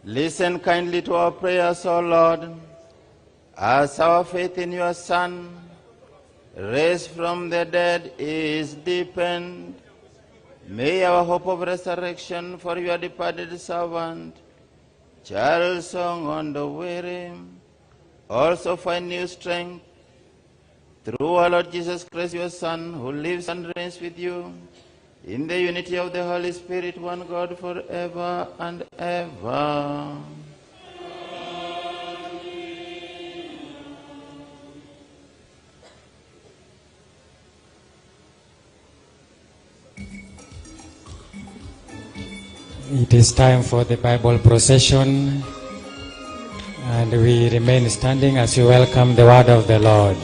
Listen kindly to our prayers, O Lord, as our faith in your Son, raised from the dead, is deepened. May our hope of resurrection for your departed servant, Charles Ong'ondo Were, also find new strength through our Lord Jesus Christ, your Son, who lives and reigns with you in the unity of the Holy Spirit, one God, forever and ever. It is time for the Bible procession, and we remain standing as we welcome the word of the Lord.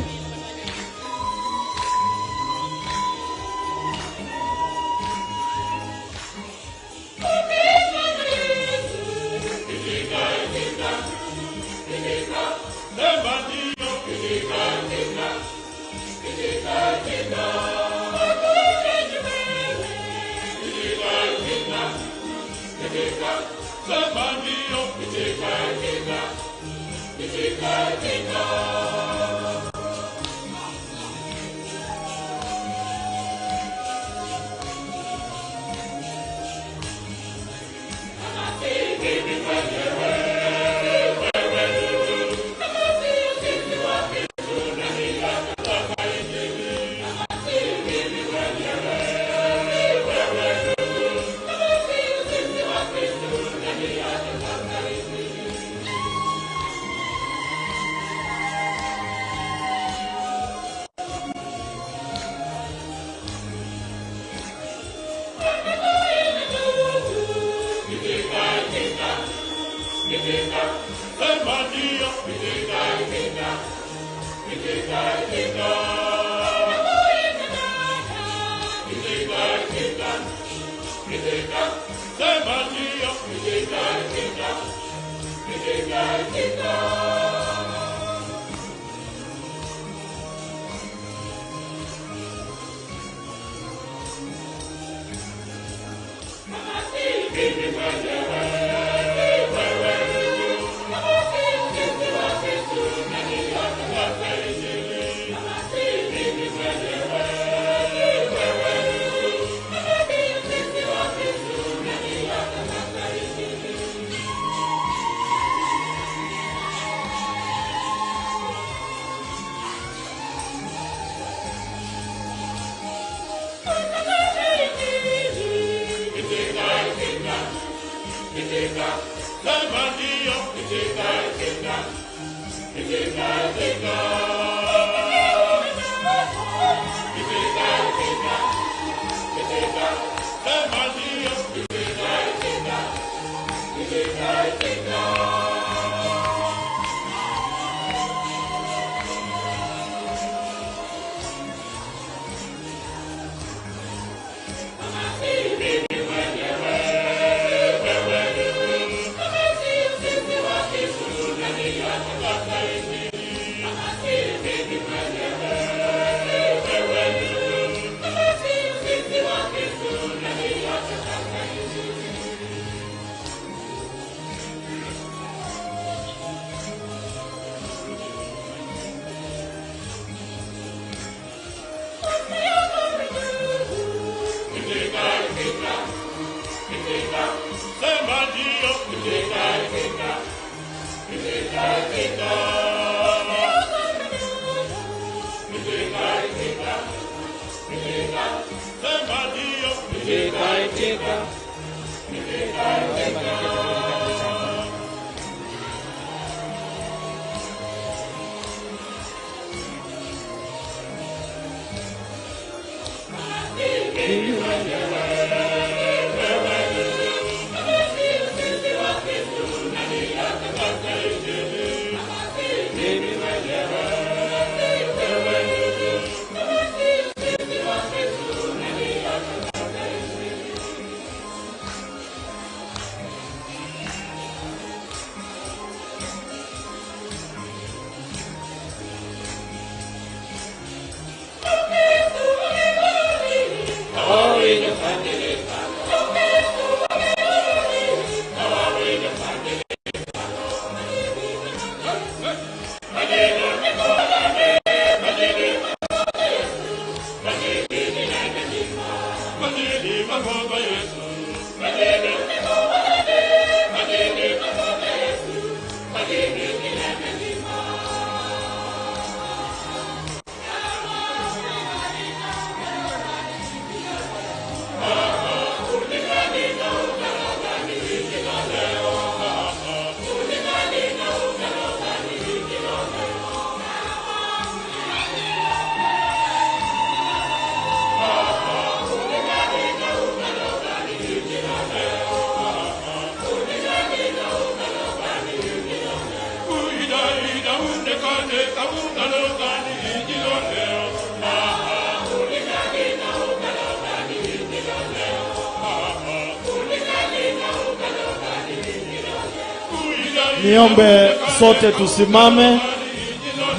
Niombe sote tusimame.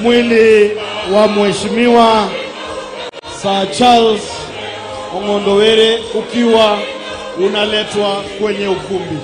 Mwili wa Mheshimiwa Sir Charles Ong'ondo Were ukiwa unaletwa kwenye ukumbi.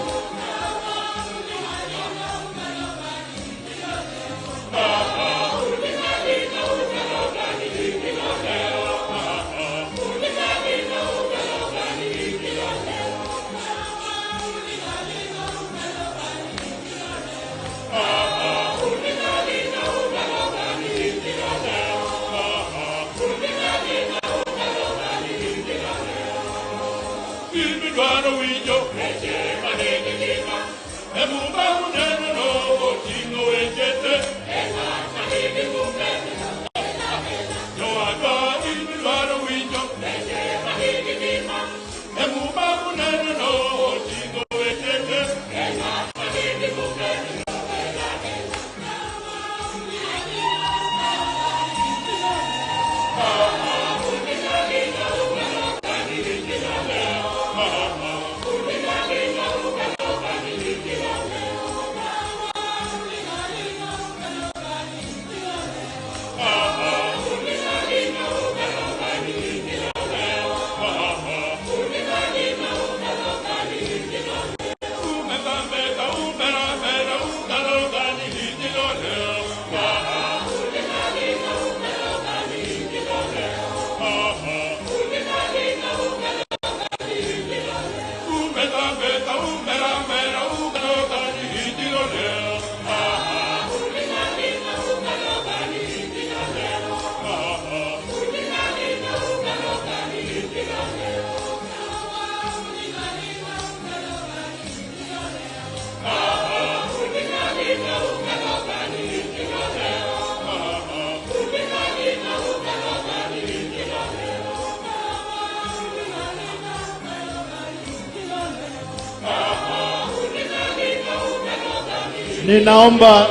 Ninaomba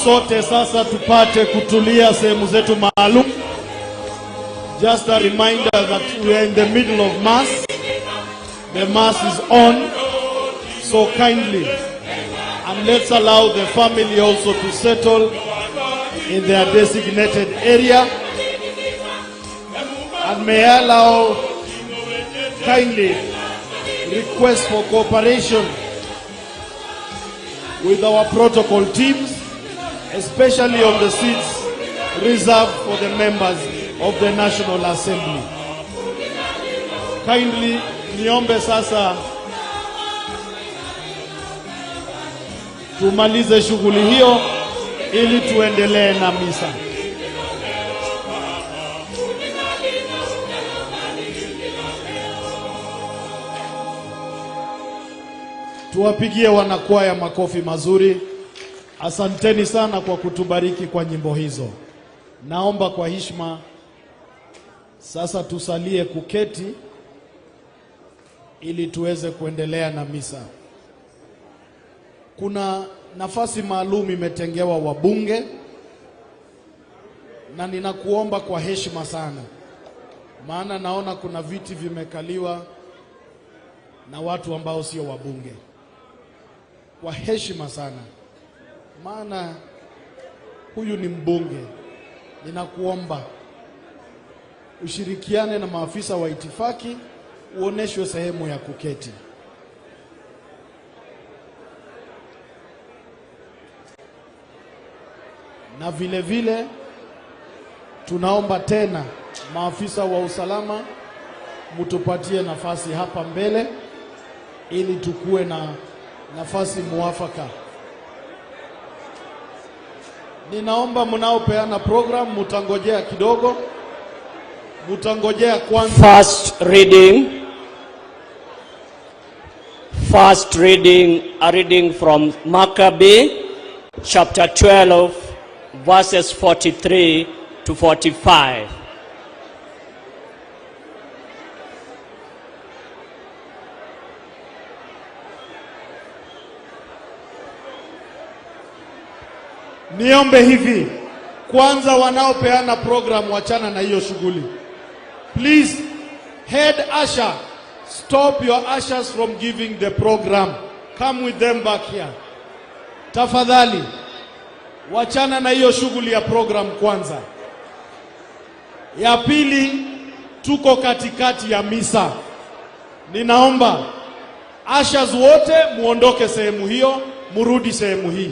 sote sasa tupate kutulia sehemu zetu maalum. Just a reminder that we are in the middle of Mass. The Mass is on. So kindly, and let's allow the family also to settle in their designated area. And may I allow kindly request for cooperation with our protocol teams, especially on the seats reserved for the members of the National Assembly. Kindly niombe sasa tumalize shughuli hiyo ili tuendelee na misa. Tuwapigie wanakwaya makofi mazuri. Asanteni sana kwa kutubariki kwa nyimbo hizo. Naomba kwa heshima sasa tusalie kuketi ili tuweze kuendelea na misa. Kuna nafasi maalum imetengewa wabunge, na ninakuomba kwa heshima sana, maana naona kuna viti vimekaliwa na watu ambao sio wabunge. Kwa heshima sana, maana huyu ni mbunge, ninakuomba ushirikiane na maafisa wa itifaki uoneshwe sehemu ya kuketi. Na vile vile tunaomba tena maafisa wa usalama mtupatie nafasi hapa mbele ili tukue na nafasi muafaka. Ninaomba mnaopeana program mutangojea kidogo, mutangojea kwanza. First reading. First reading, a reading from Maccabee, chapter 12, verses 43 to 45. Niombe hivi kwanza, wanaopeana program wachana na hiyo shughuli. Please, head usher, stop your ushers from giving the program. Come with them back here. Tafadhali, wachana na hiyo shughuli ya program kwanza. Ya pili, tuko katikati ya misa. Ninaomba ushers wote muondoke sehemu hiyo, murudi sehemu hii.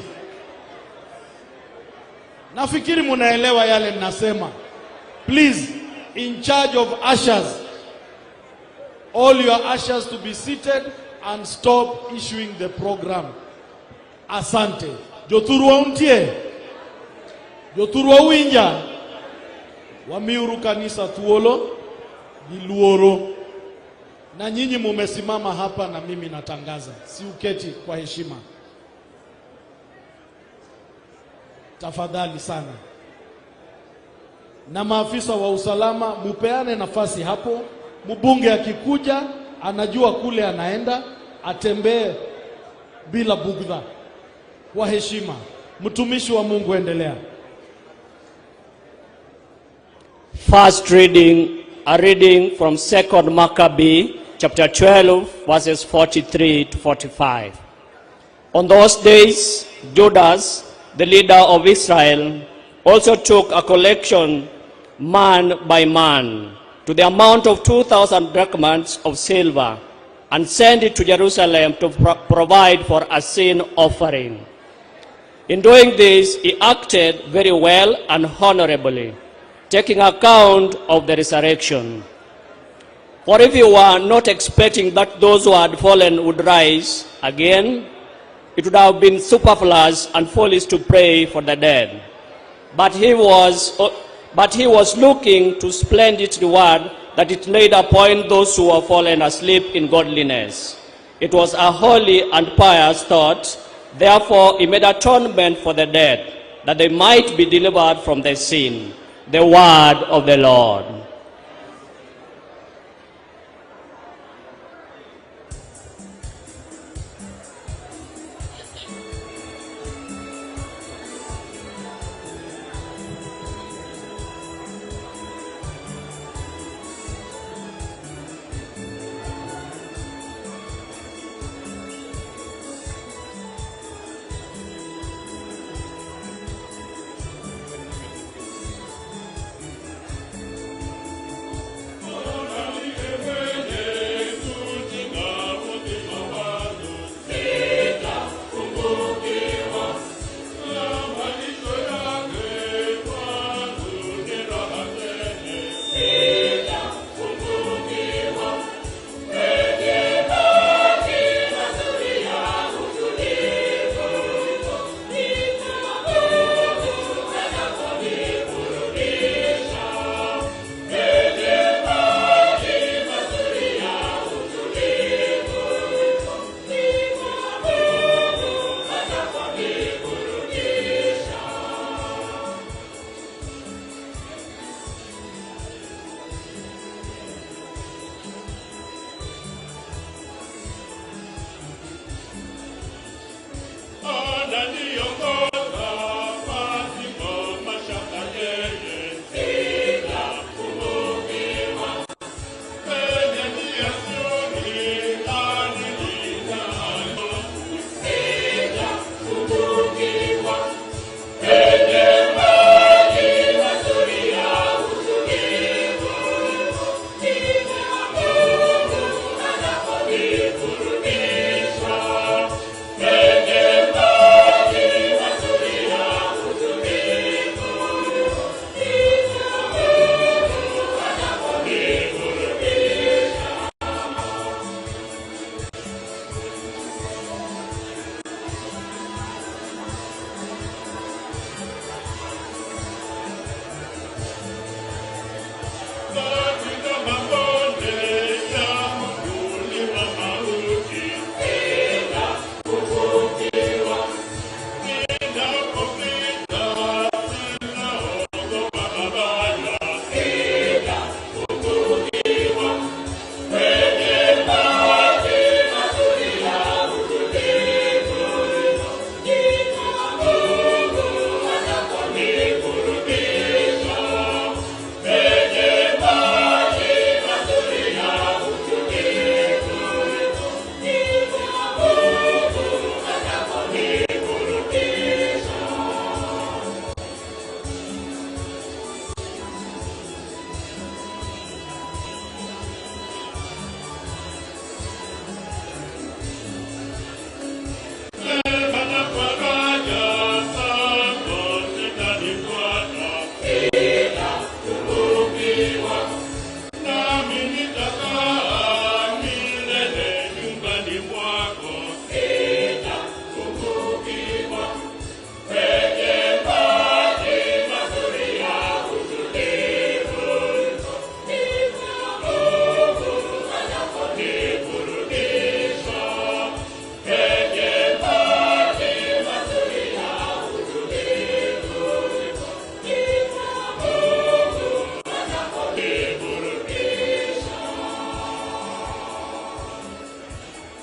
Nafikiri munaelewa yale ninasema. Please, in charge of ushers, all your ushers to be seated and stop issuing the program. Asante. Jothurwa untie. Jothurwa uwinja. Wamiuru kanisa thuolo gi luoro. Na nyinyi mumesimama hapa na mimi natangaza. Si uketi kwa heshima. Tafadhali sana. Na maafisa wa usalama mupeane nafasi hapo. Mbunge akikuja anajua kule anaenda, atembee bila bugdha, kwa heshima. Mtumishi wa Mungu, endelea. First reading, a reading from Second Maccabee, chapter 12, verses 43 to 45. On those days, Judas, the leader of Israel, also took a collection man by man to the amount of 2,000 drachmas of silver and sent it to Jerusalem to provide for a sin offering. In doing this, he acted very well and honorably, taking account of the resurrection. For if you were not expecting that those who had fallen would rise again, it would have been superfluous and foolish to pray for the dead. But he was looking to splendid reward that it laid upon those who were fallen asleep in godliness. It was a holy and pious thought. Therefore, he made atonement for the dead, that they might be delivered from their sin. The word of the Lord.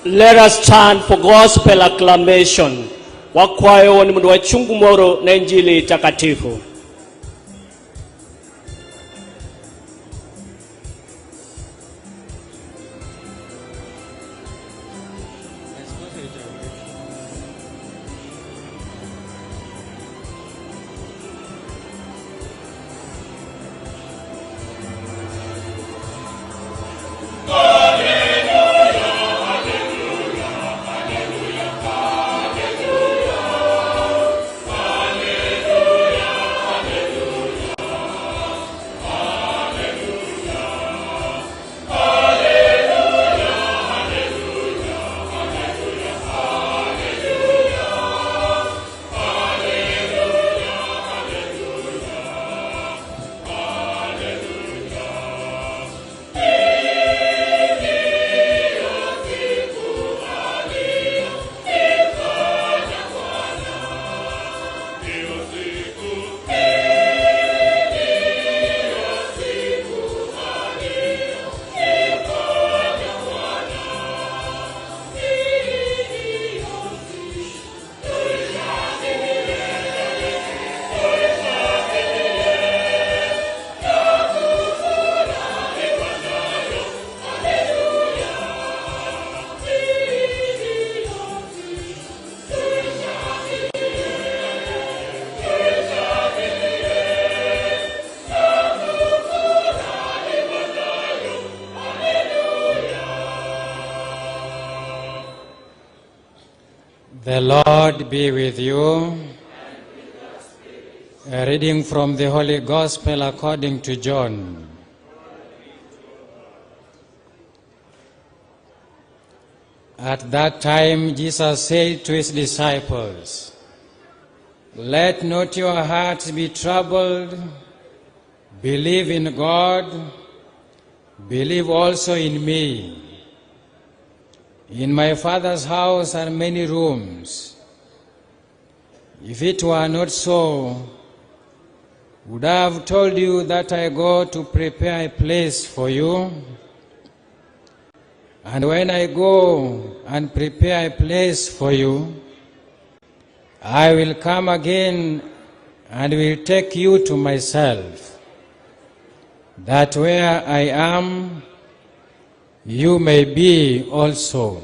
Let us stand for gospel acclamation. Wakwayo ni mundu wachungu moro na Injili takatifu. The Lord be with you. A reading from the Holy Gospel according to John. At that time, Jesus said to his disciples, "Let not your hearts be troubled. Believe in God. Believe also in me. In my Father's house are many rooms. If it were not so, would I have told you that I go to prepare a place for you? And when I go and prepare a place for you, I will come again and will take you to myself, that where I am, you may be also.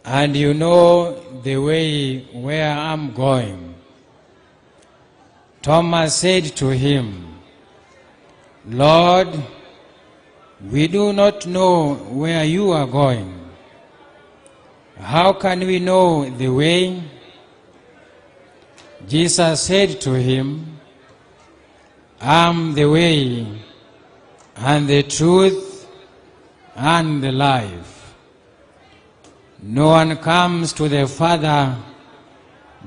And you know the way where I'm going." Thomas said to him, "Lord, we do not know where you are going. How can we know the way?" Jesus said to him, "I am the way and the truth and the life. No one comes to the Father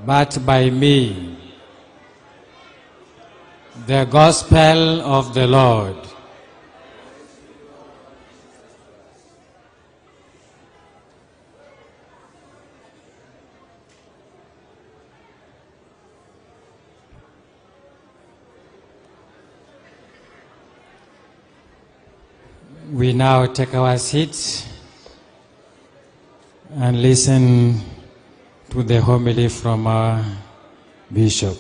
but by me." The Gospel of the Lord. We now take our seats and listen to the homily from our bishop.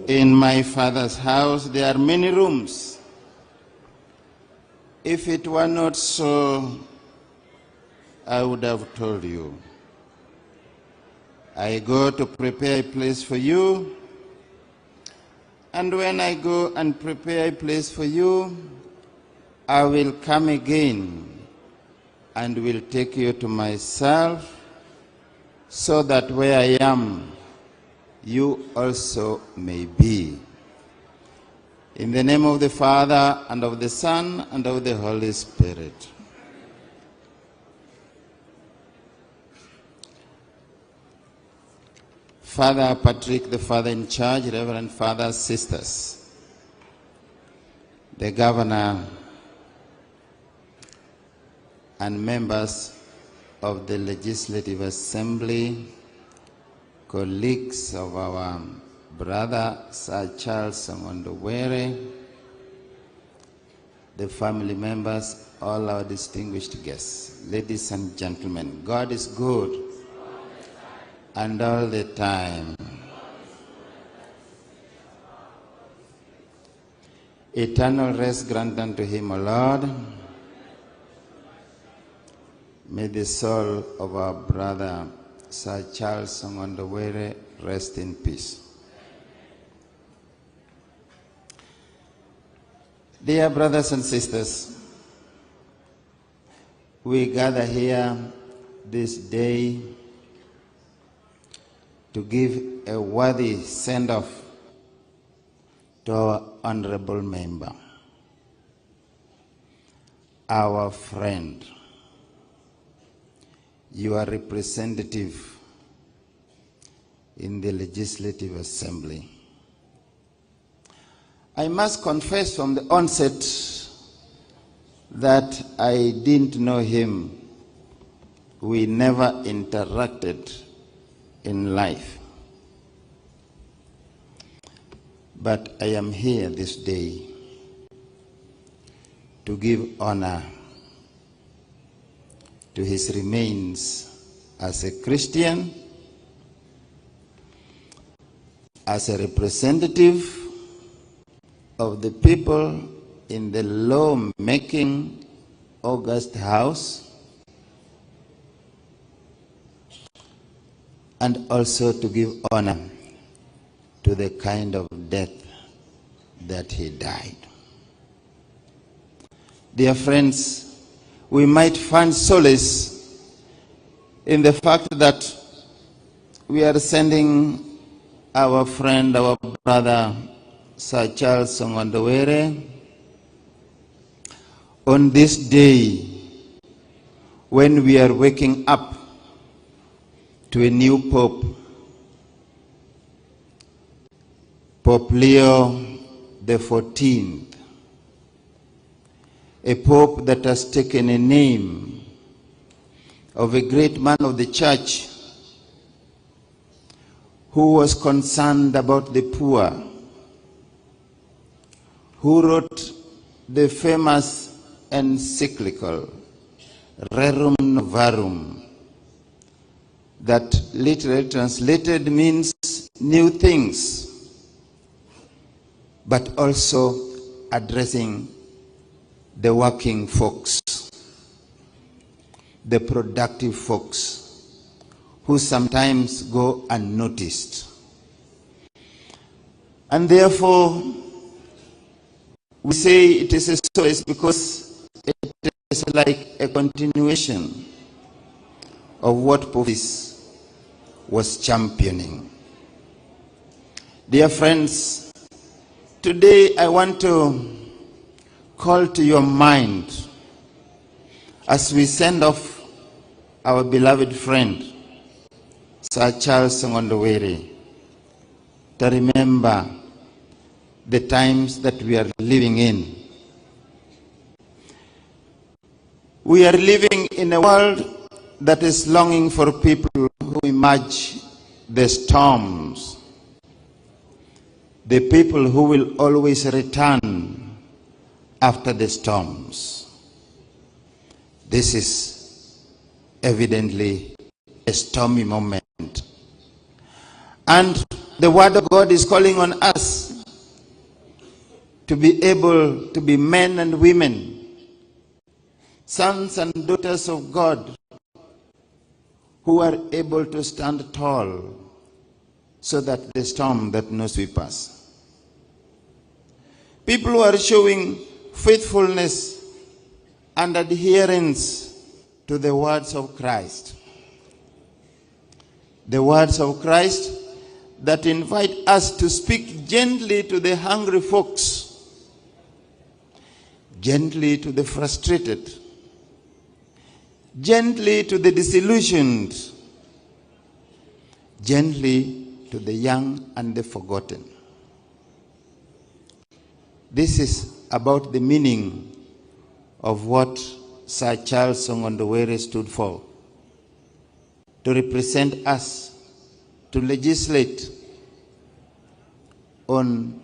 In my Father's house there are many rooms. If it were not so, I would have told you. I go to prepare a place for you. And when I go and prepare a place for you, I will come again and will take you to myself, so that where I am, you also may be. In the name of the Father, and of the Son, and of the Holy Spirit. Father Patrick, the Father in charge, Reverend Fathers, Sisters, the Governor, and members of the Legislative Assembly, colleagues of our brother Sir Charles Ong'ondo Were, the family members, all our distinguished guests, ladies and gentlemen, God is good and all the time. Eternal rest grant unto him, O Lord. May the soul of our brother Sir Charles Ong'ondo Were rest in peace. Dear brothers and sisters, we gather here this day to give a worthy send-off to our honorable member, our friend, your representative in the Legislative Assembly. I must confess from the onset that I didn't know him. We never interacted in life. But I am here this day to give honor to his remains as a Christian, as a representative of the people in the law-making august house, and also to give honor to the kind of death that he died. Dear friends, we might find solace in the fact that we are sending our friend, our brother, Sir Charles Ong'ondo Were, on this day when we are waking up to a new Pope, Pope Leo the 14th, a Pope that has taken a name of a great man of the church who was concerned about the poor, who wrote the famous encyclical Rerum Novarum, that literally translated means new things, but also addressing the working folks, the productive folks, who sometimes go unnoticed. And therefore, we say it is a solace because it is like a continuation of what Pope was championing. Dear friends, today I want to call to your mind as we send off our beloved friend, Sir Charles Ong'ondo Were, to remember the times that we are living in. We are living in a world that is longing for people who emerge the storms, the people who will always return after the storms. This is evidently a stormy moment. And the Word of God is calling on us to be able to be men and women, sons and daughters of God, who are able to stand tall so that the storm that no sweep us. People who are showing faithfulness and adherence to the words of Christ. The words of Christ that invite us to speak gently to the hungry folks, gently to the frustrated, gently to the disillusioned, gently to the young and the forgotten. This is about the meaning of what Sir Charles Ong'ondo Were stood for, to represent us, to legislate on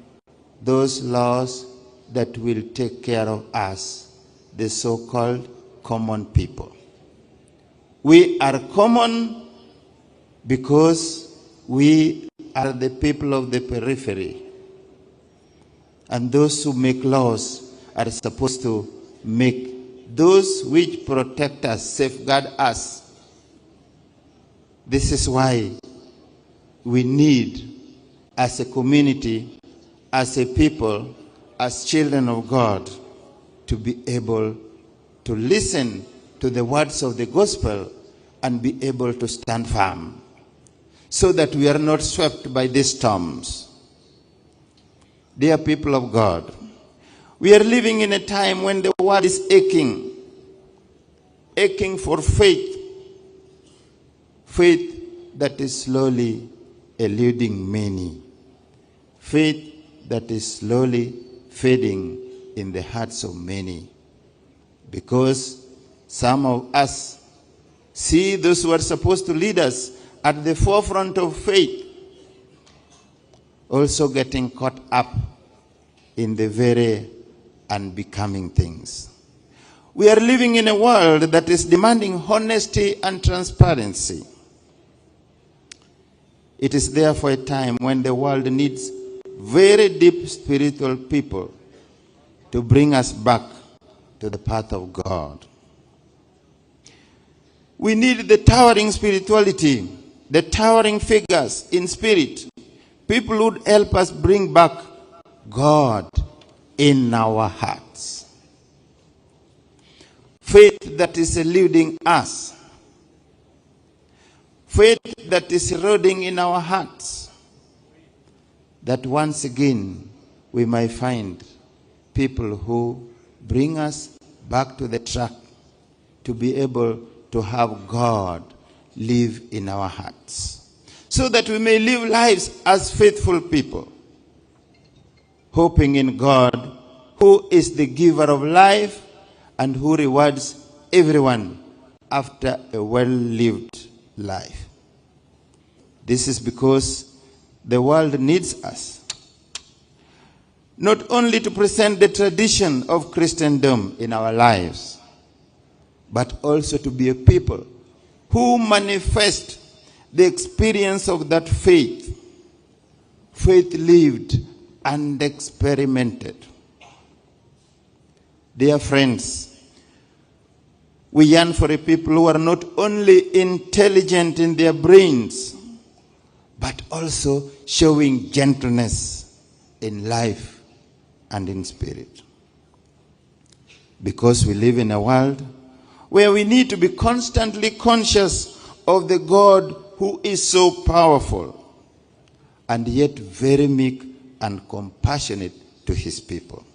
those laws that will take care of us, the so-called common people. We are common because we are the people of the periphery. And those who make laws are supposed to make those which protect us, safeguard us. This is why we need, as a community, as a people, as children of God, to be able to listen to the words of the gospel and be able to stand firm, so that we are not swept by these storms. Dear people of God, we are living in a time when the world is aching, aching for faith, faith that is slowly eluding many, faith that is slowly fading in the hearts of many, because some of us see those who are supposed to lead us at the forefront of faith also getting caught up in the very unbecoming things. We are living in a world that is demanding honesty and transparency. It is therefore a time when the world needs very deep spiritual people to bring us back to the path of God. We need the towering spirituality, the towering figures in spirit, people who would help us bring back God in our hearts. Faith that is eluding us, faith that is eroding in our hearts, that once again we may find people who bring us back to the track to be able to have God live in our hearts, so that we may live lives as faithful people, hoping in God, who is the giver of life and who rewards everyone after a well-lived life. This is because the world needs us, not only to present the tradition of Christendom in our lives, but also to be a people who manifest the experience of that faith, faith lived and experimented. Dear friends, we yearn for a people who are not only intelligent in their brains, but also showing gentleness in life and in spirit. Because we live in a world where we need to be constantly conscious of the God who is so powerful and yet very meek and compassionate to his people.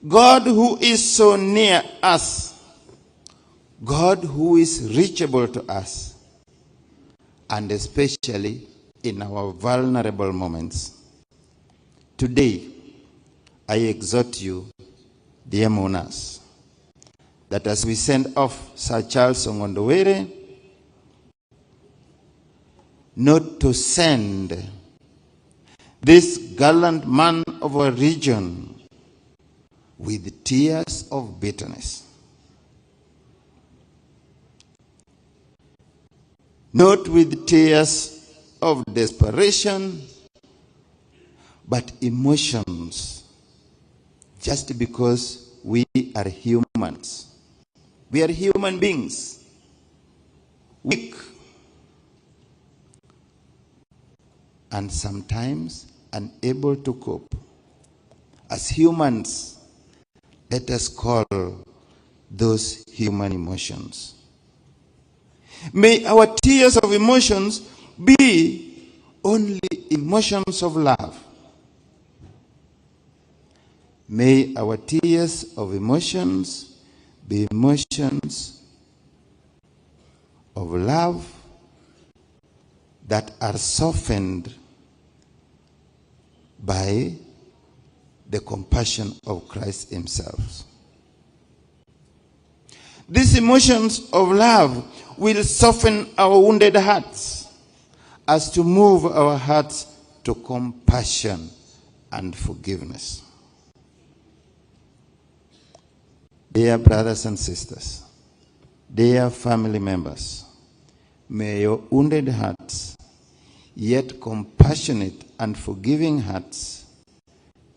God who is so near us, God who is reachable to us, and especially in our vulnerable moments. Today, I exhort you, dear mourners, that as we send off Sir Charles Ong'ondo Were, not to send this gallant man of our region with tears of bitterness, not with tears of desperation, but emotions, just because we are humans. We are human beings, weak, and sometimes unable to cope. As humans, let us call those human emotions. May our tears of emotions be only emotions of love. May our tears of emotions be emotions of love that are softened by the compassion of Christ Himself. These emotions of love will soften our wounded hearts as to move our hearts to compassion and forgiveness. Dear brothers and sisters, dear family members, may your wounded hearts, yet compassionate and forgiving hearts,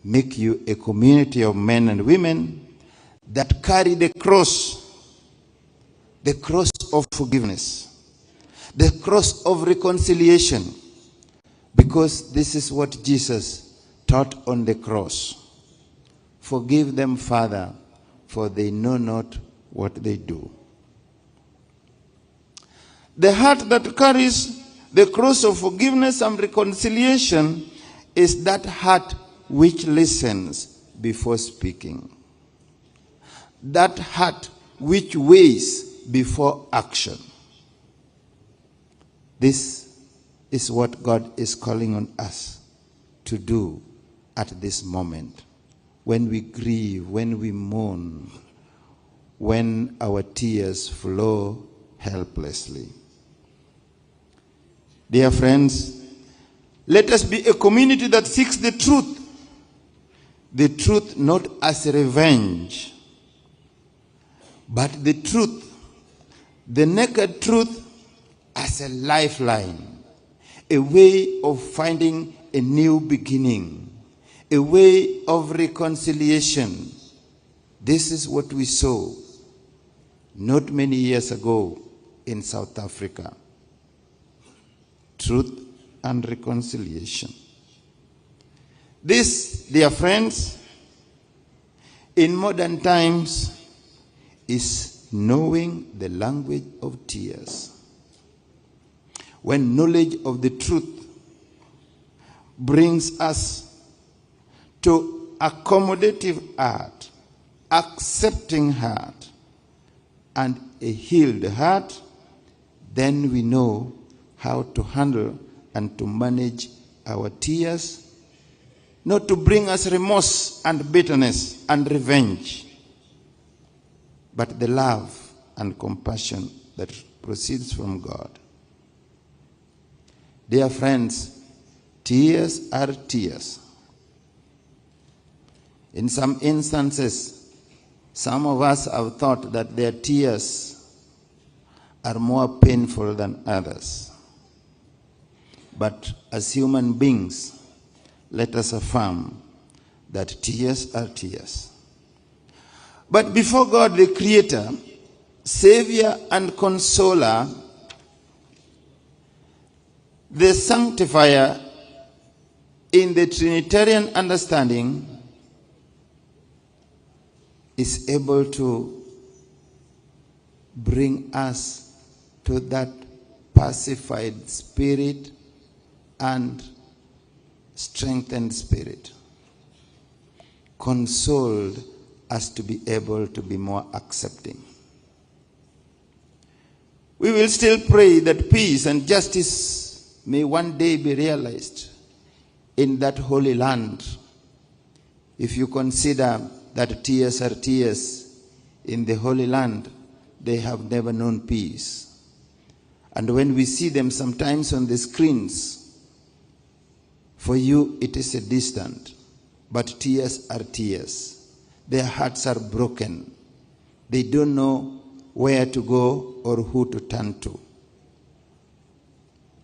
make you a community of men and women that carry the cross of forgiveness, the cross of reconciliation, because this is what Jesus taught on the cross. Forgive them, Father, for they know not what they do. The heart that carries the cross of forgiveness and reconciliation is that heart which listens before speaking, that heart which weighs before action. This is what God is calling on us to do at this moment, when we grieve, when we mourn, when our tears flow helplessly. Dear friends, let us be a community that seeks the truth not as revenge, but the truth, the naked truth, as a lifeline, a way of finding a new beginning, a way of reconciliation. This is what we saw not many years ago in South Africa. Truth and reconciliation. This, dear friends, in modern times is knowing the language of tears. When knowledge of the truth brings us to accommodative heart, accepting heart, and a healed heart, then we know how to handle and to manage our tears, not to bring us remorse and bitterness and revenge, but the love and compassion that proceeds from God. Dear friends, tears are tears. In some instances, some of us have thought that their tears are more painful than others. But as human beings, let us affirm that tears are tears. But before God, the Creator, Savior and Consoler, the Sanctifier, in the Trinitarian understanding, is able to bring us to that pacified spirit and strengthened spirit, consoled as to be able to be more accepting. We will still pray that peace and justice may one day be realized in that holy land. If you consider that tears are tears in the Holy Land, they have never known peace. And when we see them sometimes on the screens, for you it is a distant, but tears are tears. Their hearts are broken. They don't know where to go or who to turn to.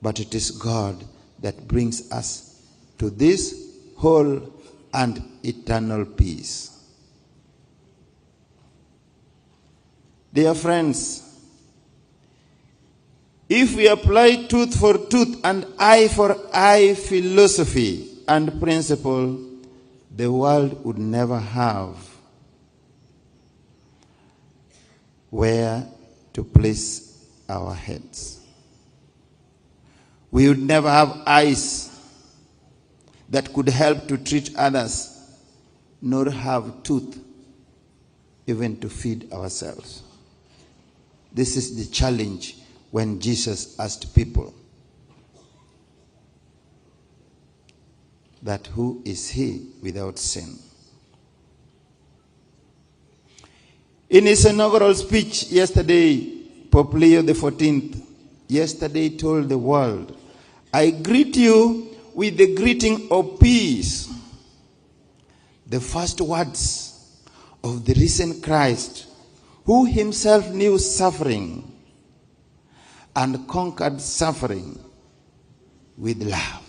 But it is God that brings us to this whole and eternal peace. Dear friends, if we apply tooth for tooth and eye for eye philosophy and principle, the world would never have where to place our heads. We would never have eyes that could help to treat others, nor have tooth even to feed ourselves. This is the challenge when Jesus asked people that who is he without sin? In his inaugural speech yesterday, Pope Leo XIV yesterday told the world, I greet you with the greeting of peace. The first words of the risen Christ, who himself knew suffering and conquered suffering with love.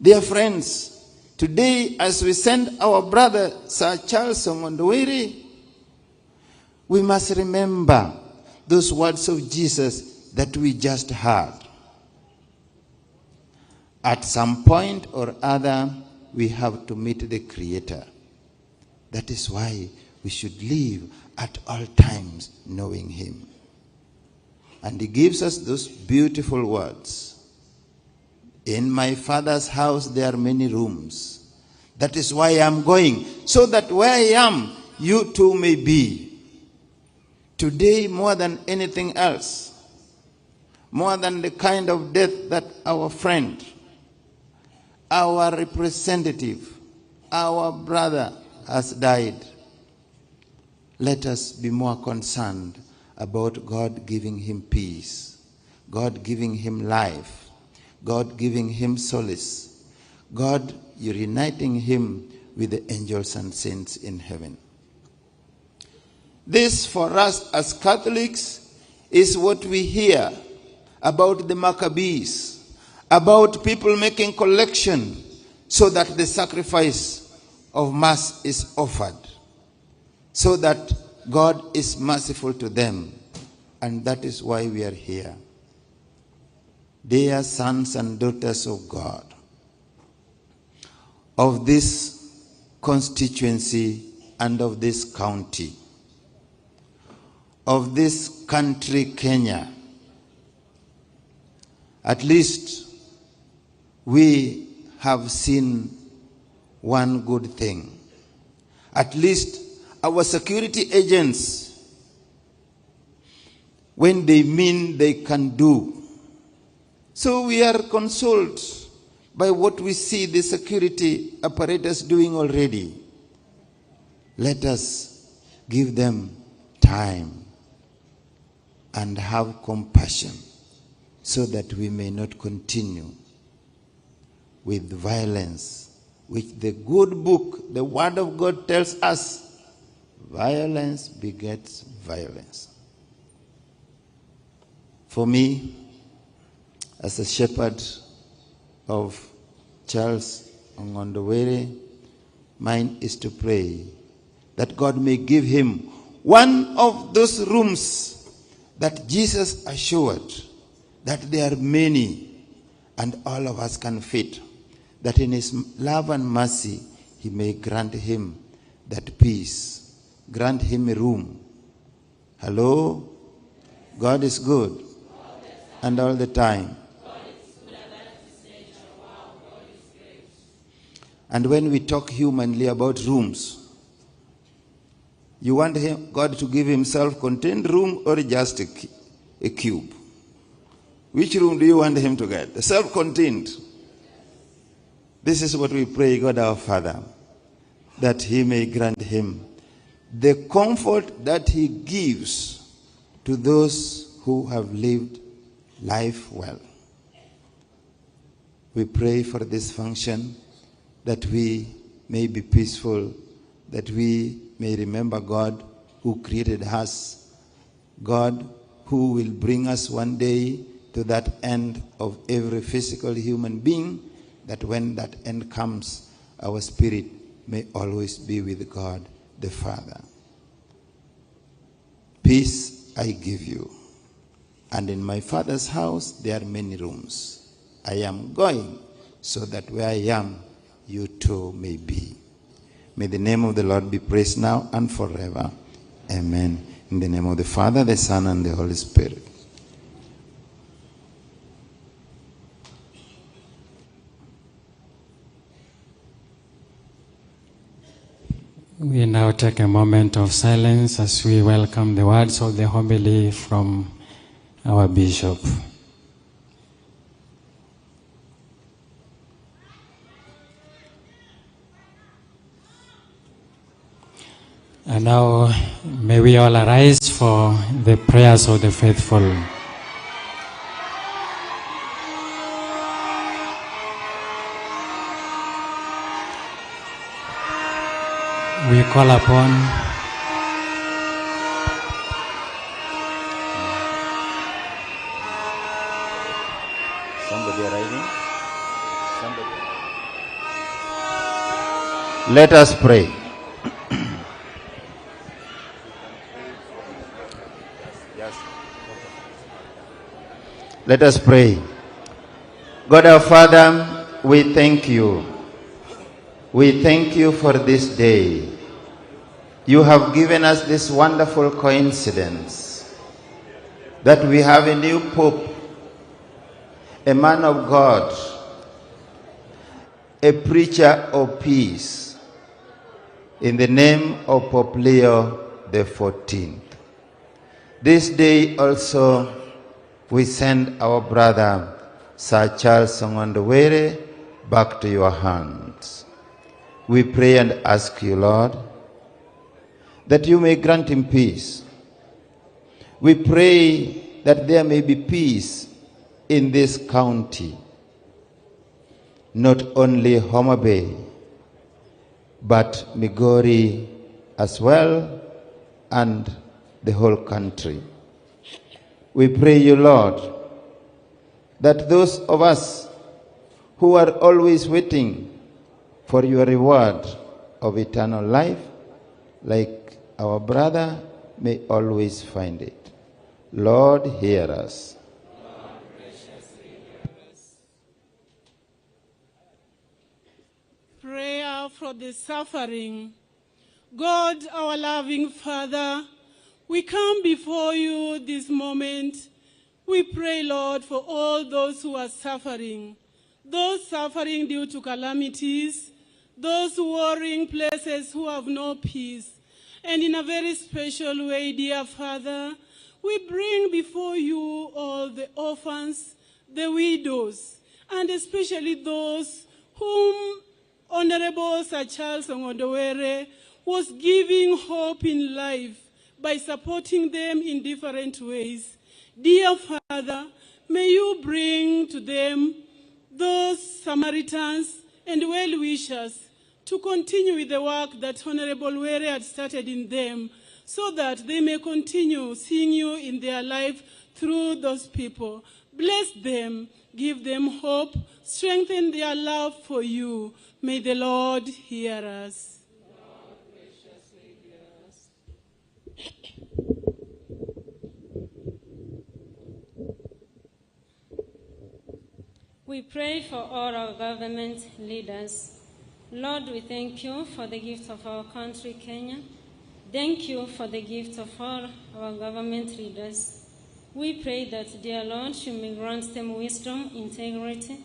Dear friends, today as we send our brother Sir Charles Ong'ondo Were, we must remember those words of Jesus that we just heard. At some point or other, we have to meet the Creator. That is why we should live at all times knowing Him. And He gives us those beautiful words. In my Father's house there are many rooms. That is why I am going, so that where I am, you too may be. Today, more than anything else, more than the kind of death that our friend, our representative, our brother has died, let us be more concerned about God giving him peace, God giving him life, God giving him solace, God reuniting him with the angels and saints in heaven. This, for us as Catholics, is what we hear about the Maccabees, about people making collection so that the sacrifice of Mass is offered, so that God is merciful to them. And that is why we are here. Dear sons and daughters of God, of this constituency and of this county, of this country, Kenya, at least we have seen one good thing. At least our security agents, when they mean, they can do. So we are consoled by what we see the security apparatus doing already. Let us give them time and have compassion so that we may not continue with violence, which the good book, the Word of God tells us, violence begets violence. For me, as a shepherd of Charles Ong'ondo Were, mine is to pray that God may give him one of those rooms that Jesus assured that there are many and all of us can fit, that in his love and mercy he may grant him that peace, grant him a room. Hello? God is good and all the time. And when we talk humanly about rooms, you want him, God to give himself contained room or just a cube? Which room do you want him to get? The self-contained. This is what we pray, God our Father, that he may grant him the comfort that he gives to those who have lived life well. We pray for this function, that we may be peaceful, that we may remember God who created us, God who will bring us one day to that end of every physical human being, that when that end comes, our spirit may always be with God the Father. Peace I give you, and in my Father's house there are many rooms. I am going so that where I am, you too may be. May the name of the Lord be praised now and forever. Amen. In the name of the Father, the Son, and the Holy Spirit. We now take a moment of silence as we welcome the words of the homily from our bishop. And now may we all arise for the prayers of the faithful. We call upon somebody arriving. Somebody. Let us pray. Yes. Let us pray. God our Father, we thank you. We thank you for this day. You have given us this wonderful coincidence that we have a new Pope, a man of God, a preacher of peace, in the name of Pope Leo XIV. This day also we send our brother Sir Charles Ong'ondo Were back to your hands. We pray and ask you, Lord, that you may grant him peace. We pray that there may be peace in this county, not only Homa Bay, but Migori as well, and the whole country. We pray you, Lord, that those of us who are always waiting for your reward of eternal life, like our brother, may always find it. Lord, hear us. Lord, graciously hear us. Prayer for the suffering. God, our loving Father, we come before you this moment. We pray, Lord, for all those who are suffering, those suffering due to calamities, those warring places who have no peace. And in a very special way, dear Father, we bring before you all the orphans, the widows, and especially those whom Honorable Sir Charles Ong'ondo Were was giving hope in life by supporting them in different ways. Dear Father, may you bring to them those Samaritans and well-wishers to continue with the work that Honorable Were had started in them, so that they may continue seeing you in their life through those people. Bless them, give them hope, strengthen their love for you. May the Lord hear us. Lord, graciously hear us. We pray for all our government leaders. Lord, we thank you for the gift of our country, Kenya. Thank you for the gift of all our government leaders. We pray that, dear Lord, you may grant them wisdom, integrity,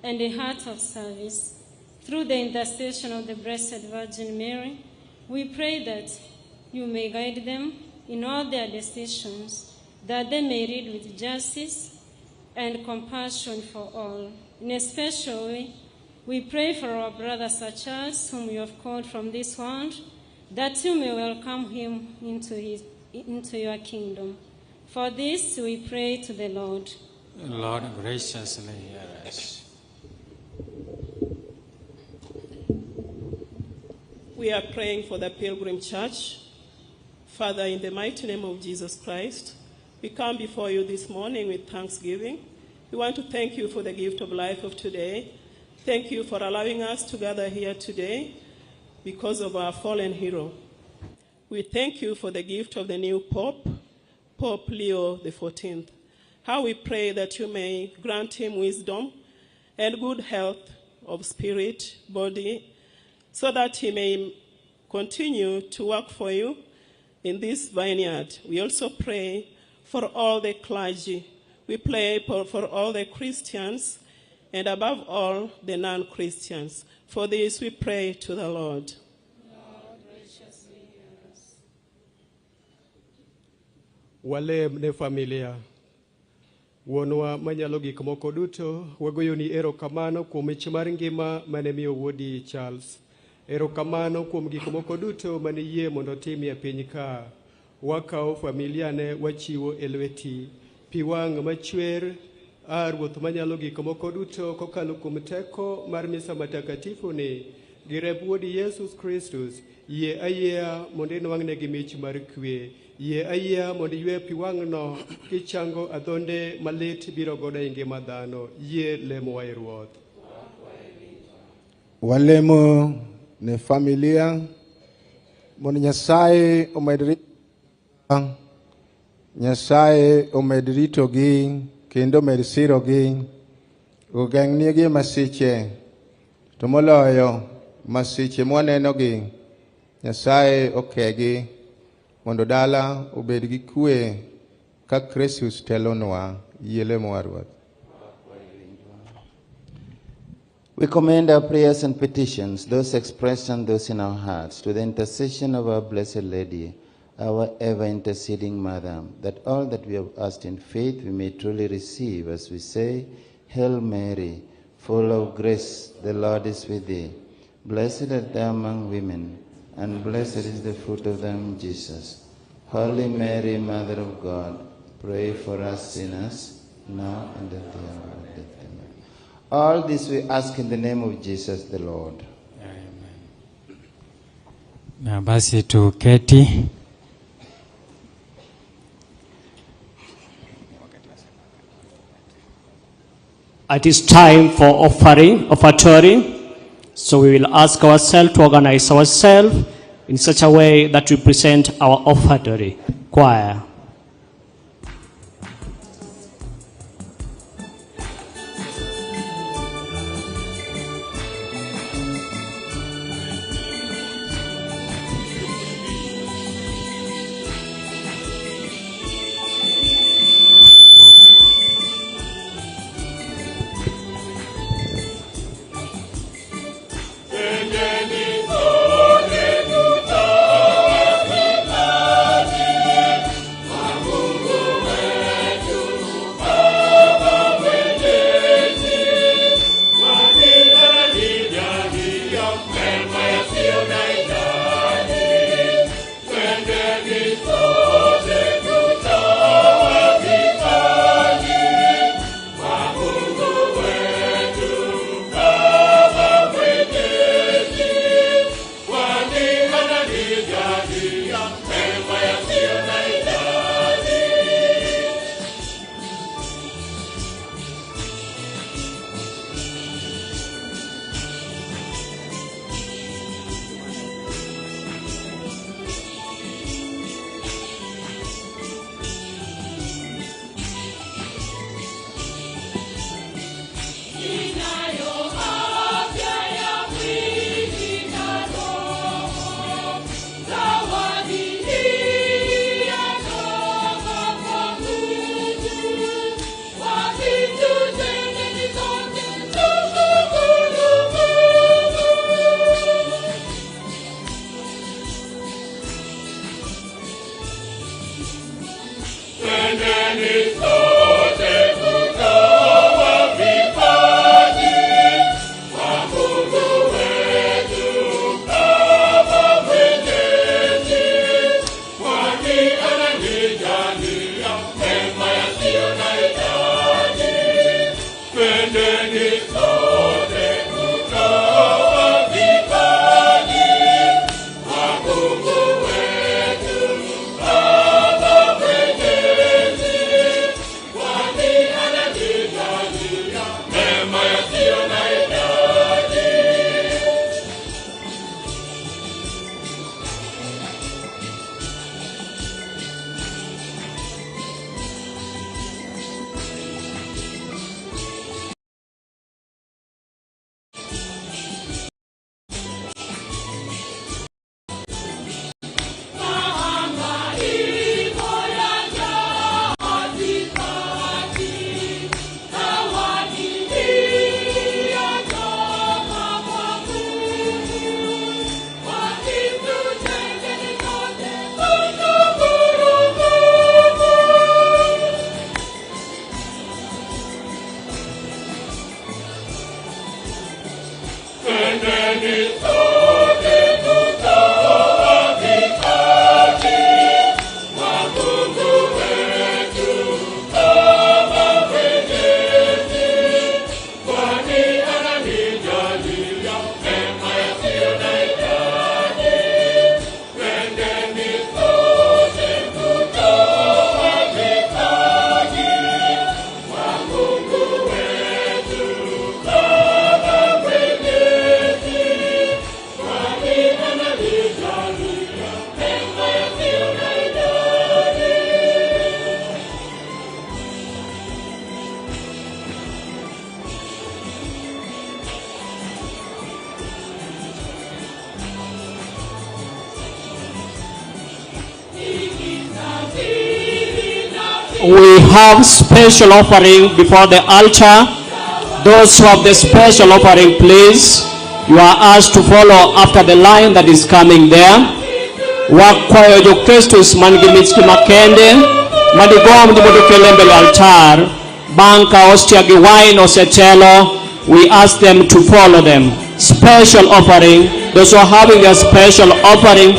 and a heart of service. Through the intercession of the Blessed Virgin Mary, we pray that you may guide them in all their decisions, that they may lead with justice and compassion for all. In a special way, we pray for our brother Sir Charles, whom you have called from this world, that you may welcome him into your kingdom. For this we pray to the Lord. Lord, graciously hear us. We are praying for the Pilgrim Church. Father, in the mighty name of Jesus Christ, we come before you this morning with thanksgiving. We want to thank you for the gift of life of today. Thank you for allowing us to gather here today because of our fallen hero. We thank you for the gift of the new Pope, Pope Leo XIV. How we pray that you may grant him wisdom and good health of spirit, body, so that he may continue to work for you in this vineyard. We also pray for all the clergy. We pray for all the Christians and above all the non Christians. For this we pray to the Lord. Walem ne familia. Wuonwa manyalo gik moko duto, wagoyoni erokamano kuom mich mar ngima mane miyo wuodi Charles. Erokamano kuom gik moko duto mane yie mondo otimie e piny ka. Wakawo familia ne wachiwo e lweti. Pi wang' machwer, a Ruoth manyalo gik moko duto kokalo kuom teko mar misa matakatifu ni gi remb wuodi Yesus Kristus, yie ayiea mondo inwang'negi mich mar kwe. Yie ayiea mondo iywe pi wang'no kichango adhonde malit biro godo e ngima dhano. Yie lemowa e Ruoth. Walemo ne familia mondo Nyasaye omed Nyasaye omed ritogi kendo omed sirogi ogeng'negi masiche to moloyo masiche mwanenogi Nyasaye okegi mondo dala obed gi kwe ka Kristus telonwa. Yie lemowa Ruoth. We commend our prayers and petitions, those expressed and those in our hearts, to the intercession of our Blessed Lady, our ever interceding Mother, that all that we have asked in faith we may truly receive as we say, Hail Mary, full of grace, the Lord is with thee. Blessed art thou among women, and blessed is the fruit of thy womb, Jesus. Holy Mary, Mother of God, pray for us sinners, now and at the hour of death. Amen. All this we ask in the name of Jesus the Lord. Na basi tuketi. It is time for offering, offertory. So we will ask ourselves to organize ourselves in such a way that we present our offertory. Choir. We have special offering before the altar. Those who have the special offering, please, you are asked to follow after the line that is coming there. Wakwayo Jokristus man gi michgi makende madigomb ni mondo okel e mbele altar. Bang' ka hostia gi wine osetelo, we ask them to follow them. Special offering, those who are having a special offering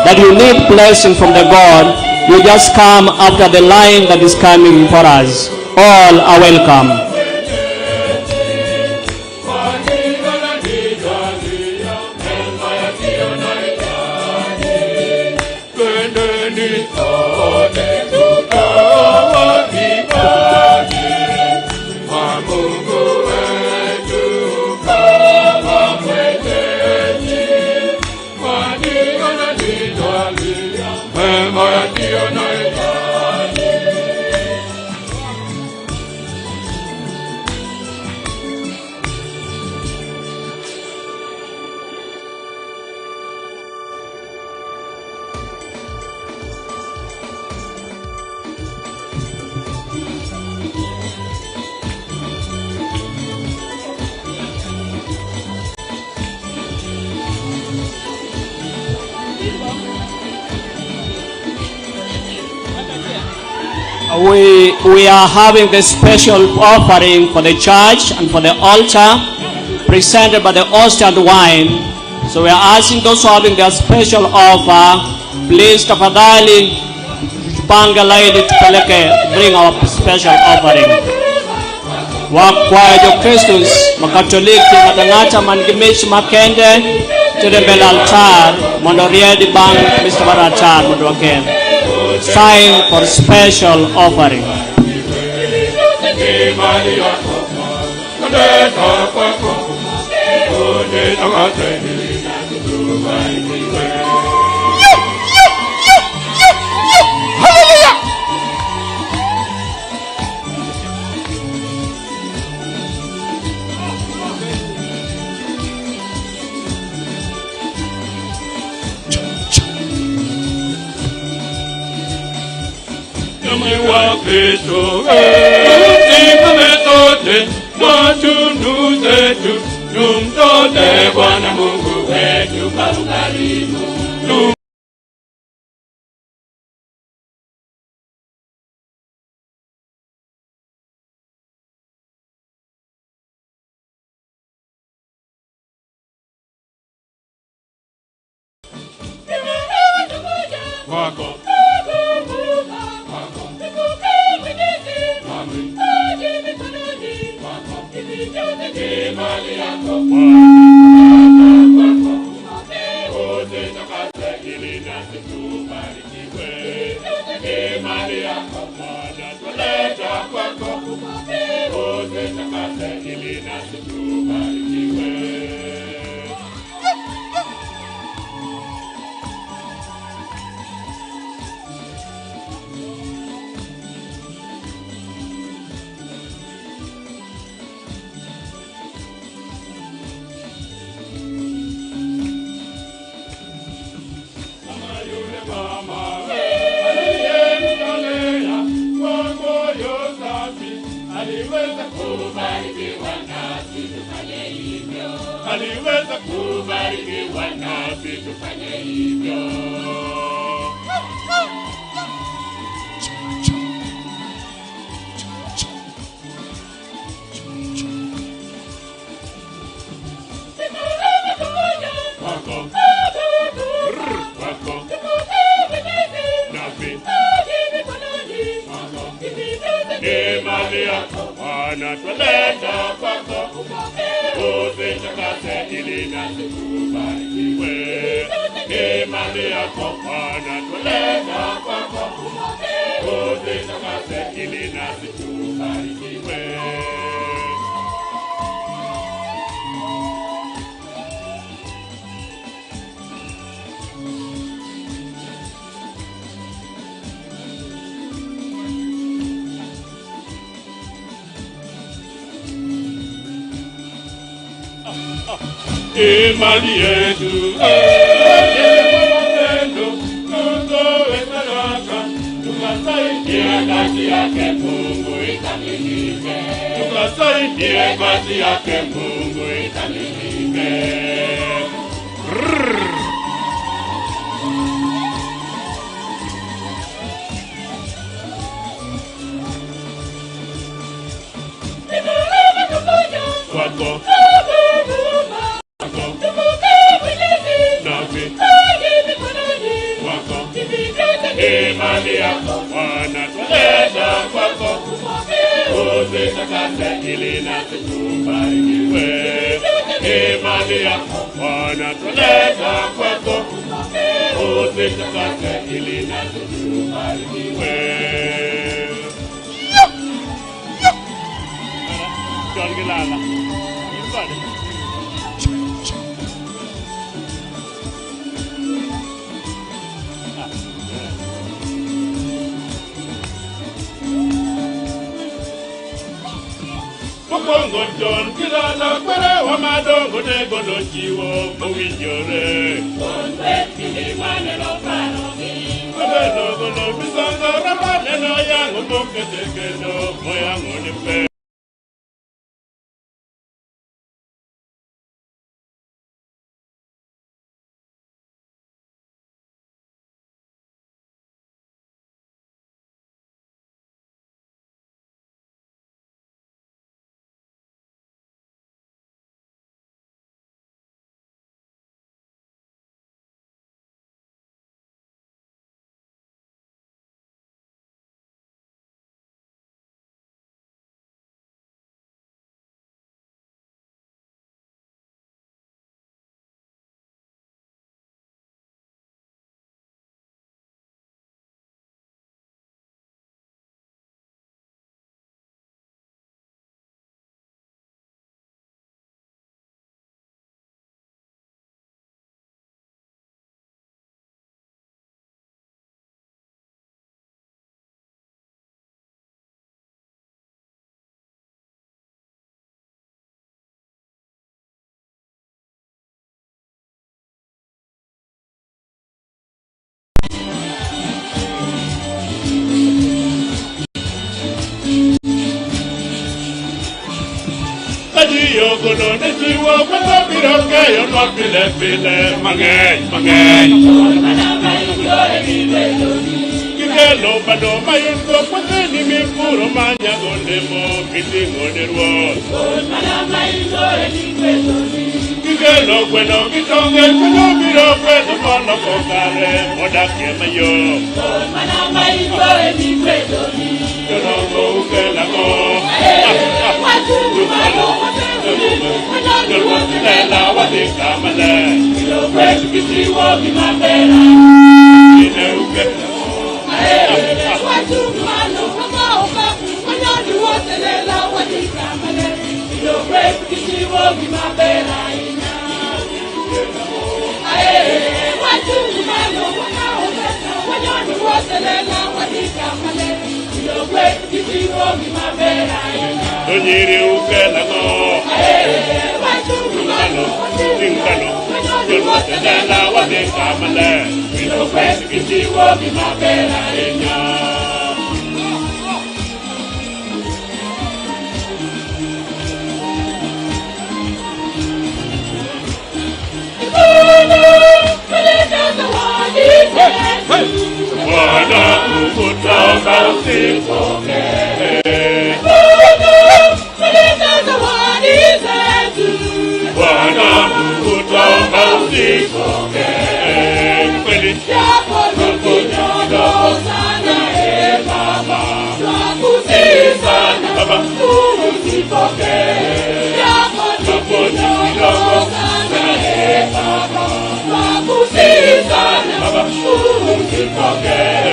that you need blessing from the God, you just come after the line that is coming for us. All are welcome. We are having the special offering for the church and for the altar presented by the hostia and wine. So we are asking those who are having their special offer, please tafadhali panga laini tupeleke, bring our special offering. Wakwayo Jokristus Makatoliki ng'ato ang'ata man gi mich makende tere mbele altar mondo riedi bang' misa mar altar mondo wakel. Sign for special offering. Bwana Mungu wetu kwa ukarimu. Wako. Aliweza kubarikiwa nasi tufanye hivyo. Wako. Wako. Nasi. Wako. Ni mali yako Bwana twaleta kwako. Usitakase ili nasi tubarikiwe. Ni mali yako Bwana twaleta kwako. Usitakase ili nasi tubarikiwe. Imani yetu mapendo tutoe sadaka tukasaidie. Tukasaidie kazi yake Mungu ikamilike. Tukasaidie kazi yake Mungu ikamilike. Kwako imani yako Bwana twaleta kwako, uzitakase ili nasi tubarikiwe. Imani yako Bwana twaleta kwako, uzitakase ili nasi tubarikiwe. John Gilala. You got it. Mokwongo chon kilala kwerewa madongo ne golo chiwo mowinjore. Kwere golo misango ramane noyang'o mokete kendo moyang'o ne pe. Kajiyogolo ne chiwo kwendo biro keyonwa pile pile mang'eny mang'eny. Gikelo bado mayungo puotheni mipuro manyago olemo miting'o ne ruoth. Gikelo gweno gi tonge kwendo biro kwedho moloko kare modakie mayom. Jodongo ukelang'o? Joluo wadhi kama ler. Ine ukelang'o? To nyiri ukelang'o? Ting'ano, ting'ano, joluo dala wadhi kama ler. Gichiwo gima ber ahinya. Bwana Mungu twaomba usipokee. Bwana Mungu twaomba usipokee. Kweli Baba, Baba, usipokee.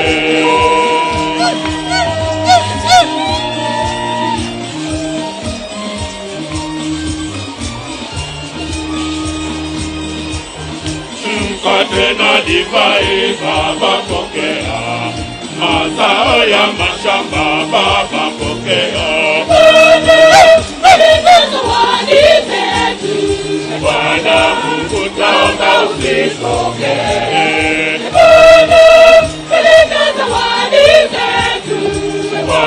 Mkate na divai Baba pokea, mazao ya mashamba Baba pokea. Bwana Mungu twaomba usipokee.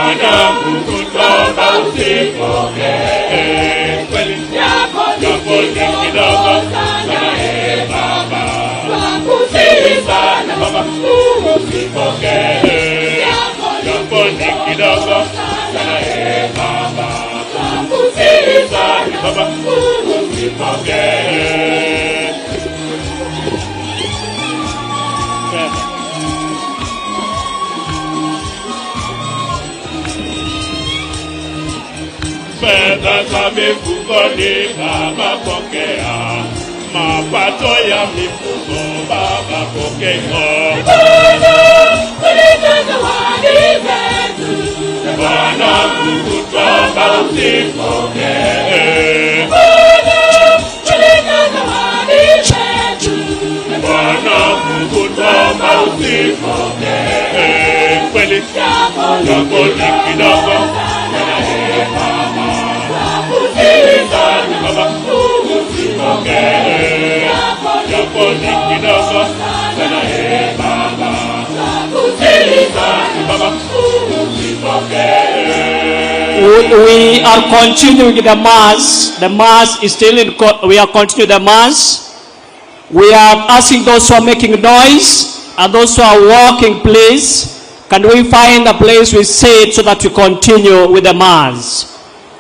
Bwana Mungu twomba usipokee. Kweli japo ni kidogo sana, e Baba, twakusihi sana Baba, usipokee. Japo ni kidogo sana, e Baba, twakusihi sana Baba, usipokee. Fedha za mifukoni Baba pokea, mapato ya mifugo Baba pokea. Bwana Mungu twomba usipokee. Bwana Mungu twomba usipokee. Kweli japo ni kidogo sana, e Baba, twakusihi sana Baba, usipokee. Japo ni kidogo sana, e Baba, twakusihi sana Baba, usipokee. We are continuing the Mass. The Mass is still in, we are continuing the Mass. We are asking those who are making noise and those who are walking, please, can we find a place we sit so that we continue with the Mass?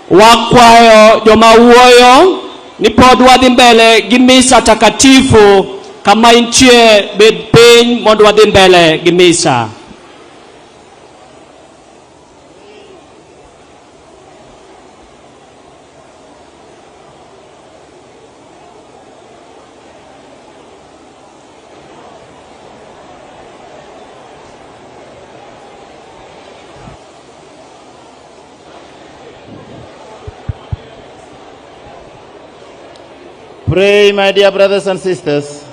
Wakwayo joma wuoyo ni pod wadhi mbele gi misa takatifu. Kama intie, bed piny mondo wadhi mbele gi misa. Pray, my dear brothers and sisters,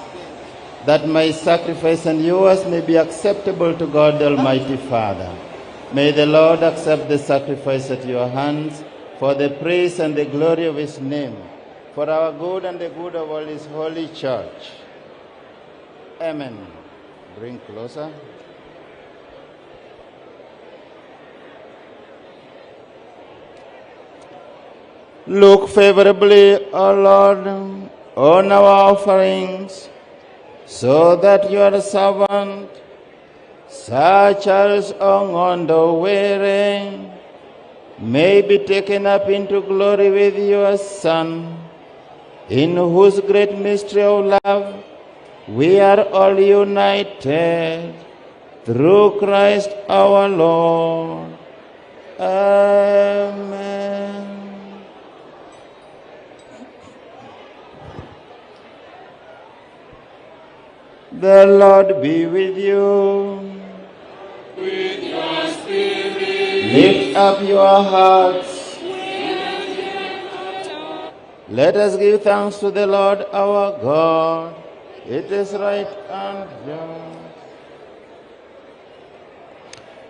that my sacrifice and yours may be acceptable to God the Almighty Father. May the Lord accept the sacrifice at your hands for the praise and the glory of his name, for our good and the good of all his holy church. Amen. Bring closer. Look favorably, O Lord, on our offerings, so that your servant, Sir Charles Ong'ondo Were, may be taken up into glory with your Son, in whose great mystery of love we are all united through Christ our Lord. Amen. The Lord be with you. With your spirit. Lift up your hearts. Let us give thanks to the Lord our God. It is right and just.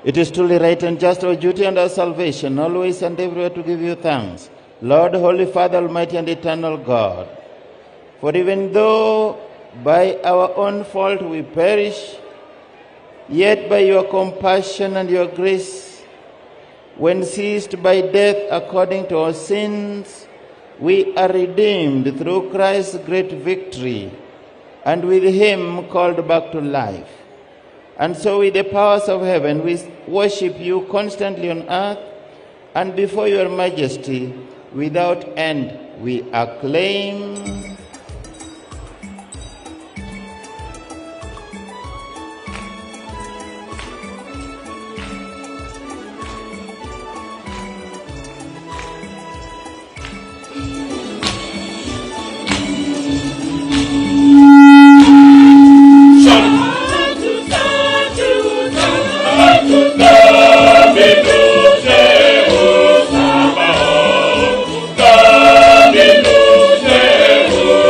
It is truly right and just, our duty and our salvation, always and everywhere to give you thanks, Lord, Holy Father, Almighty and Eternal God. For even though by our own fault we perish, yet by your compassion and your grace, when seized by death according to our sins, we are redeemed through Christ's great victory, and with him called back to life. And so with the powers of heaven we worship you constantly on earth, and before your majesty without end we acclaim. Dominus Deus.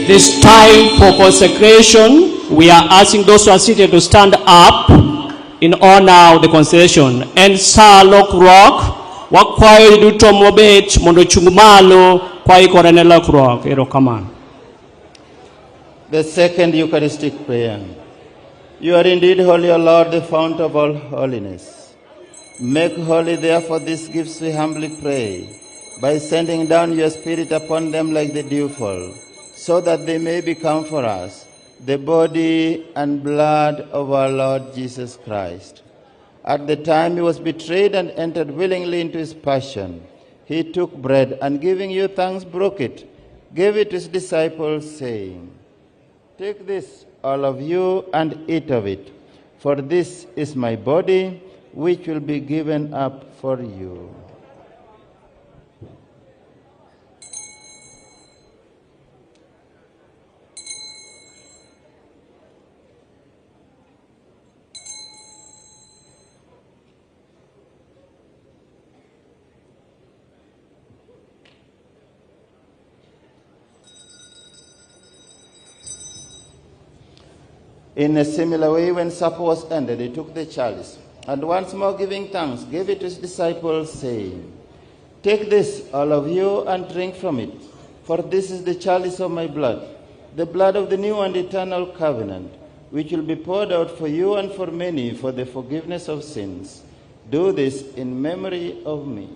This time for consecration, we are asking those who are seated to stand up in honor of the consecration. En sa lokruok, wakwayo duto mobet mondo ochung malo kwa ikore ne lokruok. Erokamano. The second Eucharistic prayer. You are indeed holy, O Lord, the fount of all holiness. Make holy, therefore, these gifts, we humbly pray, by sending down your Spirit upon them like the dewfall, so that they may become for us the body and blood of our Lord Jesus Christ. At the time he was betrayed and entered willingly into his passion, he took bread and, giving you thanks, broke it, gave it to his disciples, saying, Take this, all of you, and eat of it, for this is my body, which will be given up for you. In a similar way, when supper was ended, he took the chalice, and once more giving thanks, gave it to his disciples, saying, Take this, all of you, and drink from it, for this is the chalice of my blood, the blood of the new and eternal covenant, which will be poured out for you and for many for the forgiveness of sins. Do this in memory of me.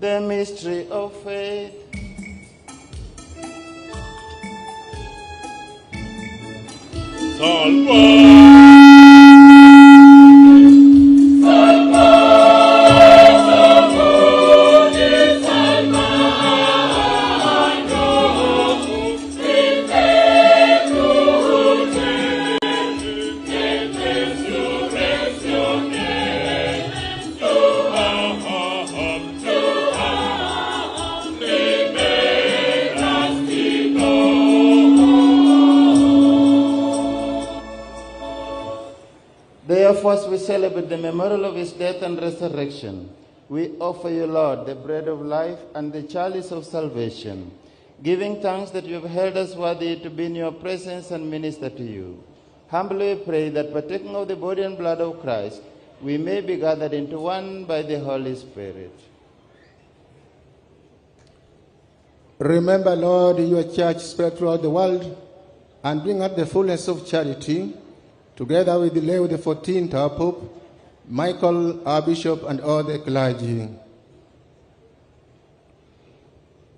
The mystery of faith. Therefore, as we celebrate the memorial of his death and resurrection, we offer you, Lord, the bread of life and the chalice of salvation, giving thanks that you have held us worthy to be in your presence and minister to you. Humbly we pray that, partaking of the body and blood of Christ, we may be gathered into one by the Holy Spirit. Remember, Lord, your church spread throughout the world, and bring out the fullness of charity, together with Leo the 14th, our Pope, Michael, our Bishop, and all the clergy.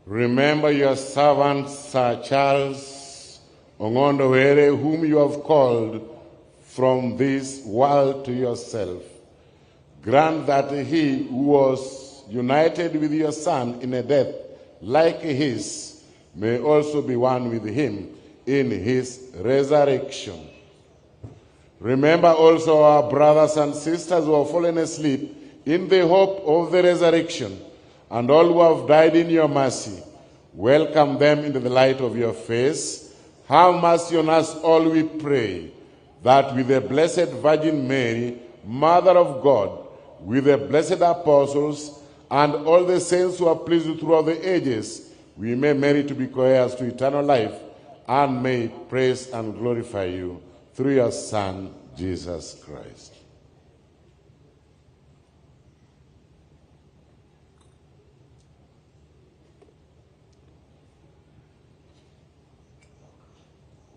Remember your servant, Sir Charles Ong'ondo Were, whom you have called from this world to yourself. Grant that he who was united with your Son in a death like his may also be one with him in his resurrection. Remember also our brothers and sisters who have fallen asleep in the hope of the resurrection, and all who have died in your mercy. Welcome them into the light of your face. Have mercy on us all, we pray, that with the Blessed Virgin Mary, Mother of God, with the blessed apostles, and all the saints who are pleased you throughout the ages, we may merit to be co-heirs to eternal life, and may praise and glorify you through your Son, Jesus Christ.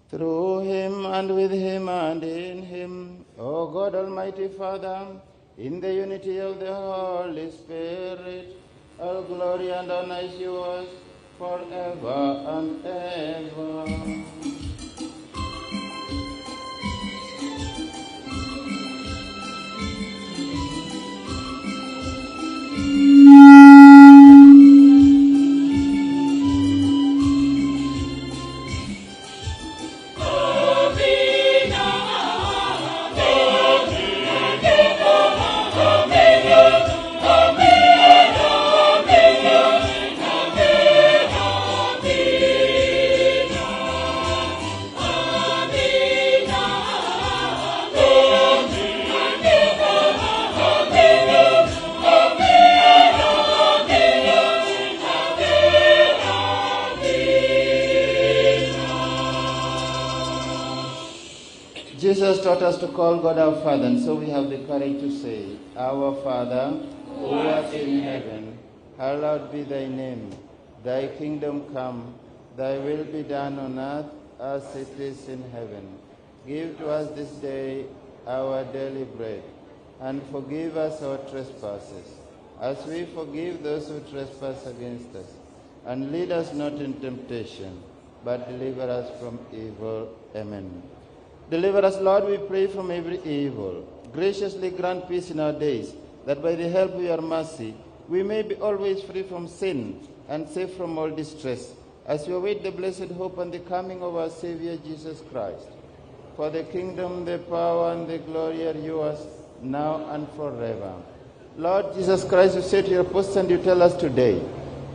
Through him, and with him, and in him, O God Almighty Father, in the unity of the Holy Spirit, all glory and honor is yours forever and ever. Jesus taught us to call God our Father, and so we have the courage to say, Our Father, who art in heaven, hallowed be thy name. Thy kingdom come, thy will be done on earth as it is in heaven. Give to us this day our daily bread, and forgive us our trespasses, as we forgive those who trespass against us. And lead us not in temptation, but deliver us from evil. Amen. Deliver us, Lord, we pray, from every evil. Graciously grant peace in our days, that by the help of your mercy we may be always free from sin and safe from all distress, as we await the blessed hope and the coming of our Savior Jesus Christ. For the kingdom, the power, and the glory are yours, now and forever. Lord Jesus Christ, you say to your apostles and you tell us today,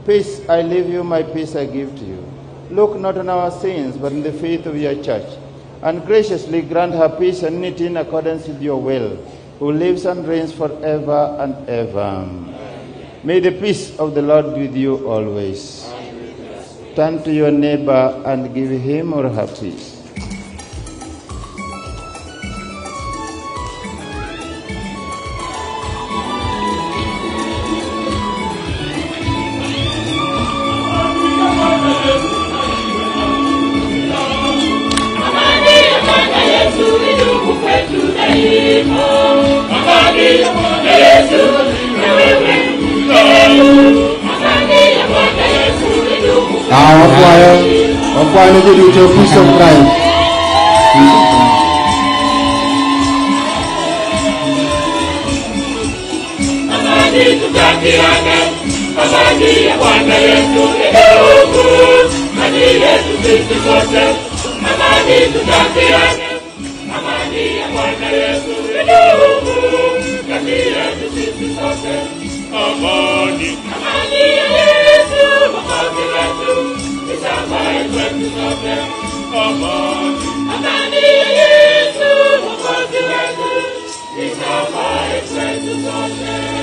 Peace I leave you, my peace I give to you. Look not on our sins, but on the faith of your church, and graciously grant her peace and unity in accordance with your will, who lives and reigns forever and ever. Amen. May the peace of the Lord be with you always. Turn to your neighbor and give him or her peace. Wakwayo ne ji duto peace of Christ. Peace of Christ. Amani tutakiane, amani ya Bwana Yesu idumu, amani yetu sisi sote. Amani tutakiane, amani ya Bwana Yesu idumu, kati yetu sisi sote. Amani, amani ya Yesu Mwokozi wetu, isambae kwetu sote. Amani, amani ya Yesu Mwokozi wetu, isambae kwetu sote.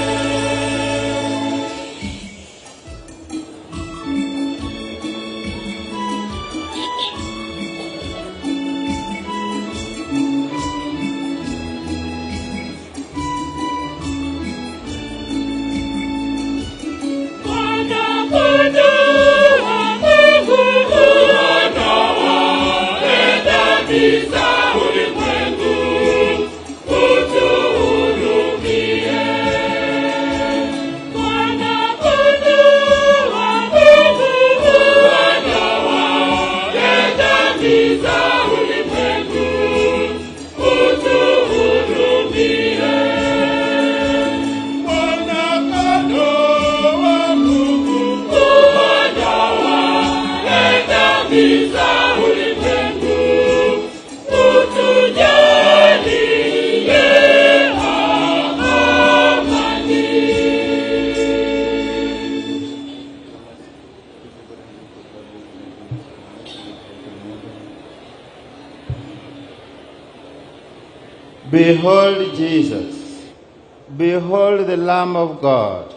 Behold Jesus. Behold the Lamb of God.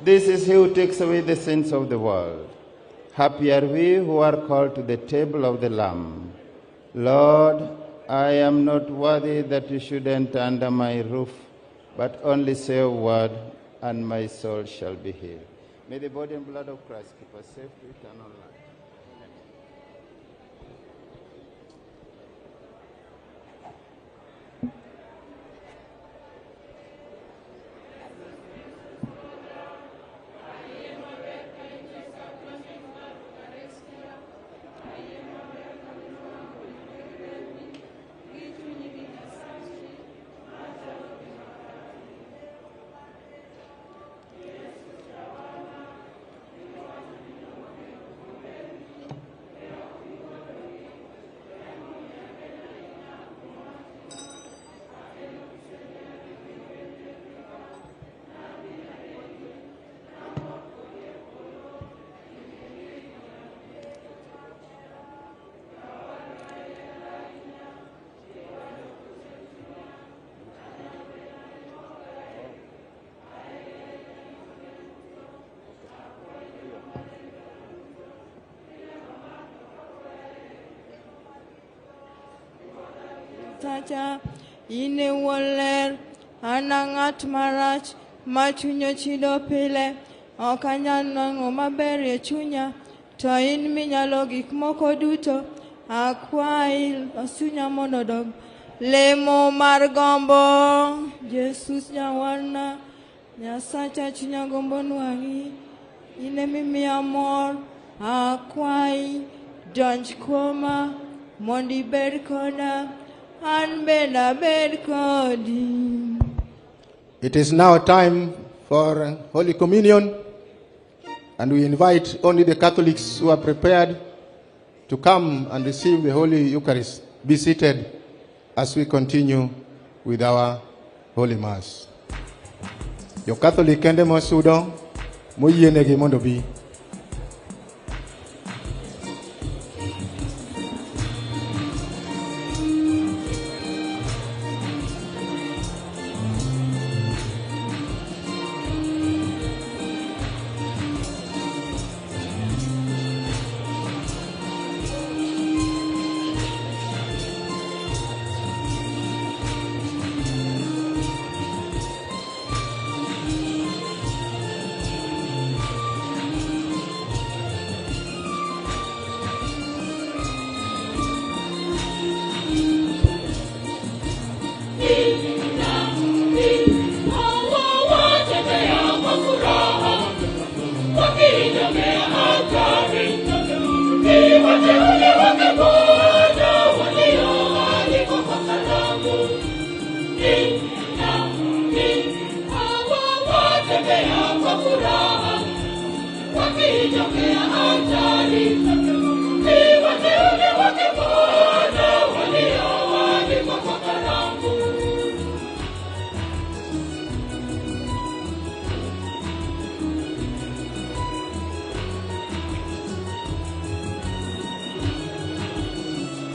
This is he who takes away the sins of the world. Happy are we who are called to the table of the Lamb. Lord, I am not worthy that you should enter under my roof, but only say a word, and my soul shall be healed. May the body and blood of Christ keep us safe to eternal life. Tacha ine wuon an ng'at marach ma chunye chido pile, ok anyal nwang'o maber e chunya, to in minyalo gik moko duto, akwayi los chunya mondo odog. Lemo mar gombo, Jesus jawarna, Nyasacha chunya gombo nwang'i, in emimiya mor, akwayi donj kuoma mondo ibed koda, an bende abed kodi. It is now time for Holy Communion, and we invite only the Catholics who are prepared to come and receive the Holy Eucharist. Be seated as we continue with our Holy Mass. Jo Catholic kende mosudo moyienegi mondo bi.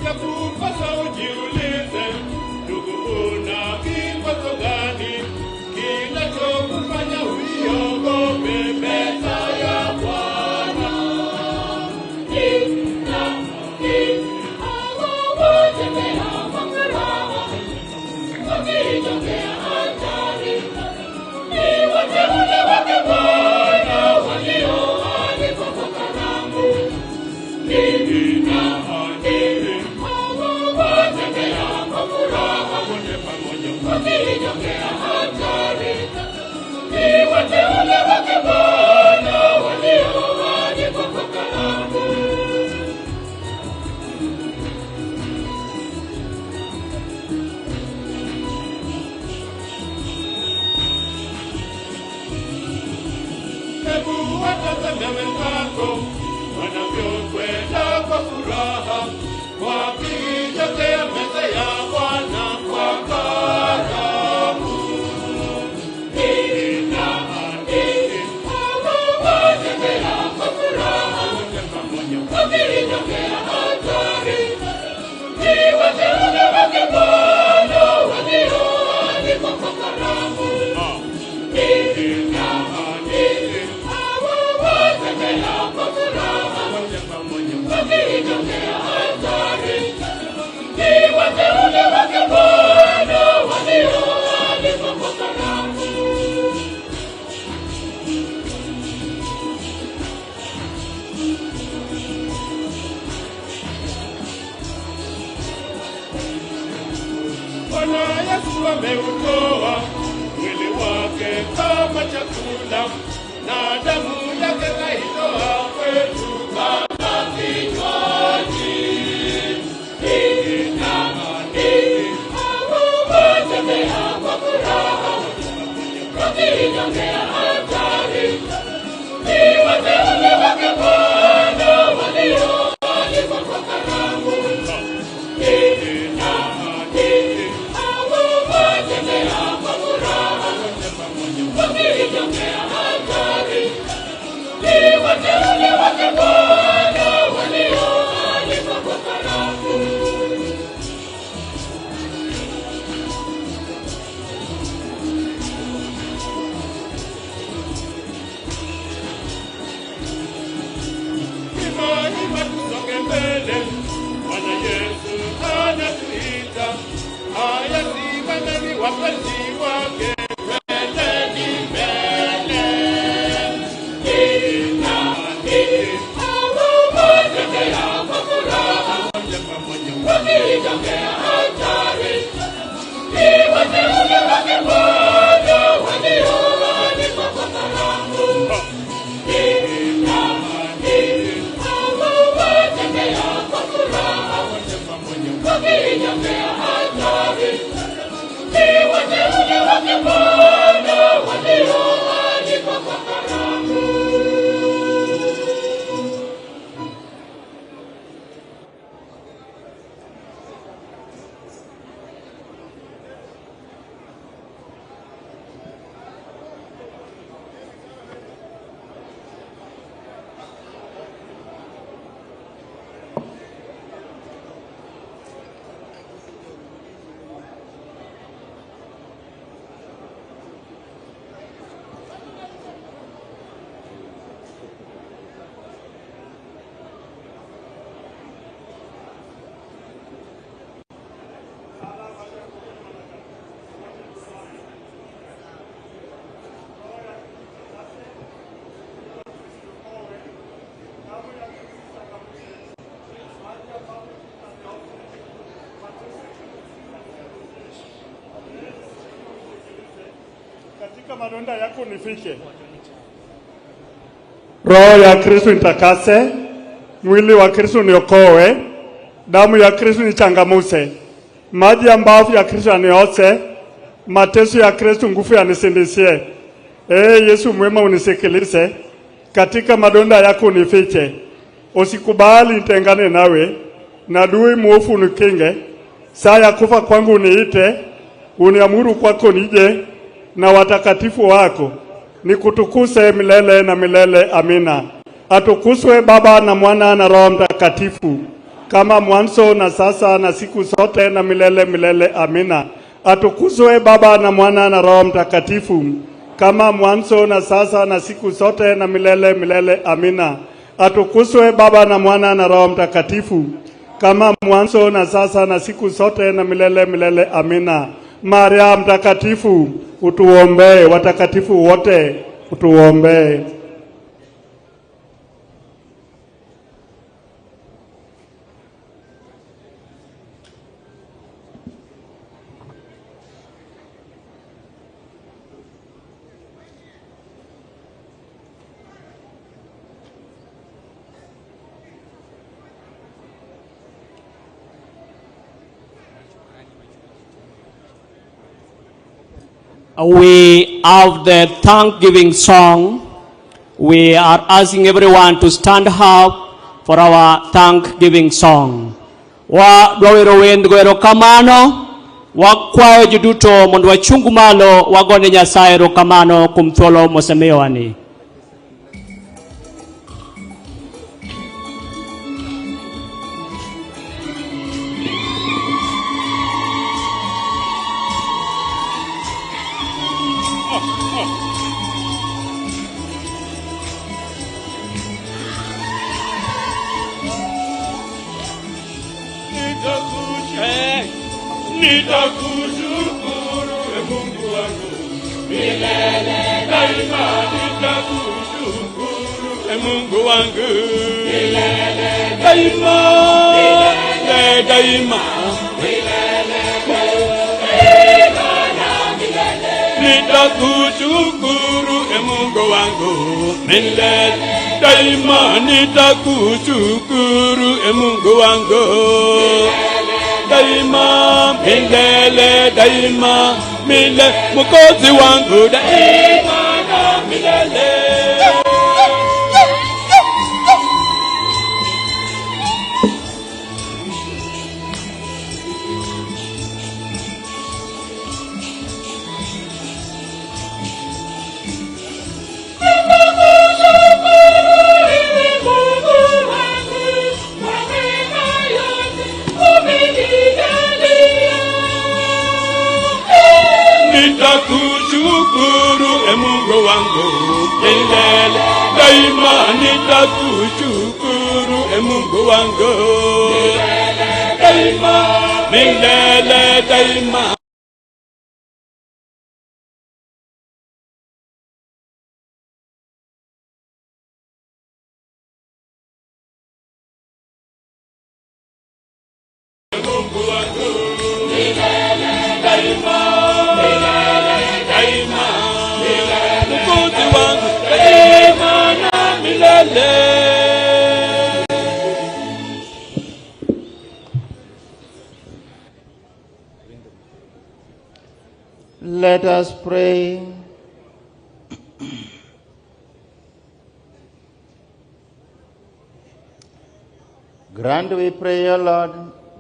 Yakupasa ujiulize, ndugu, una kikwazo gani kinachokufanya uiogope meza ya Bwana? Hebu watazame wenzako wanavyokwenda kwa furaha, wakiijokea meza ya Bwana kwa karamu. Wakiijokea hatari, ni wateule wake Bwana walio Bwana Yesu ameutoa mwili wake kama chakula na damu yake kaitoa kwetu kama kinywaji. Hawatembea kwa furaha wakiijongea altari, ni wateule wake Bwana walioalikwa kwa karamu. Hawatembea kwa furaha wakiijongea altari, ni wateule wake Bwana walioalikwa kwa karamu. Imani tusonge mbele, Bwana Yesu anatuita. Haya simameni wapenzi wake, twendeni mbele. Hawatembea kwa furaha wakiijongea altari, ni wateule wake Bwana walioalikwa kwa karamu. Hawatembea kwa furaha wakiijongea altari, ni wateule wake Bwana walioalikwa kwa karamu. Katika madonda yako nifike. Roho ya Kristo nitakase, mwili wa Kristo niokoe, damu ya Kristo nichangamuse, maji ya mbavu ya Kristo yaniose, mateso ya Kristo nguvu yanisindisie. Ee Yesu mwema, unisikilize, katika madonda yako unifiche, usikubali nitengane nawe, na adui mwovu unikinge. Saa ya kufa kwangu uniite, uniamuru kwako nije, na watakatifu wako nikutukuse milele na milele. Amina. Atukuzwe Baba na Mwana na Roho Mtakatifu, kama mwanzo na sasa na siku zote na milele milele. Amina. Atukuzwe Baba na Mwana na Roho Mtakatifu, kama mwanzo na sasa na siku zote na milele milele. Amina. Atukuzwe Baba na Mwana na Roho Mtakatifu, kama mwanzo na sasa na siku zote na milele milele. Amina. Maria Mtakatifu, utuombee. Watakatifu wote, utuombee. We have the Thanksgiving song. We are asking everyone to stand up for our Thanksgiving song. Wadwa wero wend go erokamano, wakwayo ji duto mondo wachung malo wagone Nyasaye erokamano kuom thuolo mosemiyowani. Nitakushukuru e Mungu wangu milele daima, nitakushukuru e Mungu wangu milele daima, milele daima, milele daima. Nitakushukuru e Mungu wangu milele daima, nitakushukuru e Mungu wangu daima, milele daima, milele Mwokozi wangu daima na milele. Nitakushukuru e Mungu wangu milele daima, nitakushukuru e Mungu wangu daima, milele daima. Mungu wangu milele daima, milele daima, Mwokozi wangu daima na milele. Let us pray. Grant, we pray, O Lord,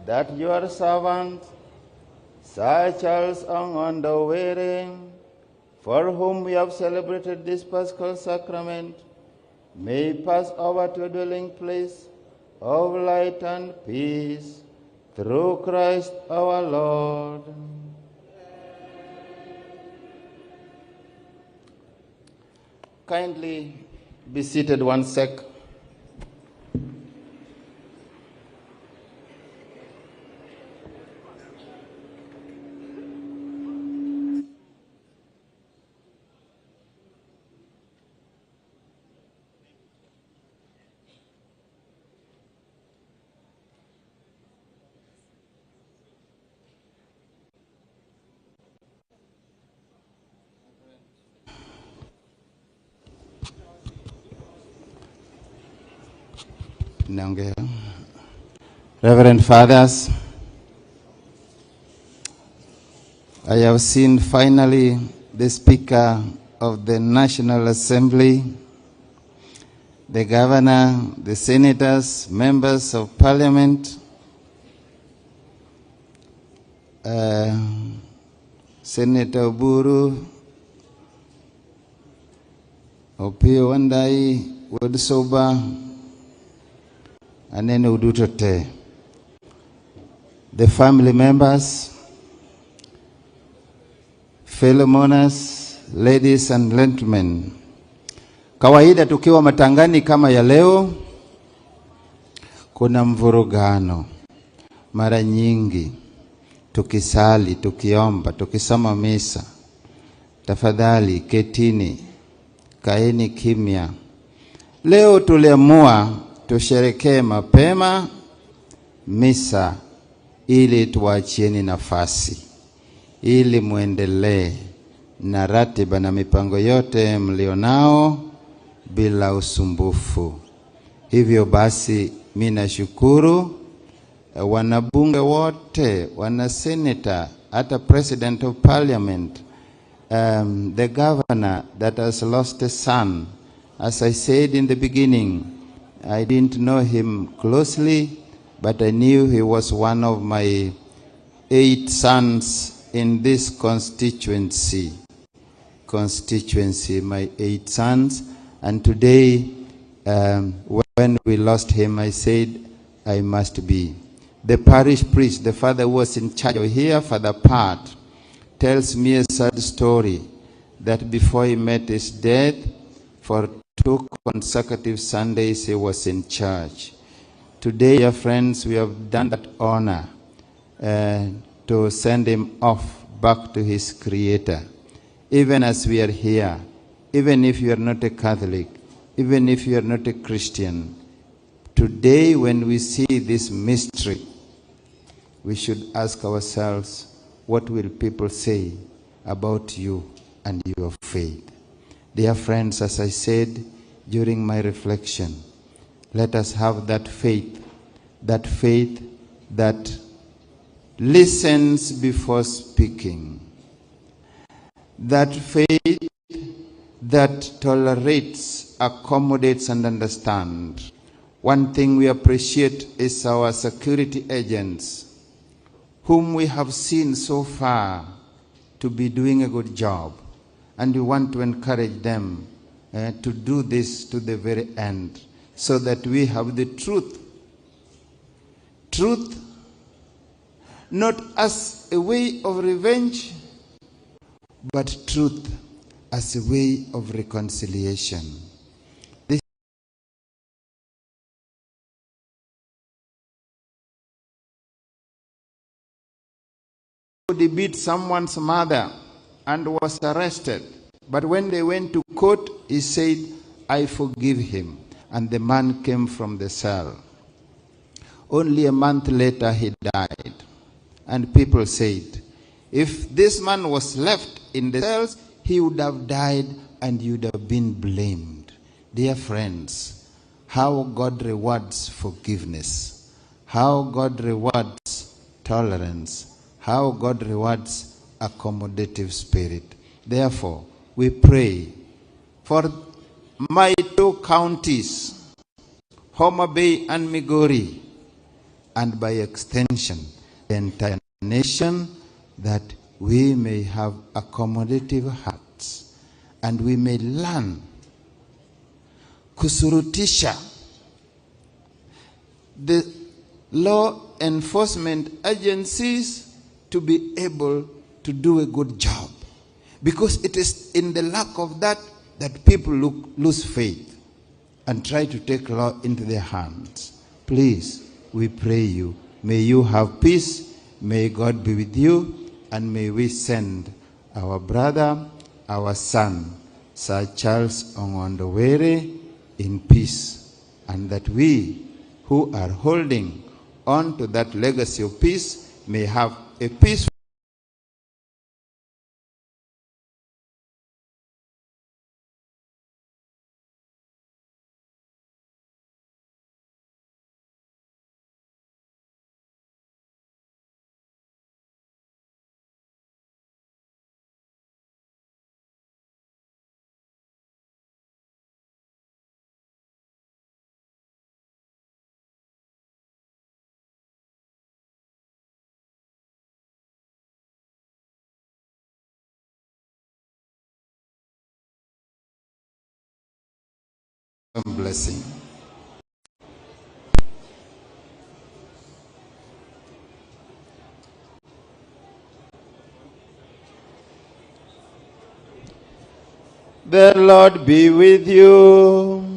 that your servant, Sir Charles Ong'ondo Were, for whom we have celebrated this Paschal Sacrament, may pass over to a dwelling place of light and peace, through Christ our Lord. Kindly be seated one sec. Naongea. Reverend Fathers, I have seen finally the Speaker of the National Assembly, the Governor, the Senators, members of Parliament, Senator Oburu, Opiyo Wandayi, Wodsoba, aneno uduto te. The family members, fellow mourners, ladies and gentlemen. Kawaida tukiwa matangani kama ya leo, kuna mvurugano. Mara nyingi tukisali, tukiomba, tukisoma misa, tafadhali ketini, kaeni kimya. Leo tuliamua tusherekee mapema misa ili tuachieni nafasi, ili muendelee na ratiba na mipango yote mlionao bila usumbufu. Hivyo basi mimi nashukuru wanabunge wote, wana senator, hata president of parliament, the governor that has lost a son. As I said in the beginning, I didn't know him closely, but I knew he was one of my 8 sons in this constituency. Constituency, my 8 sons. And today, when we lost him, I said, I must be. The parish priest, the father who was in charge of here, Father Pat, tells me a sad story that before he met his death, for 2 consecutive Sundays he was in church. Today, dear friends, we have done that honor to send him off back to his Creator. Even as we are here, even if you are not a Catholic, even if you are not a Christian, today when we see this mystery, we should ask ourselves, what will people say about you and your faith. Dear friends, as I said during my reflection, let us have that faith that listens before speaking, that faith that tolerates, accommodates, and understands. One thing we appreciate is our security agents, whom we have seen so far to be doing a good job. And we want to encourage them to do this to the very end, so that we have the truth. Truth, not as a way of revenge, but truth as a way of reconciliation. This beat someone's mother and was arrested. But when they went to court, he said, "I forgive him." And the man came from the cell. Only a month later, he died. And people said, if this man was left in the cells, he would have died and you'd have been blamed. Dear friends, how God rewards forgiveness, how God rewards tolerance, how God rewards accommodative spirit. Therefore, we pray for my two counties, Homa Bay and Migori, and by extension, the entire nation, that we may have accommodative hearts and we may learn kusurutisha the law enforcement agencies to be able to do a good job. Because it is in the lack of that that people lose faith and try to take law into their hands. Please, we pray you, may you have peace, may God be with you, and may we send our brother, our son, Sir Charles Ong'ondo Were, in peace, and that we who are holding on to that legacy of peace may have a peaceful blessing. The Lord be with you.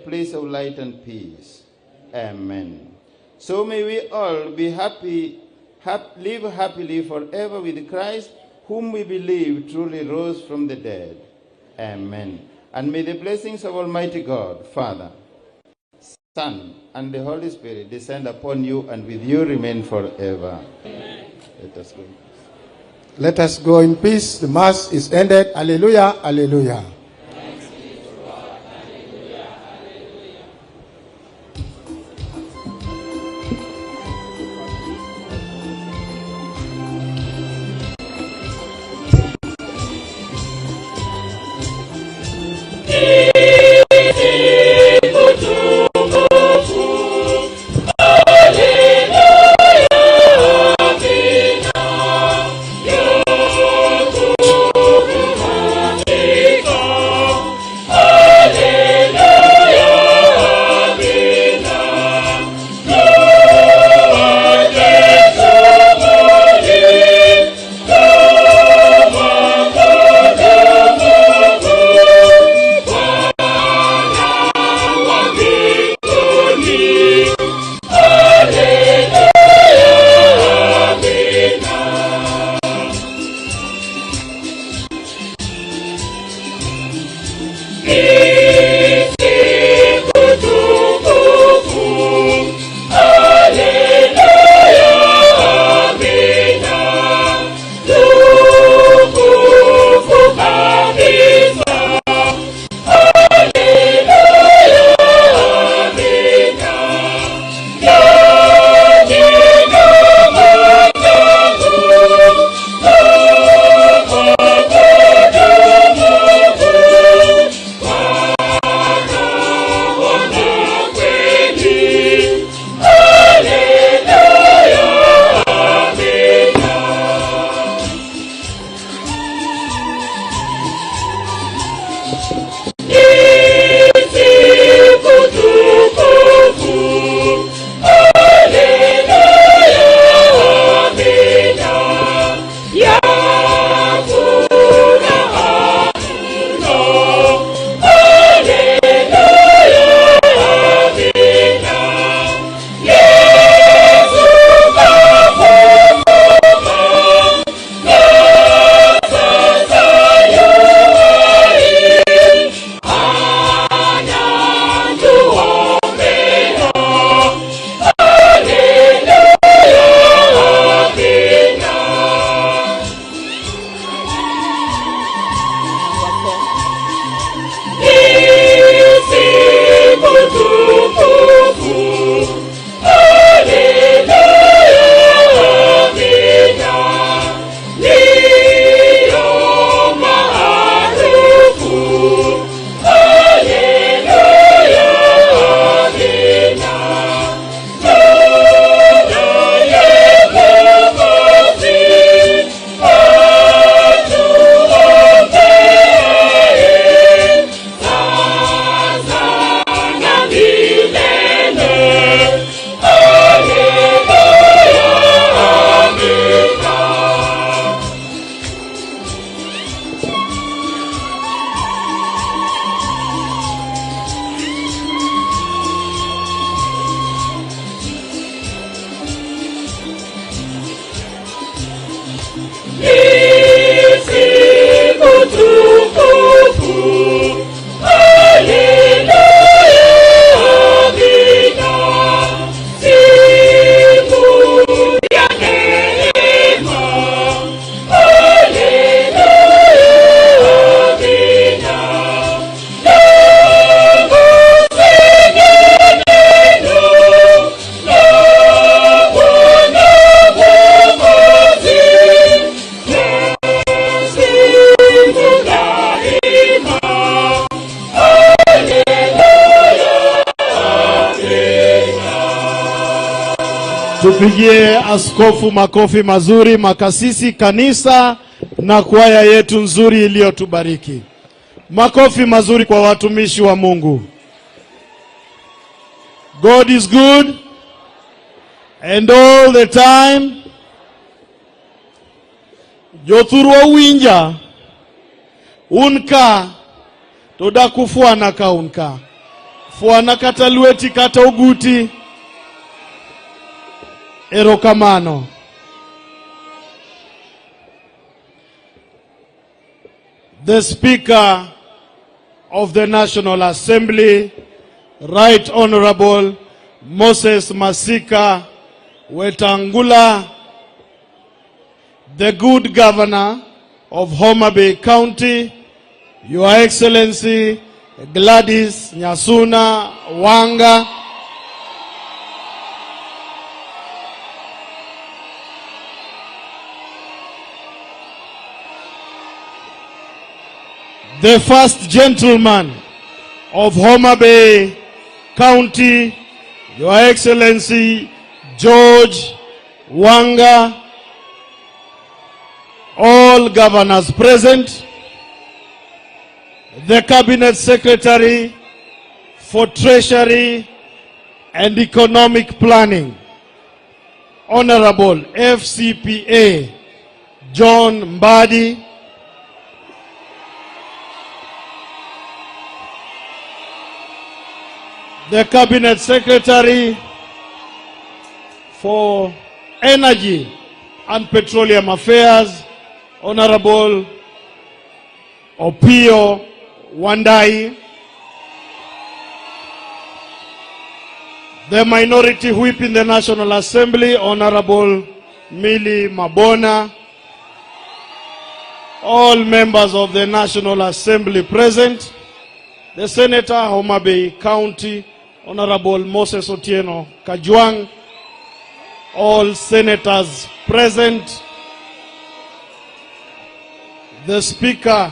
Place of light and peace. Amen. So may we all be happy, live happily forever with Christ, whom we believe truly rose from the dead. Amen. And may the blessings of Almighty God, Father, Son, and the Holy Spirit descend upon you and with you remain forever. Amen. Let us go. Let us go in peace. The Mass is ended. Alleluia, alleluia. Hallelujah. Tupigie askofu makofi mazuri, makasisi, kanisa na kwaya yetu nzuri iliyotubariki. Makofi mazuri kwa watumishi wa Mungu. God is good and all the time. Jothurwa winja un ka to dak ufwana ka un ka. Fwana kata lweti kata oguti. Erokamano. The Speaker of the National Assembly, Right Honorable Moses Masika Wetangula, the good governor of Homa Bay County, Your Excellency Gladys Nyasuna Wanga, the first gentleman of Homa Bay County, Your Excellency George Wanga, all governors present, the Cabinet Secretary for Treasury and Economic Planning, Honorable FCPA John Mbadi, the Cabinet Secretary for Energy and Petroleum Affairs, Honorable Opiyo Wandayi, the Minority Whip in the National Assembly, Honorable Millie Mabona, all members of the National Assembly present, the Senator Homa Bay County, Honorable Moses Otieno Kajwang, all senators present, the Speaker,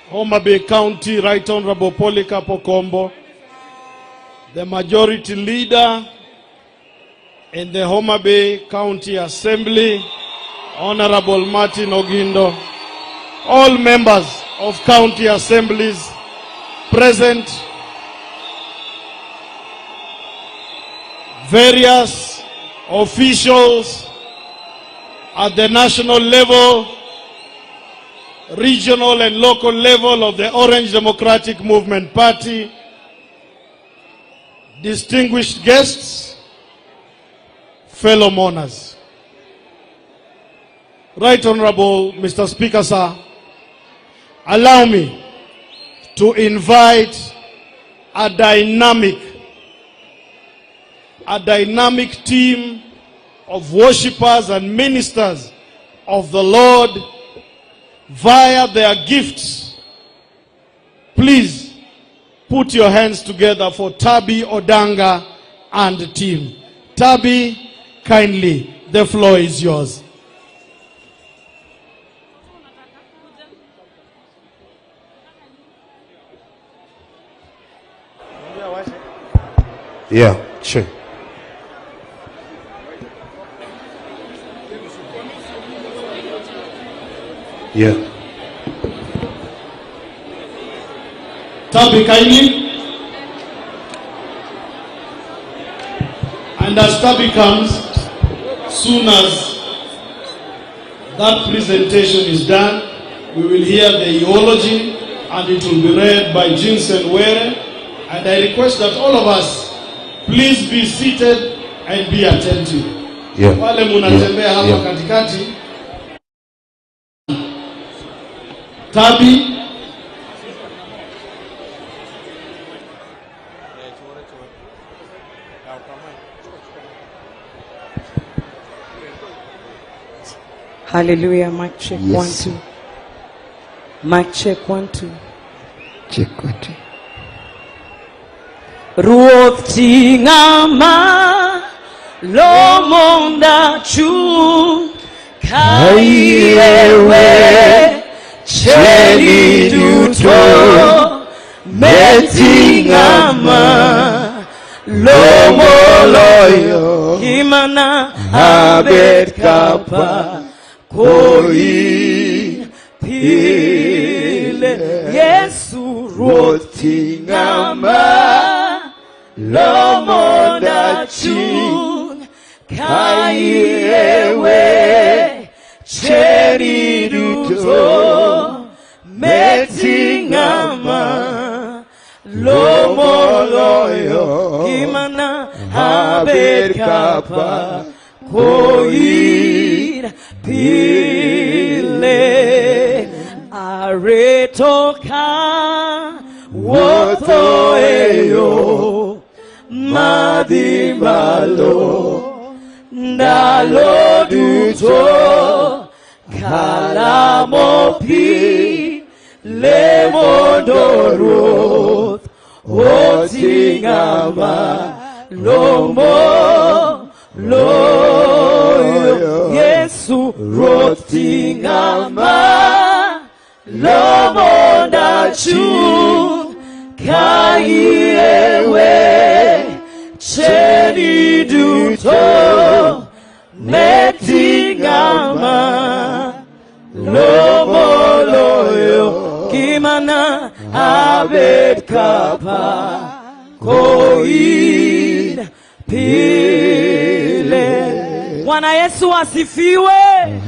Homa Bay County, Right Honorable Polycarp Okombo, the Majority Leader in the Homa Bay County Assembly, Honorable Martin Ogindo, all members of county assemblies present, various officials at the national level, regional and local level of the Orange Democratic Movement Party, distinguished guests, fellow mourners. Right Honorable Mr. Speaker, sir, allow me to invite a dynamic team of worshippers and ministers of the Lord via their gifts. Please put your hands together for Tabi Odanga and team. Tabi, kindly, the floor is yours. Yeah, check. Yeah. Tabi, kindly. And as Tabi comes, soon as that presentation is done, we will hear the eulogy and it will be read by Jinsen Were. And I request that all of us please be seated and be attentive. Wale munatembea hapa katikati. Tabi. Hallelujah. Mic check. Yes. One, two. Mic check. One, two. Check, one, two. Ruoth ting'a malo mondo achung' ka ayie wecheni duto med ting'a malo moloyo ngimana abed kapako pile. Yesu, Ruoth ting'a malo mondo achung' ka ayie wecheni duto med ting'a malo moloyo ngimana abed kapako pile. Areto ka wuotho e yo madhi malo ndalo duto kalamo pile mondo Ruoth oting'a malo moloyo. Yesu, Ruoth ting'a malo mondo achung' ka ayie wecheni duto med ting'a malo moloyo ngimana abed kapako pile. Bwana Yesu asifiwe.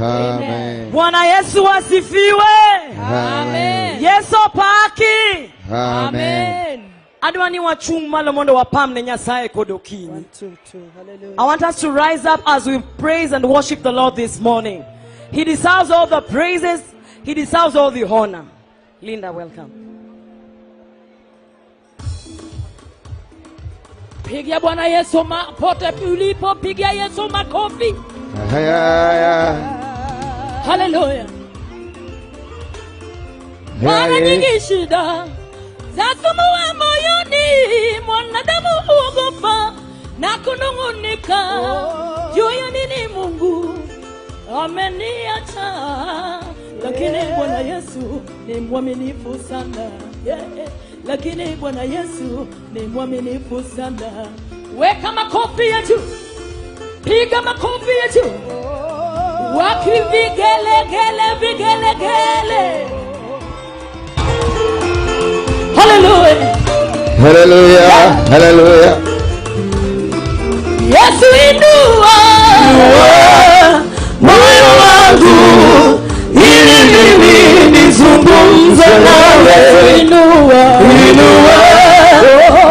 Amen. Bwana Yesu asifiwe. Amen. Yesu opaki. Amen. Adwa ni wachung' malo mondo wapam ne Nyasaye kod okinyi. I want us to rise up as we praise and worship the Lord this morning. He deserves all the praises. He deserves all the honor. Linda, welcome. Pigia Bwana Yesu pote ulipo, pigia Yesu makofi. Haya. Haleluya. Mara nyingi shida zasumbua moyoni, mwanadamu huogopa na kunung'unika juu ya nini Mungu ameniacha, lakini Bwana Yesu ni mwaminifu sana. Yeah. Lakini Bwana Yesu ni mwaminifu sana. Weka makofi ya juu, piga makofi ya juu, wapi vigelegele, vigelegele. Hallelujah. Hallelujah. Hallelujah. Yesu inua moyo wangu ili mimi nizungumze nawe. Inua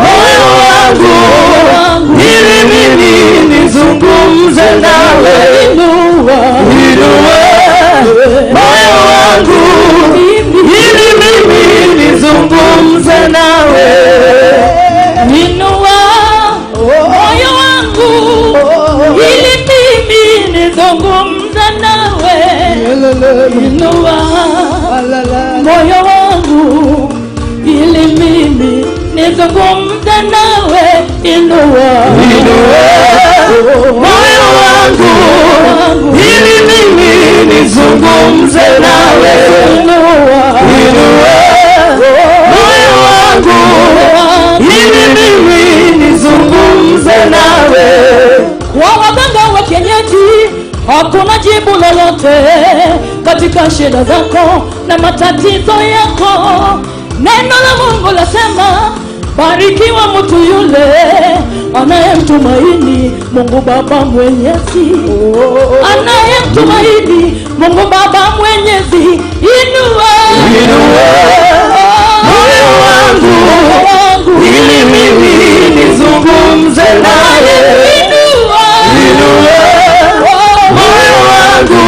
moyo wangu ili mimi nizungumze nawe. Inua moyo wangu ili mimi nizungumze nawe. Inua moyo wangu ili mimi nizungumze nawe. Inua moyo wangu ili mimi nizungumze nawe. Inua moyo wangu ili mimi nizungumze nawe. Inua moyo wangu ili mimi nizungumze nawe. Kwa waganga wa kienyeji hakuna jibu lolote katika shida zako na matatizo yako. Neno la Mungu lasema, barikiwa mtu yule anayemtumaini Mungu Baba Mwenyezi, anayemtumaini Mungu Baba Mwenyezi. Inua moyo wangu ili mimi nizungumze naye. Inua moyo wangu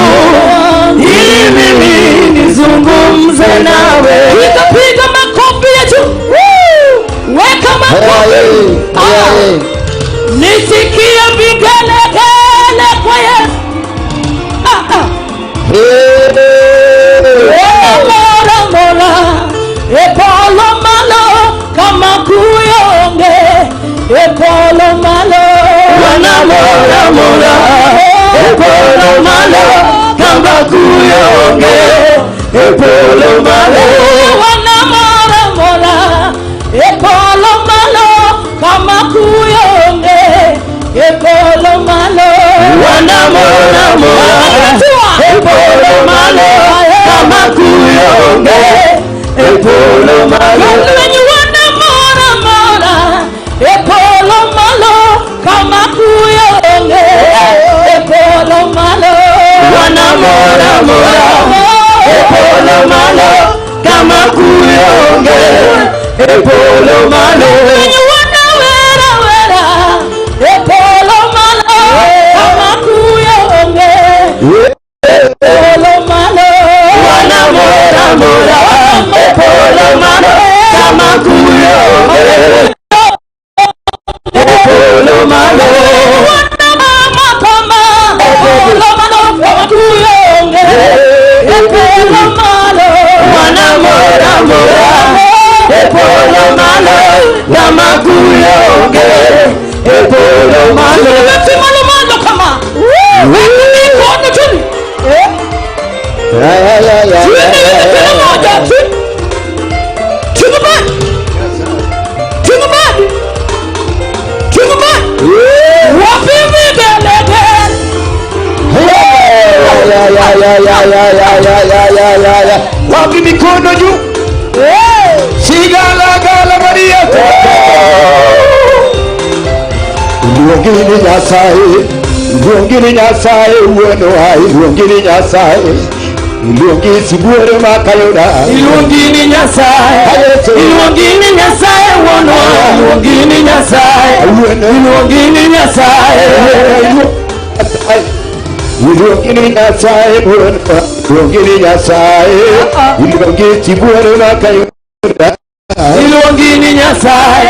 ili mimi nizungumze nawe. Piga makofi ya juu. Weka makofi. Nisikie vigelegele kwa Yesu. Mora mora epolo malo kama kuyonge epolo malo. Wana mora mora epolo malo kama kuyonge epolo malo. Wana mora mora epolo malo kama kuyonge epolo malo. Wana mora mora epolo malo kama kuyonge epolo malo. Wana mora mora epolo malo kama kuyonge epolo malo. Wana mora mora epolo malo kama kuyonge epolo malo. Wana wera wera epolo malo kama kuyonge epolo malo. Wana mora mora epolo malo kama kuyonge epolo malo. Wana mama kama epolo malo kama kuyonge epolo malo. Wana mora mora epolo malo kama kuyonge epolo malo. Malo malo kama weka mikono chini. Wapi mikono juu? Sigalagala Maria. Luongini Nyasaye, Luongini Nyasaye wuonwa, Luongini Nyasaye, Luongi sibuore makayuda. Iluongini Nyasaye, Iluongini Nyasaye wuonwa, Iluongini Nyasaye, Iluongini Nyasaye, Iluongini Nyasaye wuonwa, Iluongini Nyasaye, Iluongi sibuore makayuda. Iluongini Nyasaye,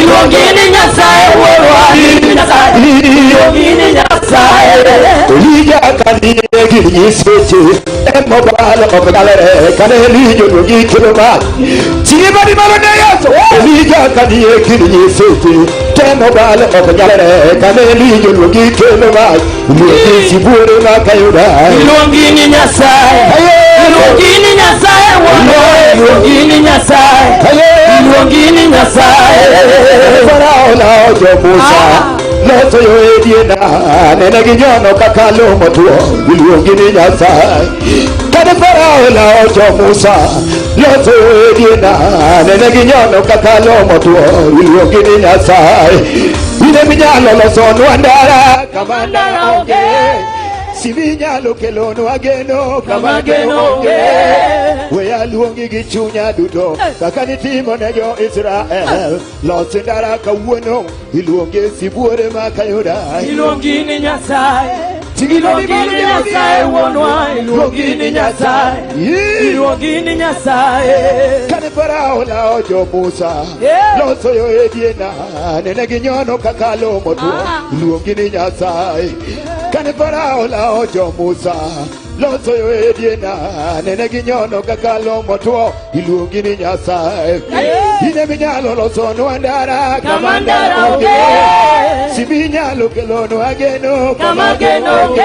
Iluongini Nyasaye wuonwa, Iluongini Nyasaye. Elija kaniye ginyiseche emobalo okalere kane Elija odwogi kelo mach. Chiba di malo ne Yesu. Elija kaniye ginyiseche temobalo okalere kane Elija odwogi kelo mach. Iluongi sibuore makayuda. Iluongini Nyasaye, Iluongini Nyasaye wuonwa, Iluongini Nyasaye, Iluongini Nyasaye. Farao lao jo Musa loso yo e diena nene ginyono kaka lo motwo. Iluongini Nyasaye. Kane Farao lao jo Musa loso ediena nene ginyono kaka lomo tuo iluongi ni Nyasaye. Ine minyalo losonwa ndara kama ndara onge, si minyalo kelonwa geno kama geno onge. We aluongi gi chunya duto kaka nitimo ne jo Israel. Los ndara kawuono iluongi sibuore ma kayuda. Iluongi ni Nyasaye. Iluongi ni Nyasaye wuonwa. Iluongi ni Nyasaye. Iluongi ni Nyasaye. Kane Farao lao jo Musa loso yo ediena nene ginyono kaka lomo tuo iluongi ni Nyasaye. Kane Farao lao jo Musa loso yo ediena nene ginyono kaka lomo tuo iluongi ni Nyasaye. Ine minyalo losonwa ndara kama ndara onge, si minyalo kelonwa geno kama geno onge.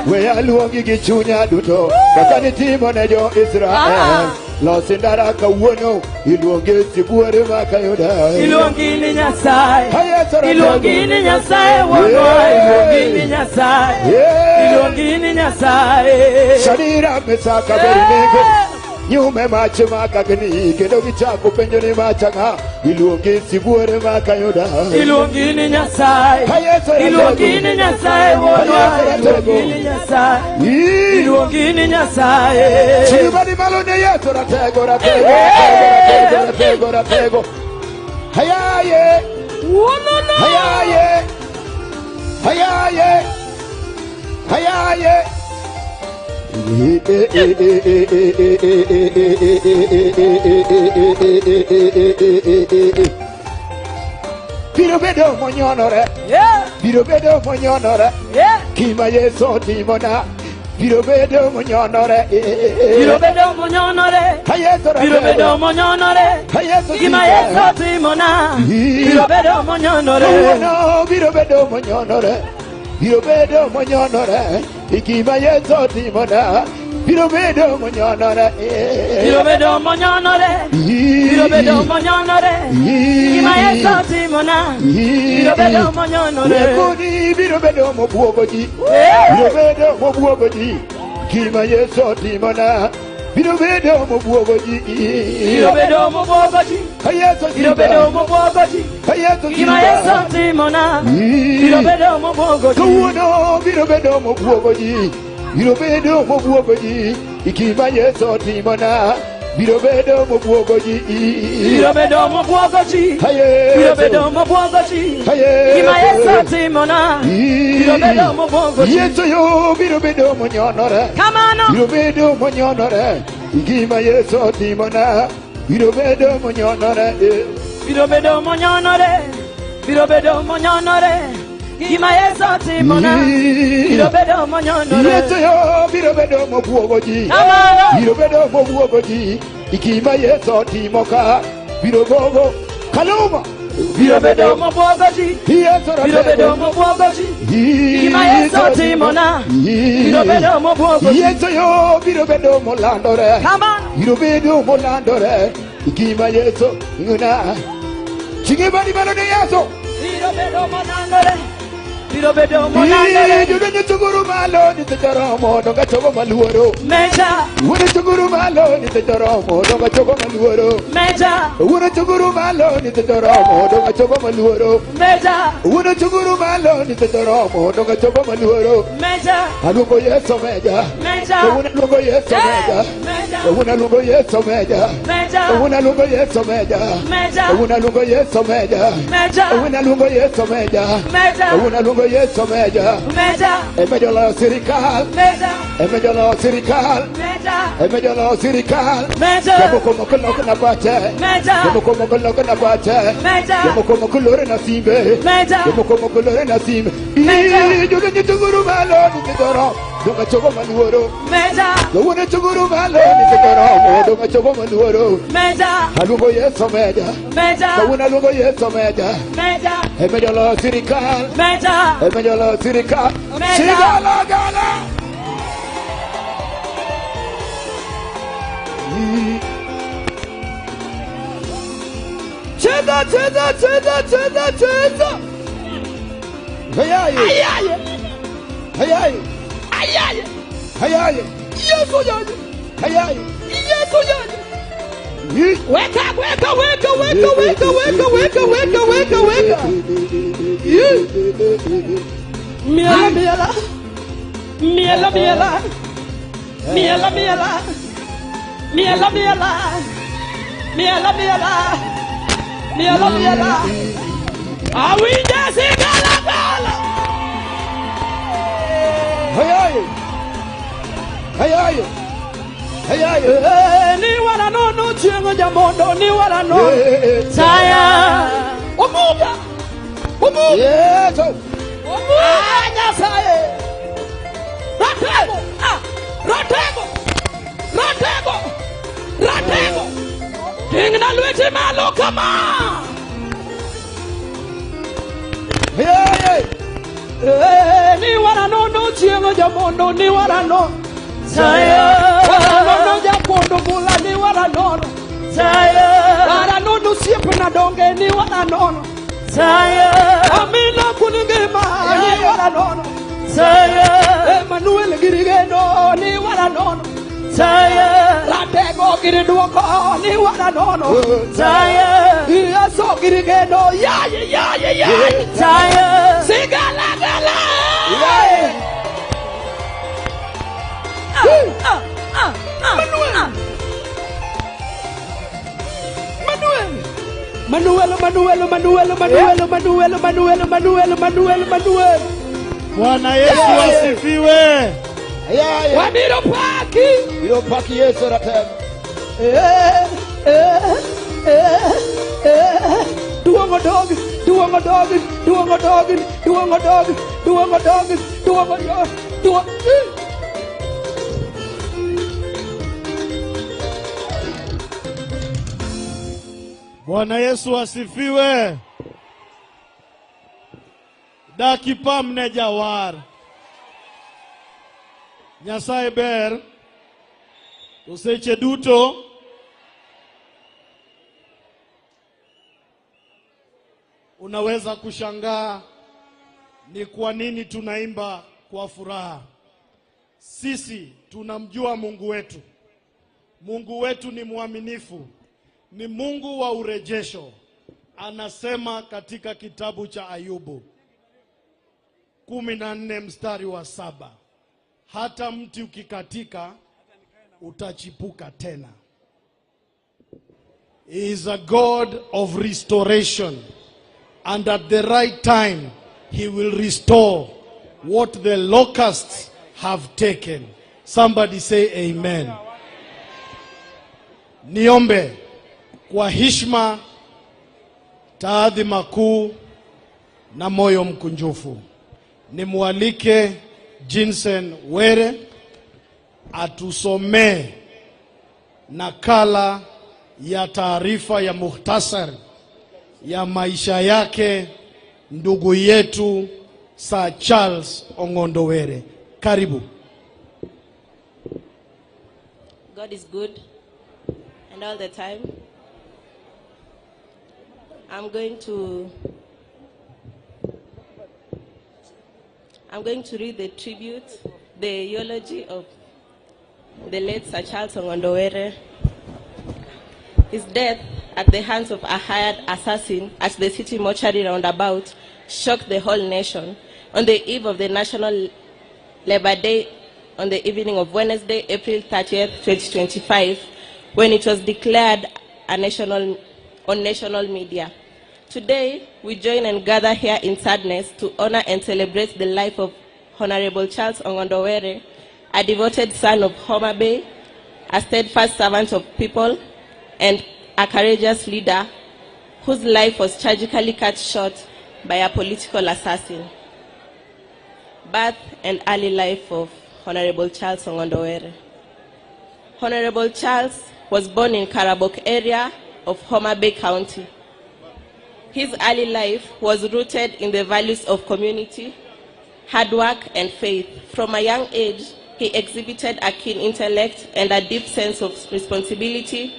We aluongi gi chunya duto kaka nitimo ne jo Israel. Los ndara kawuono iluongi sibuore ma kayuda. Iluongi ni Nyasaye. Iluongi ni Nyasaye wuonwa. Iluongi ni Nyasaye. Iluongi ni Nyasaye. Shanira mesaka berinego nyume mache makagni kendo gichako penjo ni machang'a iluongi sibuore ma kayuda. Iluongi ni Nyasaye. Iluongi ni Nyasaye wuonwa. Iluongi ni Nyasaye. Iluongi ni Nyasaye. Chibani malo ne Yesu ratego ratego ratego ratego ratego. Hayaye. Hayaye. Hayaye. Hayaye. Biro bedo monyonore, biro bedo monyonore, gima Yesu timona. Biro bedo monyonore, biro bedo monyonore, biro bedo monyonore, gima Yesu timona. Biro bedo monyonore, biro bedo monyonore, biro bedo monyonore, gima Yesu timona. Biro bedo monyonore, biro bedo monyonore, biro bedo monyonore, gima Yesu timona. Biro bedo monyonore, Lekoni biro bedo mobwogo ji, biro bedo mobwogo ji, gima Yesu timona. Biro bedo mobwogo ji, biro bedo mobwogo ji, biro bedo mobwogo ji, gima Yesu timona. Biro bedo mobwogo ji, kawuono biro bedo mobwogo ji, biro bedo mobwogo ji, gima Yesu timona. Biro bedo mobwogo ji, biro bedo mobwogo ji, biro bedo mobwogo ji, gima Yesu timona. Biro bedo mobwogo ji, Yesu yo biro bedo monyonore, kamano biro bedo monyonore, gima Yesu timona. Biro bedo monyonore, biro bedo monyonore, biro bedo monyonore, gima Yesu timona. Biro bedo monyonore, Yesu yo biro bedo mobwogo ji, biro bedo mobwogo ji, gima Yesu timo ka biro gogo kaluma. Biro bedo mobwogo ji, biro bedo mobwogo ji, gima Yesu timona. Biro bedo mobwogo ji, Yesu yo biro bedo molandore, biro bedo molandore, gima Yesu ng'una. Ching'e bani malo ne Yesu. Biro bedo molandore, biro bedo molandore. Jodonyo chuguru malo ni te choromo donga chogo maluoro. Meja. Wuone chuguru malo ni te choromo donga chogo maluoro. Meja. Wuone chuguru malo ni te choromo donga chogo maluoro. Meja. Wuone chuguru malo ni te choromo donga chogo maluoro. Meja. Aluongo Yesu meja. Meja. Wuone aluongo Yesu meja. Meja. Wuone aluongo Yesu meja. Meja. Wuone aluongo Yesu meja. Meja. Wuone aluongo Yesu meja. Meja. Wuone aluongo Yesu meja. Meja. Wuone aluongo Yesu meja. Meja. Emejo loyo sirikal. Meja. Emejo loyo sirikal. Meja. Emejo loyo sirikal. Meja. Jomoko moko loko na pache. Meja. Jomoko moko loko na pache. Meja. Jomoko moko lore na simbe. Meja. Jomoko moko lore na simbe. Meja. Jodonyo chuguru malo ni te choro donga chogo maluoro. Meja. Jowuone chuguru malo ni te choromo donga chogo maluoro. Meja. Aluongo Yesu meja. Meja. Kawuono aluongo Yesu meja. Meja. Emejo loyo sirikal. Meja. Emejo loyo sirikal. Meja. Sigala gala. Cheza cheza cheza cheza cheza. Hayaye. Hayaye. Hayaye. Hayaye. Hayaye. Yesu yaye. Hayaye. Yesu yaye. Weka, weka, weka, weka, weka, weka, weka, weka, weka, weka. Miela, miela. Miela, miela. Miela, miela. Miela, miela. Miela, miela. Miela, miela. Awinja sigala gala. Hayaye. Hayaye. Hayaye. Ni wala nono chiengo jamondo ni wala nono. Taya. Omuga. Omuga. Yesu. Omuga Nyasaye. Ratego. Ah. Ratego. Ratego. Ratego. Tingna lweti malo kama. Hayaye. Ni wala nono chiengo jamondo ni wala nono. Taya. Wala nono japondo bula ni wala nono. Taya. Wala nono siepe na donge ni wala nono. Taya. Amina kuningema ni wala nono. Taya. Emmanuel girigeno ni wala nono. Taya. Ratego giriduoko ni wala nono. Taya. Yesu girigeno yaye yaye yaye. Taya. Sigala gala. Yaye. Manuel. Manuel. Manuel, Manuel, Manuel, Manuel, Manuel, Manuel, Manuel, Manuel, Manuel. Bwana Yesu asifiwe. Hayaye. Wabiro paki. Biro paki Yesu ratego. Duongo dog, duongo dog, duongo dog, duongo dog, duongo dog, duongo dog, duongo. Bwana Yesu asifiwe. Dakipam ne jawar. Nyasaye ber. To seche duto unaweza kushangaa ni kwa nini tunaimba kwa furaha. Sisi tunamjua Mungu wetu. Mungu wetu ni mwaminifu. Ni Mungu wa urejesho. Anasema katika kitabu cha Ayubu 14 mstari wa 7, hata mti ukikatika utachipuka tena. He is a God of restoration, and at the right time he will restore what the locusts have taken. Somebody say amen. Niombe kwa heshima, taadhima kuu na moyo mkunjufu, nimwalike Jinsen Were atusomee nakala ya taarifa ya muhtasari ya maisha yake ndugu yetu Sir Charles Ong'ondo Were. Karibu. God is good and all the time. I'm going to read the tribute, the eulogy of the late Sir Charles Ong'ondo Were. His death at the hands of a hired assassin at the city mortuary roundabout shocked the whole nation on the eve of the National Labor Day on the evening of Wednesday, April 30th, 2025, when it was declared a national, on national media. Today, we join and gather here in sadness to honor and celebrate the life of Honorable Charles Ong'ondo Were, a devoted son of Homa Bay, a steadfast servant of people, and a courageous leader whose life was tragically cut short by a political assassin. Birth and early life of Honorable Charles Ong'ondo Were. Honorable Charles was born in Karabok area of Homa Bay County. His early life was rooted in the values of community, hard work, and faith. From a young age, he exhibited a keen intellect and a deep sense of responsibility,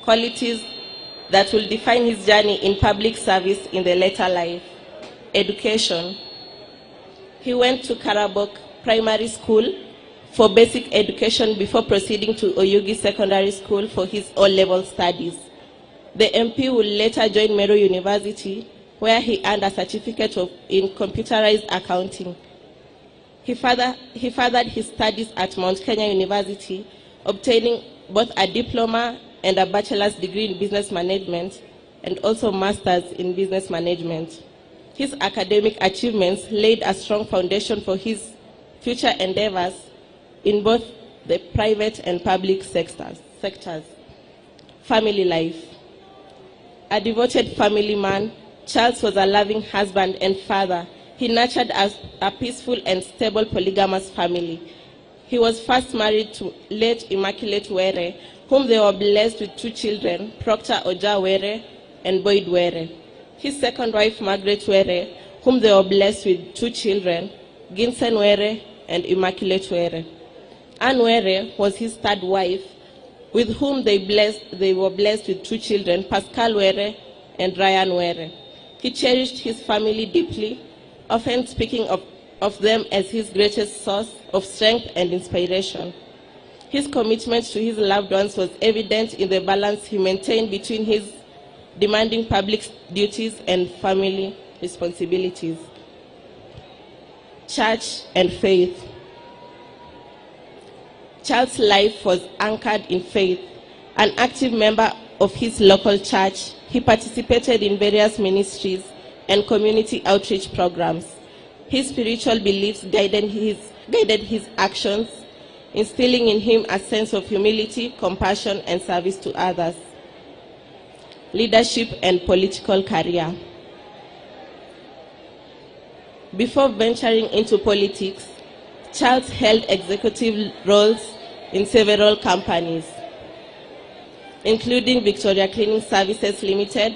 qualities that will define his journey in public service in the later life. Education. He went to Karabok Primary School for basic education before proceeding to Oyugi Secondary School for his O-level studies. The MP would later join Meru University, where he earned a certificate in computerized accounting. He furthered his studies at Mount Kenya University, obtaining both a diploma and a bachelor's degree in business management, and also master's in business management. His academic achievements laid a strong foundation for his future endeavors in both the private and public sectors. Family life. A devoted family man, Charles was a loving husband and father. He nurtured a peaceful and stable polygamous family. He was first married to late Immaculate Were, whom they were blessed with two children, Proctor Oja Were and Boyd Were. His second wife, Margaret Were, whom they were blessed with two children, Ginsen Were and Immaculate Were. Anne Were was his third wife, with whom they were blessed with two children, Pascal Were and Ryan Were. He cherished his family deeply, often speaking of them as his greatest source of strength and inspiration. His commitment to his loved ones was evident in the balance he maintained between his demanding public duties and family responsibilities. Church and faith. Charles' life was anchored in faith. An active member of his local church, he participated in various ministries and community outreach programs. His spiritual beliefs guided his actions, instilling in him a sense of humility, compassion, and service to others. Leadership and political career. Before venturing into politics, Charles held executive roles in several companies, including Victoria Cleaning Services Limited,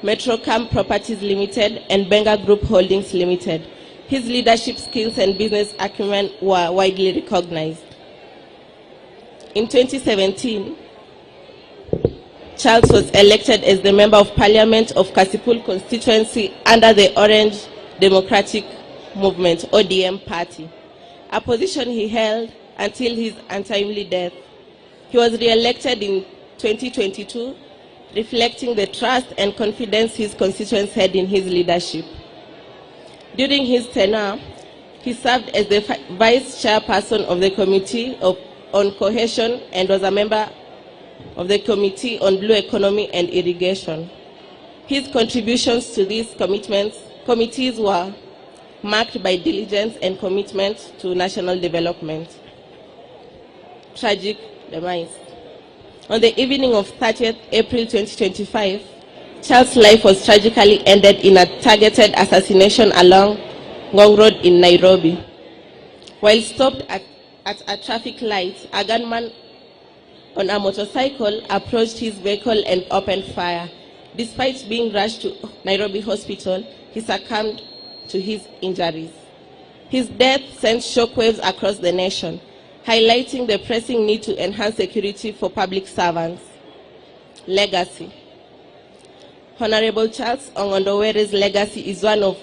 Metrocam Properties Limited, and Benga Group Holdings Limited. His leadership skills and business acumen were widely recognized. In 2017, Charles was elected as the Member of Parliament of Kasipul constituency under the Orange Democratic Movement, ODM party, a position he held until his untimely death. He was re-elected in 2022, reflecting the trust and confidence his constituents had in his leadership. During his tenure, he served as the vice chairperson of the Committee on Cohesion and was a member of the Committee on Blue Economy and Irrigation. His contributions to these committees were marked by diligence and commitment to national development. Tragic demise. On the evening of 30th April 2025, Charles' life was tragically ended in a targeted assassination along Ngong Road in Nairobi. While stopped at a traffic light, a gunman on a motorcycle approached his vehicle and opened fire. Despite being rushed to Nairobi Hospital, he succumbed to his injuries. His death sent shockwaves across the nation, highlighting the pressing need to enhance security for public servants. Legacy. Honorable Charles Ong'ondo Were's legacy is one of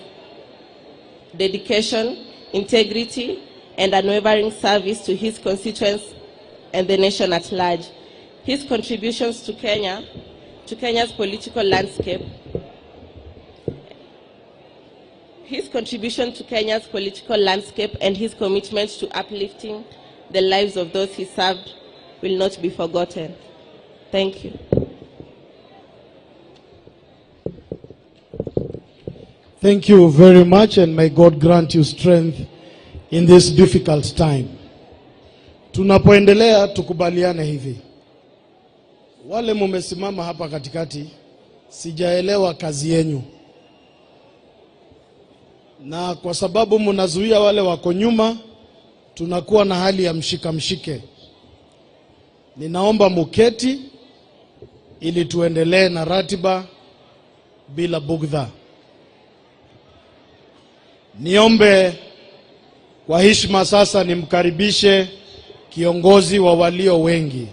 dedication, integrity, and unwavering service to his constituents and the nation at large. His contributions to Kenya's political landscape, and his commitment to uplifting the lives of those he served will not be forgotten. Thank you. Thank you very much, and may God grant you strength in this difficult time. Tunapoendelea tukubaliane hivi. Wale mumesimama hapa katikati, sijaelewa kazi yenyu. Na kwa sababu mnazuia wale wako nyuma, tunakuwa na hali ya mshika mshike. Ninaomba muketi ili tuendelee na ratiba bila bugdha. Niombe kwa heshima sasa nimkaribishe kiongozi wa walio wengi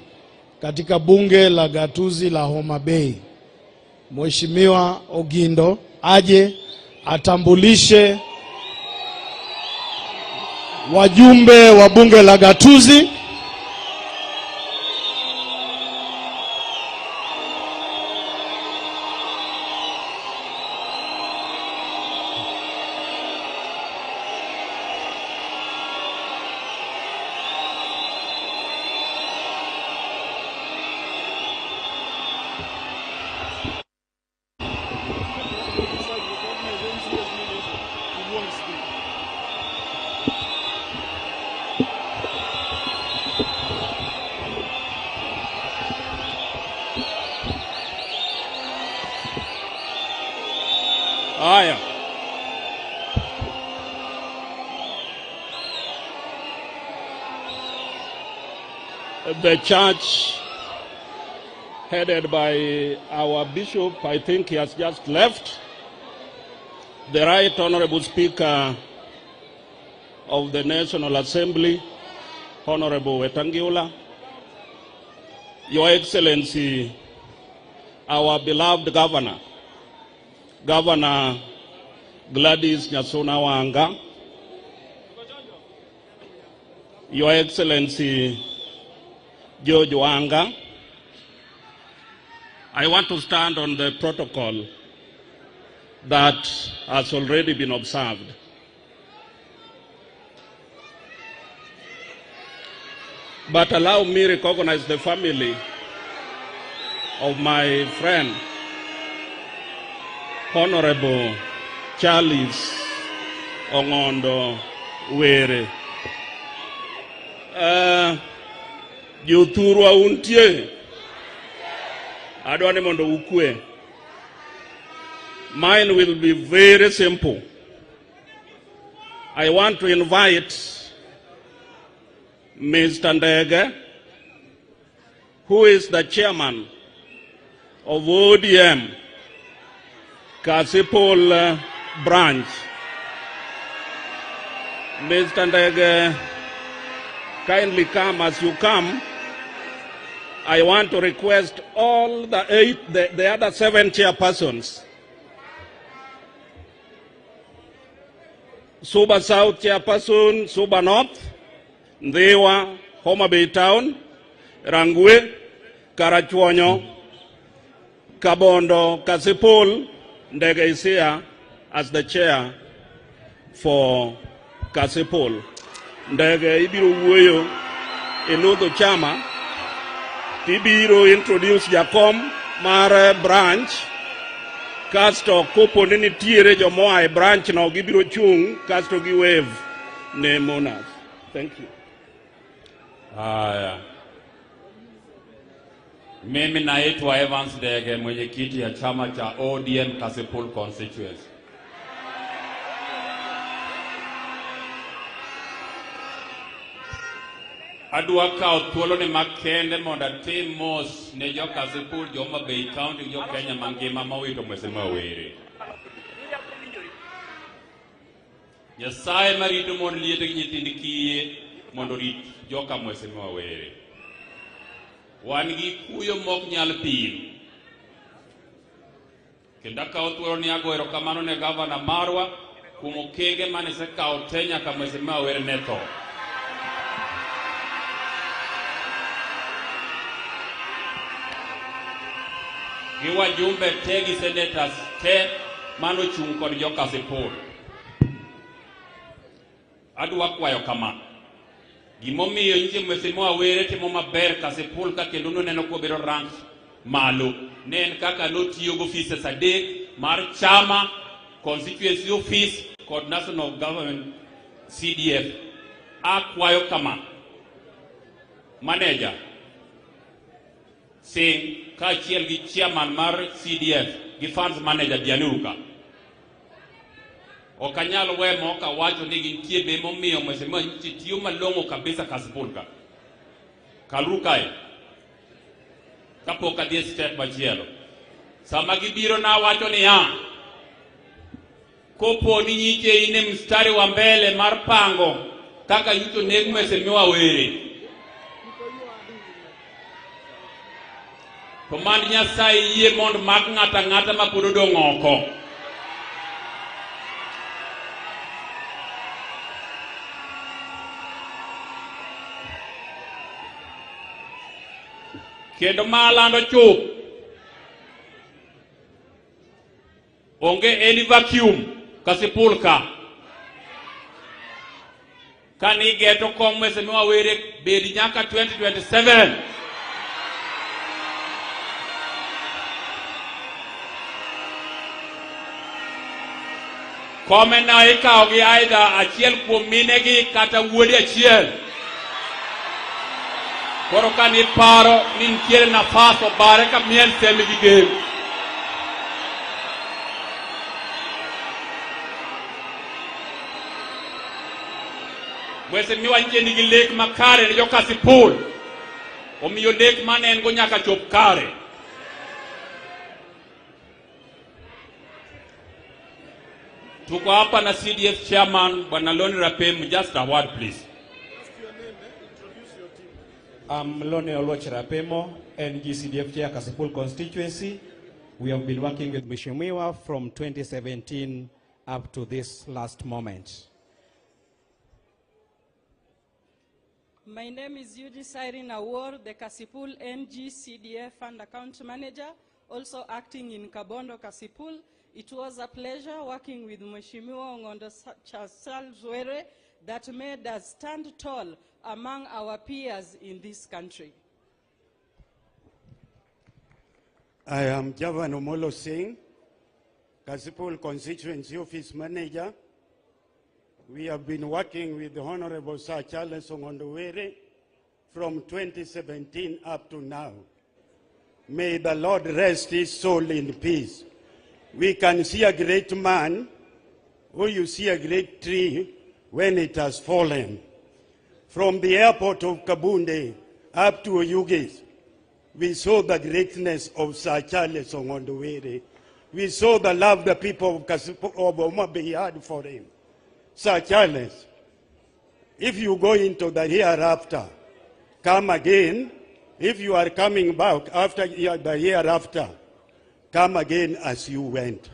katika bunge la gatuzi la Homa Bay, Mheshimiwa Ogindo, aje atambulishe Wajumbe wa bunge la gatuzi, Haya. The church headed by our bishop, I think he has just left. The Right Honorable Speaker of the National Assembly, Honorable Wetangula, Your Excellency, our beloved Governor, Governor Gladys Nyasuna Wanga, Your Excellency George Wanga, I want to stand on the protocol that has already been observed. But allow me recognize the family of my friend, Honorable Charles Ong'ondo Were. Jothurwa untie, adwa ni mondo ukwe. Mine will be very simple. I want to invite Mr. Ndege, who is the chairman of ODM Kasipul branch. Mr. Ndege, kindly come. As you come, I want to request all the eight, the other 7 chairpersons. Suba South chairperson, Suba North, Ndhiwa, Homa Bay Town, Rangwe, Karachuonyo, Kabondo, Kasipul, Ndege is here as the chair for Kasipul. Ndege ibiro wuoyo e lodho chama, tibiro introduce jakom mar branch, kasto kopo ni nitiere jomoa e branch no gibiro chung' kasto gi wave ne mourners. Thank you. Haya. Mimi naitwa Evans Ndege, mwenyekiti ya chama cha ODM Kasipul constituency. Adwa kawo thuolo ni makende mondo atim mos ne jo Kasipul, jo Homa Bay County, jo Kenya mangima mowito Mheshimiwa Were. Nyasaye marito mon liete gi nyithind kiye mondo orit joka Mheshimiwa Were. Wan gi kuyo mok nyal pim. Kendo akawo thuolo ni ago erokamano ne gavana marwa kuom okenge mane osekawo te nyaka Mheshimiwa Were ne tho. Gi wajumbe te gi senators te manochung' kod jo Kasipul. Adwa kwayo kama. Gimomiyo nyiche Mheshimiwa Were timo maber Kasipul ka kendo noneno kobedo rank malo. Ne en kaka notiyo gi offices adek mar chama, constituency office kod national government CDF. Akwayo kama. Manager Singh kaachiel gi chairman mar CDF gi funds manager Dianuruka. Ok anyal we ma ok awacho ni gintie be momiyo Mheshimiwa nyiche tiyo malong'o kabisa Kasipul ka. Kaluru kae. Kapok adhi e step machielo. Sama gibiro nawacho niya, kopo ni nyiche in e mstari wa mbele mar pango kaka nyicho neg Mheshimiwa Were, to mand Nyasaye yie mondo mak ng'ato ang'ata ma pod odong' oko. Kendo ma lando chuth. Onge any vacuum Kasipul ka. Kani geto kom Mheshimiwa Were bedi nyaka 2027. Kome na ikawo gi aidha achiel kuom minegi kata wuode achiel. Koro ka niparo ni nitiere nafas obare ka miel semi gi gem. Mheshimiwa nje nigi lek makare ne jo-Kasipul. Omiyo lek mane en go nyaka chop kare. Tuko hapa na CDF chairman Bwana Loni Rapem, just a word please. I'm Loni Oluoch Rapemo, NGCDF Chair, Kasipul constituency. We have been working with Mheshimiwa from 2017 up to this last moment. My name is Judith Irene Awor, the Kasipul NGCDF and Account Manager, also acting in Kabondo Kasipul. It was a pleasure working with Mheshimiwa Ong'ondo Charles Were that made us stand tall among our peers in this country. I am Javan Omolo Singh, Kasipul Constituency Office Manager. We have been working with the Honorable Sir Charles Ong'ondo Were from 2017 up to now. May the Lord rest his soul in peace. We can see a great man, or you see a great tree when it has fallen. From the airport of Kabunde up to Oyugis, we saw the greatness of Sir Charles Ong'ondo Were. We saw the love the people of Kasipul, of Homa Bay had for him. Sir Charles, if you go into the hereafter, come again. If you are coming back after the hereafter, come again as you went.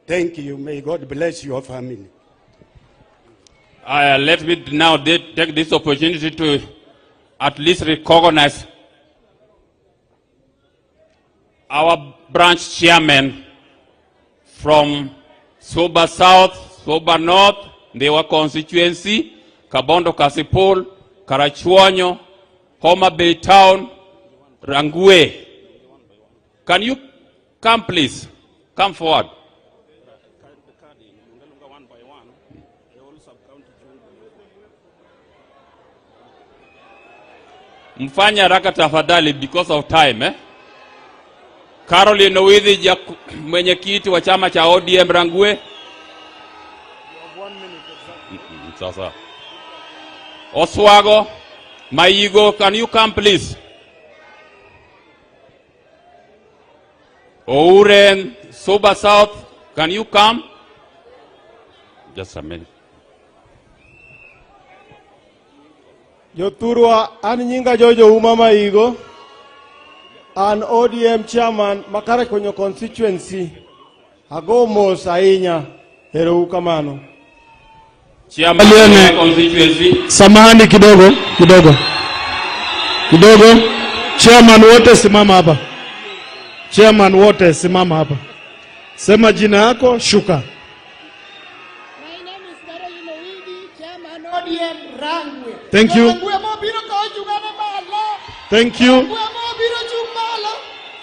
Thank you. May God bless your family. Let me now take this opportunity to at least recognize our branch chairman from Suba South, Suba North, Ndhiwa constituency, Kabondo Kasipul, Karachuonyo, Homa Bay Town, Rangwe. Can you come please? Come forward. Mfanye haraka tafadhali because of time, eh? Caroline Owidhi, mwenyekiti wa chama cha ODM Rangwe. Sasa. Oswago, Maigo, can you come please? Ouren, Suba South, can you come? Just a minute. Jothurwa, an nyinga Jojo Uma Maigo, an ODM chairman Makarakonyo constituency. Ago mos ahinya, ero kamano. Chairman constituency. Samahani kidogo, kidogo. Kidogo. Chairman wote simama hapa. Chairman wote simama hapa. Sema jina yako, shuka. My name is Caroline Owidi, Chairman ODM Rangwe. Thank you. Thank you.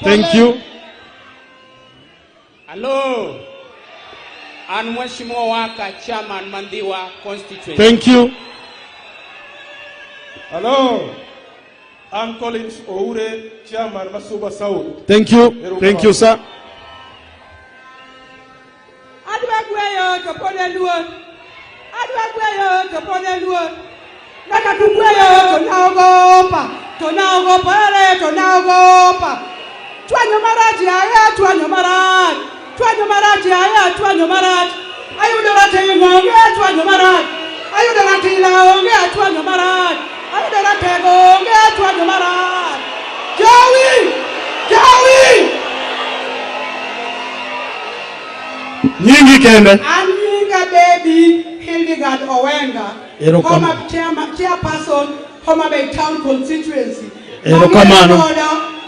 Thank you. Hello. I'm Mheshimiwa Waka, Chairman Mandiwa constituency. Thank you. Hello. I'm Collins Oure, Chairman Masuba South. Thank you. Thank you, sir. Adwa gweyo to pod aluor. Adwa gweyo to pod aluor. Kaka tugweyo to naogopa. To naogopa ere to naogopa. Chwanyo marach yaye chwanyo marach. Chwanyo marach yaye chwanyo marach. Ayudo rateng' onge chwanyo marach. Ayudo ratila onge chwanyo marach. Ayudo ratego onge chwanyo marach. Jowi! Jowi! Nyingi kende. An nyinga baby Hildegard Owenga. Erokamano. Homa chairperson, Homa Bay Town constituency. Erokamano.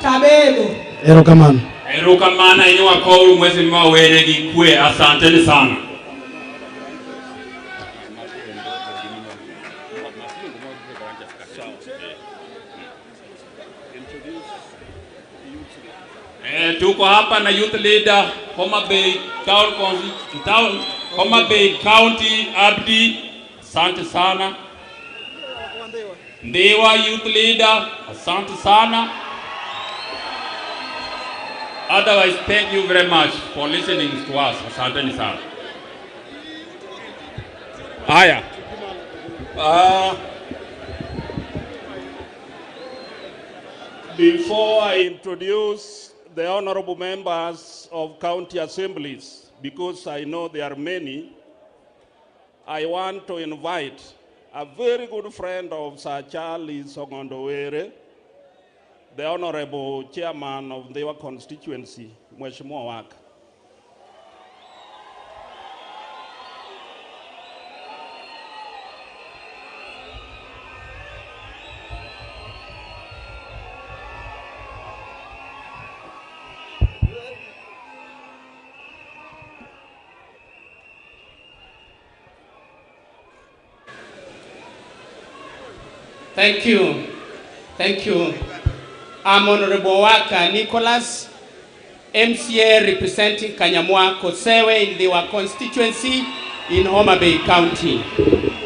Tabedo. Erokamano. Erokamano ahinya wakouru Mheshimiwa Were gi kwe, asanteni sana. Tuko hapa na youth leader Homa Bay Town, Homa Bay County Abdi, asante sana. Ndhiwa youth leader, asante sana. Otherwise, thank you very much for listening to us. Asanteni sana. Haya. Before I introduce the honorable members of county assemblies, because I know there are many, I want to invite a very good friend of Sir Charles Ong'ondo Were, the honorable chairman of Ndhiwa constituency, Mheshimiwa Waka. Thank you. Thank you. I'm Honorable Waka Nicholas, MCA representing Kanyamwa Kosewe in the constituency in Homa Bay County.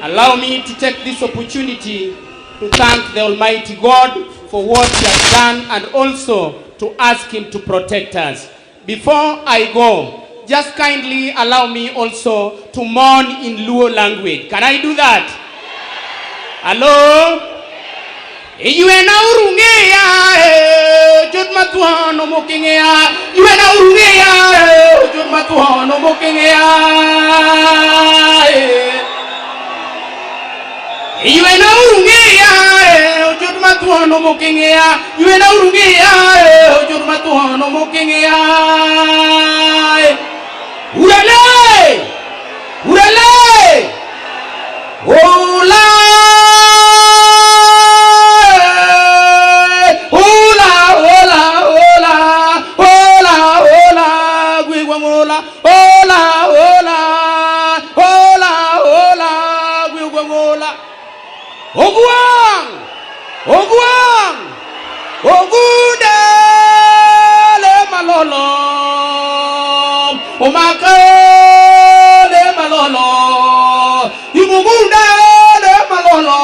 Allow me to take this opportunity to thank the Almighty God for what he has done and also to ask him to protect us. Before I go, just kindly allow me also to mourn in Luo language. Can I do that? Hello? Yuena urungeya, jod matuono mokingeya. Yuena urungeya, jod matuono mokingeya. Yuena urungeya, jod matuono mokingeya. Yuena urungeya, jod matuono mokingeya. Urale, urale, ola. Ogwang! Ogwang! Ogunde le malolo! Omaka le malolo! Imugunde le malolo!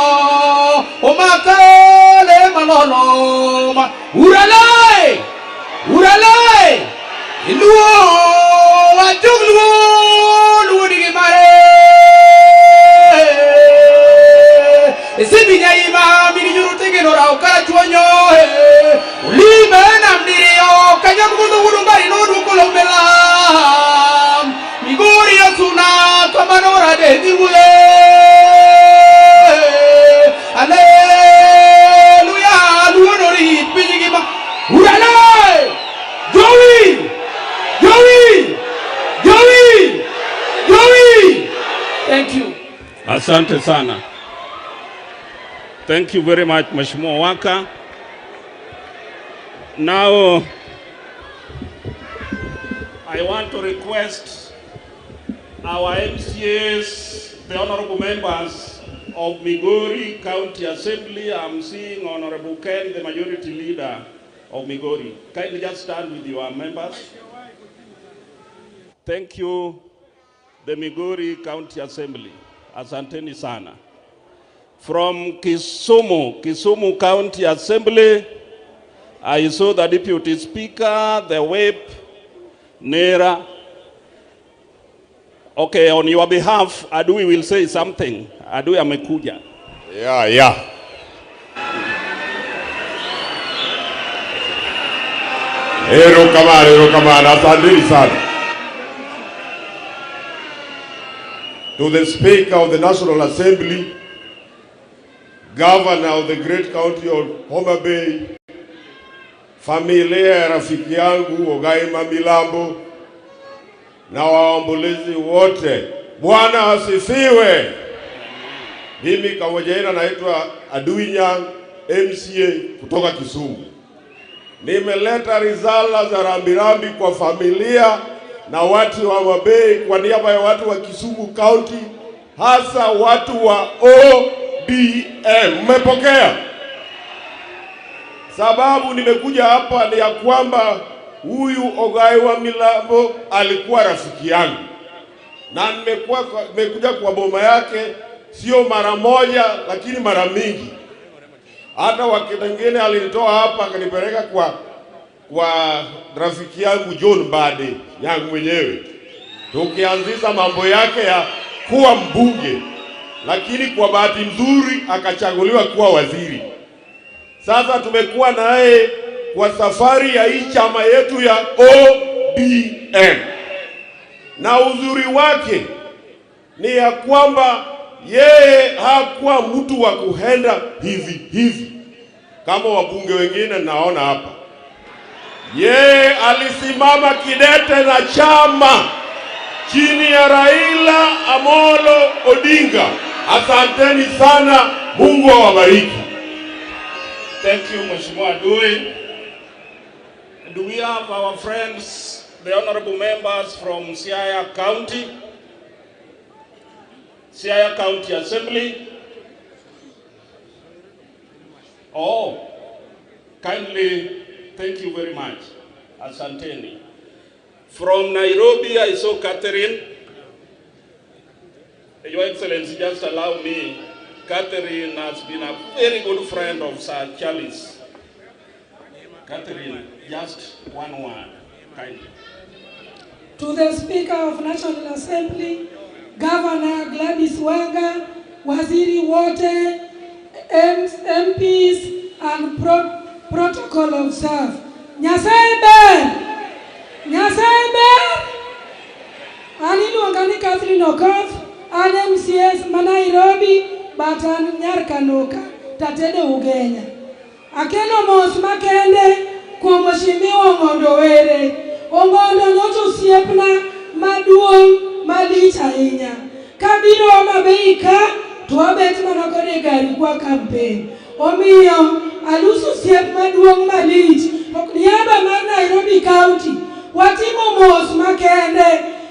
Omaka le malolo! Urale! Urale! Iluo! Wajugluo! Luo digimare! Esibinya ima mini tegeno ra okara chuonyo ulime na mdirio kanya mgundu gudumbari nodu kolombela migori osuna kamanora de diwe Hallelujah luonori pijigima urale Joey Joey Joey Joey. Thank you. Asante sana. Thank you very much, Mheshimiwa Waka. Now, I want to request our MCAs, the honorable members of Migori County Assembly. I'm seeing Honorable Ken, the majority leader of Migori. Kindly just stand with your members. Thank you, the Migori County Assembly. Asanteni sana. From Kisumu, Kisumu County Assembly, I saw the Deputy Speaker, the Whip, Nera. Okay, on your behalf, Adui will say something. Adui amekuja. Yeah, yeah. Erokamano, asanteni sana. To the Speaker of the National Assembly, Governor of the great county of Homa Bay, familia ya rafiki yangu Ogaima Milambo na waombolezi wote, Bwana asifiwe. Mimi kwa jina naitwa Adui Nyang, MCA kutoka Kisumu. Nimeleta risala za rambirambi kwa familia na watu wa Homa Bay kwa niaba ya watu wa Kisumu County, hasa watu wa ODM. Mmepokea? Sababu nimekuja hapa ni ya kwamba huyu Ogai wa Milambo alikuwa rafiki yangu na nimekuja kwa boma yake sio mara moja, lakini mara mingi. Hata wakati mwingine alinitoa hapa akanipeleka kwa rafiki yangu John Mbadi yangu mwenyewe, tukianzisha mambo yake ya kuwa mbunge, lakini kwa bahati nzuri akachaguliwa kuwa waziri. Sasa tumekuwa naye kwa safari ya hii chama yetu ya ODM, na uzuri wake ni ya kwamba yeye hakuwa mtu wa kuenda hivi hivi kama wabunge wengine naona hapa. Yeye alisimama kidete na chama chini ya Raila Amolo Odinga. Asanteni sana, Mungu awabariki. Thank you, Mheshimiwa Adui. Do we have our friends, the honorable members from Siaya County? Siaya County Assembly? Oh, kindly, thank you very much. Asanteni. From Nairobi, I saw Catherine. Your Excellency, just allow me. Catherine has been a very good friend of Sir Charles. Catherine, just one word, kindly. To the Speaker of National Assembly, Governor Gladys Wanga, waziri wote, MPs and protocol observed. Nyasaye ber! Nyasaye ber! An iluonga ni Catherine Okoth, an MCS ma Nairobi, but an nyar Kanoka, tatedo Ugenya. Akelo mos makende kuom Mheshimiwa Ong'ondo Were. Ong'ondo nyocha osiepna maduong' malich ahinya. Kabiro Homa Bay ka, to wabet mana kode e gari kwa campaign. Omiyo aluso osiep maduong' malich. Niaba mar Nairobi County, watimo mos makende.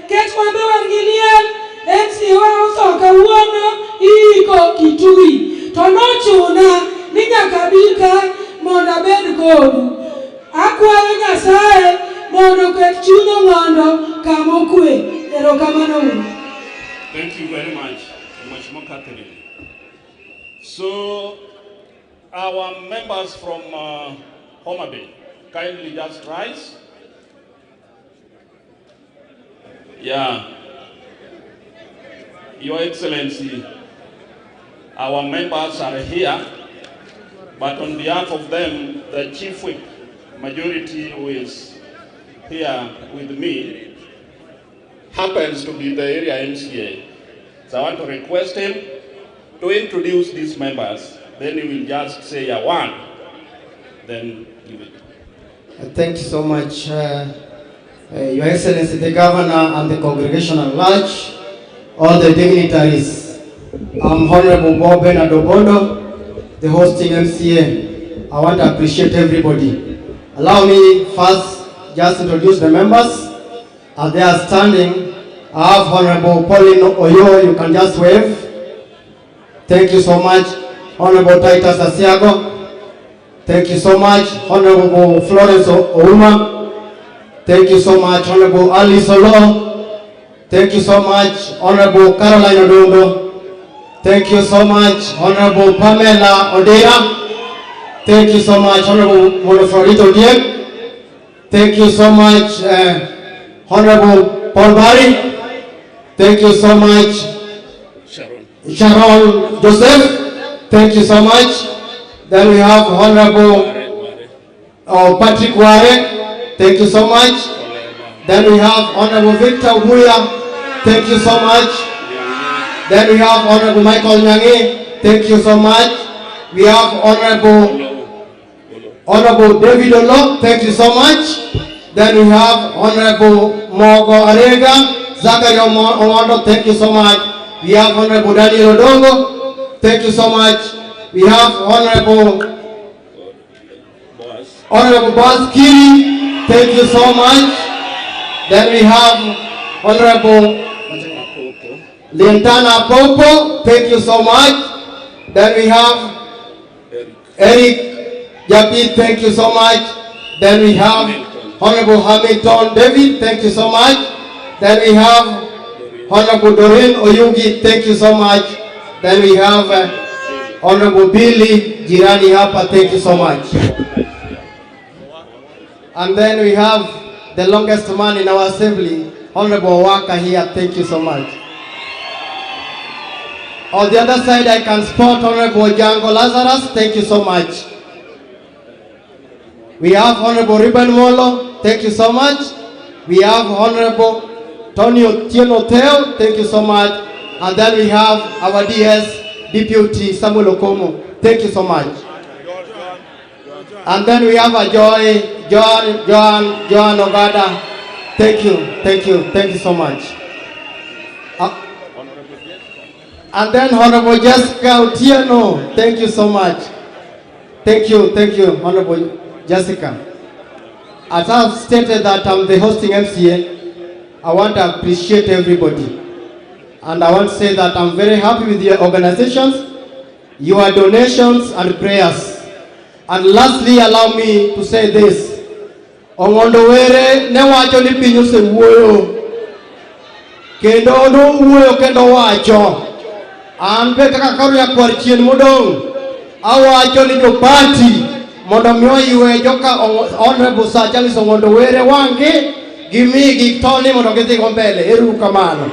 Kech wan be wan gi liel, MCA wa otho kawuono, iiko Kitui. To nochuna ni nyaka abi ka mondo abed kodu. Akwayo Nyasaye mondo oket chuny Ong'ondo kama okwe. Erokamano uru. Thank you very much, Mheshimiwa Catherine. So, our members from Homa Bay, kindly just rise. Yeah. Your Excellency, our members are here, but on behalf of them, the Chief Whip majority who is here with me happens to be the area MCA. So I want to request him to introduce these members. Then he will just say a one, then give it. Thank you so much, Your Excellency, the Governor and the congregation at large, all the dignitaries. I'm Honorable Bob Bernard Obondo, the hosting MCA. I want to appreciate everybody. Allow me first just introduce the members. As they are standing, I have Honorable Pauline Oyo, you can just wave. Thank you so much. Honorable Titus Asiago. Thank you so much. Honorable Florence Ouma. Thank you so much. Honorable Ali Solo. Thank you so much. Honorable Caroline Odundo. Thank you so much. Honorable Pamela Odera. Thank you so much. Honorable Monoflorito Dieng. Thank you so much, Honorable Paul Barry. Thank you so much, Sharon. Sharon Joseph. Thank you so much. Then we have Honorable Patrick Ware. Thank you so much. Then we have Honorable Victor Wuya. Thank you so much. Then we have Honorable Michael Nyangi. Thank you so much. We have Honorable David Olo. Thank you so much. Then we have Honorable Mogo Arega, Zachary Omondo. Thank you so much. We have Honorable Daniel Odongo. Thank you so much. We have Honorable Honorable Baskiri, thank you so much. Then we have Honorable Lintana Popo, thank you so much. Then we have Eric Japi, thank you so much. Then we have Honorable Hamilton David, thank you so much. Then we have Honorable Doreen Oyugi, thank you so much. Then we have Honorable Billy Jirani Hapa, thank you so much. And then we have the longest man in our assembly, Honorable Waka here, thank you so much. On the other side, I can spot Honorable Jango Lazarus, thank you so much. We have Honorable Ruben Molo, thank you so much. We have Honorable Tony Otieno Teo, thank you so much. And then we have our DS, Deputy Samuel Okomo, thank you so much. And then we have a Joy, Joan Ogada, thank you, thank you, thank you so much. And then Honorable Jessica Otieno, thank you so much. Thank you, Honorable Jessica. As I've stated that I'm the hosting MCA, I want to appreciate everybody. And I want to say that I'm very happy with your organizations, your donations and prayers. And lastly, allow me to say this. Ong'ondo Were ne wacho ni piny osewuoyo. Kendo nowuoyo kendo wacho. An be kaka koro nyakwar chien modong', awacho ni jopati mondo mi oywe joka Honorable Sir Charles Ong'ondo Were wang'i gimigi toni mondo gidhi go mbele. Ero uru kamano.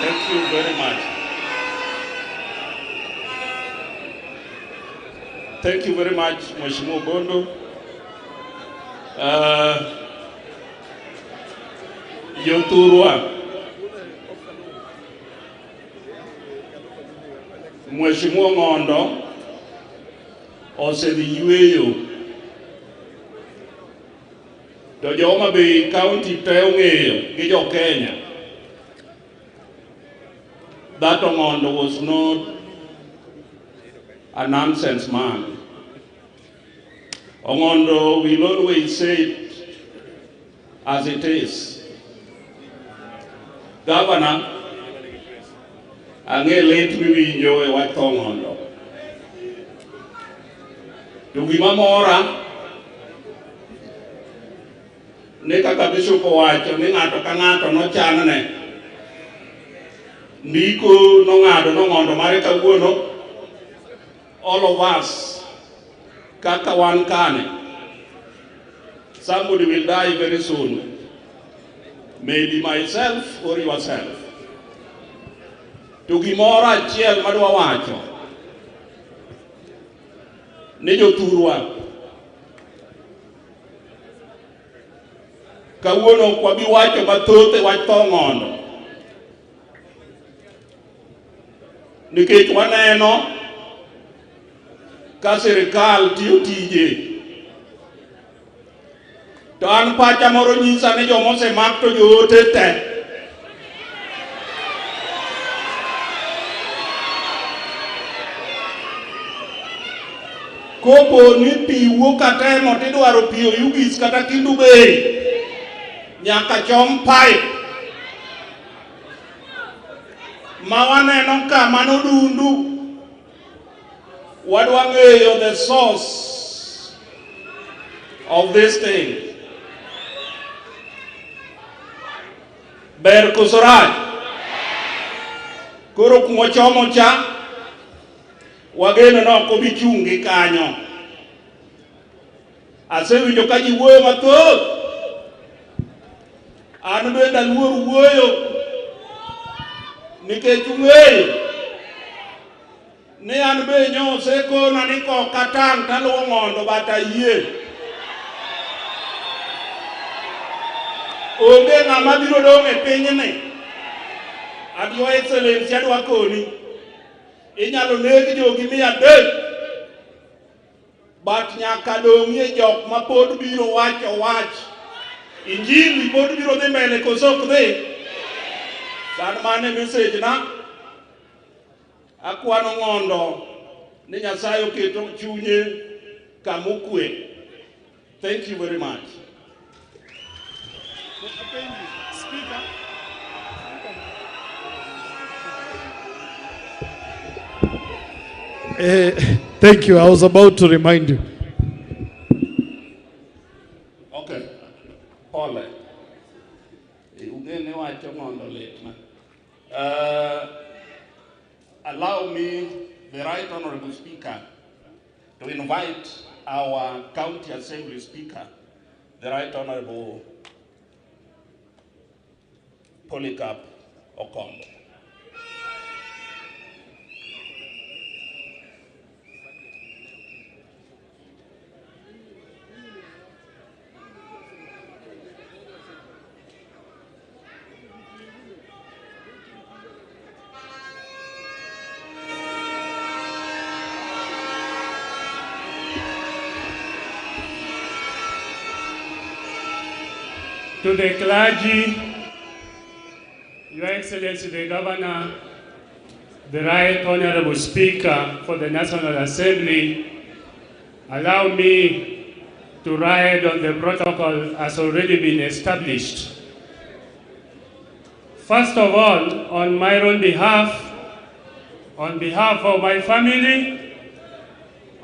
Thank you very much. Thank you very much, Mheshimiwa Gondo. Jothurwa, Mheshimiwa Ng'ondo osedhi yweyo to jo Homa Bay County te ong'eyo gi jo Kenya that Ong'ondo was not a nonsense man. Ong'ondo will always say it as it is. Governor, ang'e lit miwinjo e wach tho Ong'ondo. To gima mora ni kaka Bishop owacho ni ng'ato ka ng'ato nochanne. Ndiko nong'ado nong'ondo mare kawuono. All of us, kaka wan kane, somebody will die very soon. Maybe myself or yourself. To gimoro achiel madwa wacho ni jothurwa, kawuono ok wabi wacho mathoth e wach tho Ong'ondo nikech waneno ka sirikal tiyo tije. To an pacha moro nyisa ni joma osemak to joote te. Kopo ni pi wuok katemo tidwaro pi Oyugis kata Kendu Bay, nyaka chom pipe ma waneno ka mano dundu. Wadwa ng'eyo the source of this thing. Ber koso rach? Koro kumochomo cha wageno ni ok obi chung' gi kanyo. Asewinjo ka ji wuoyo mathoth. An bende aluor wuoyo nikech ung'eyo ni an be nyo osekona ni kok atang' taluwo Ng'ondo but ayie. Onge ng'ama biro dong' e pinyni. And Your Excellency adwa koni, inyalo neg jogi 300 but nyaka dong'ie jok ma pod biro wacho wach. Injili pod biro dhi mbele koso ok dhi? San mane message na? Akwano Ng'ondo Ni Nyasaye oketo chunye kamokwe. Thank you very much. Speaker. Thank you. I was about to remind you. Okay. Pole. Ungene wacho mondo litna. Allow me, the Right Honorable Speaker, to invite our County Assembly Speaker, the Right Honorable Polycarp Okombo. To the clergy, Your Excellency the Governor, the Right Honorable Speaker for the National Assembly, allow me to ride on the protocol as already been established. First of all, on my own behalf, on behalf of my family,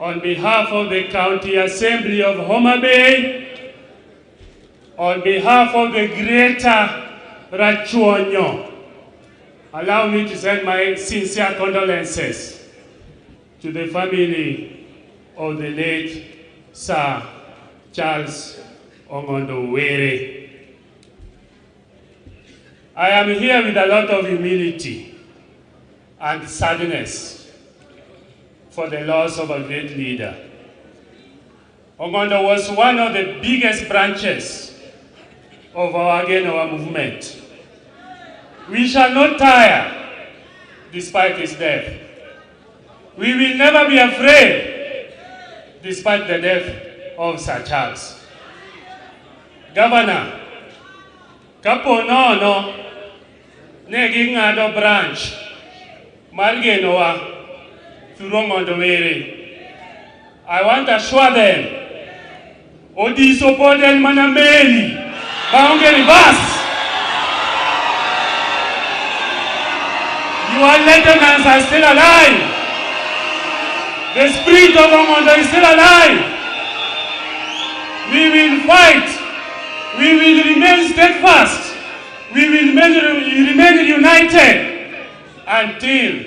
on behalf of the County Assembly of Homa Bay, on behalf of the Greater Rachuonyo, allow me to send my sincere condolences to the family of the late Sir Charles Ong'ondo Were. I am here with a lot of humility and sadness for the loss of a great leader. Ong'ondo was one of the biggest branches of our Genoa movement. We shall not tire despite his death. We will never be afraid despite the death of Sir Charles. Governor, kapo nono ne ging'ado branch mar Genoa through Ong'ondo Were. I want to assure them, Odiso pod en mana meli maonge reverse. Your lieutenants are still alive. The spirit of Ong'ondo is still alive. We will fight. We will remain steadfast. We will remain united until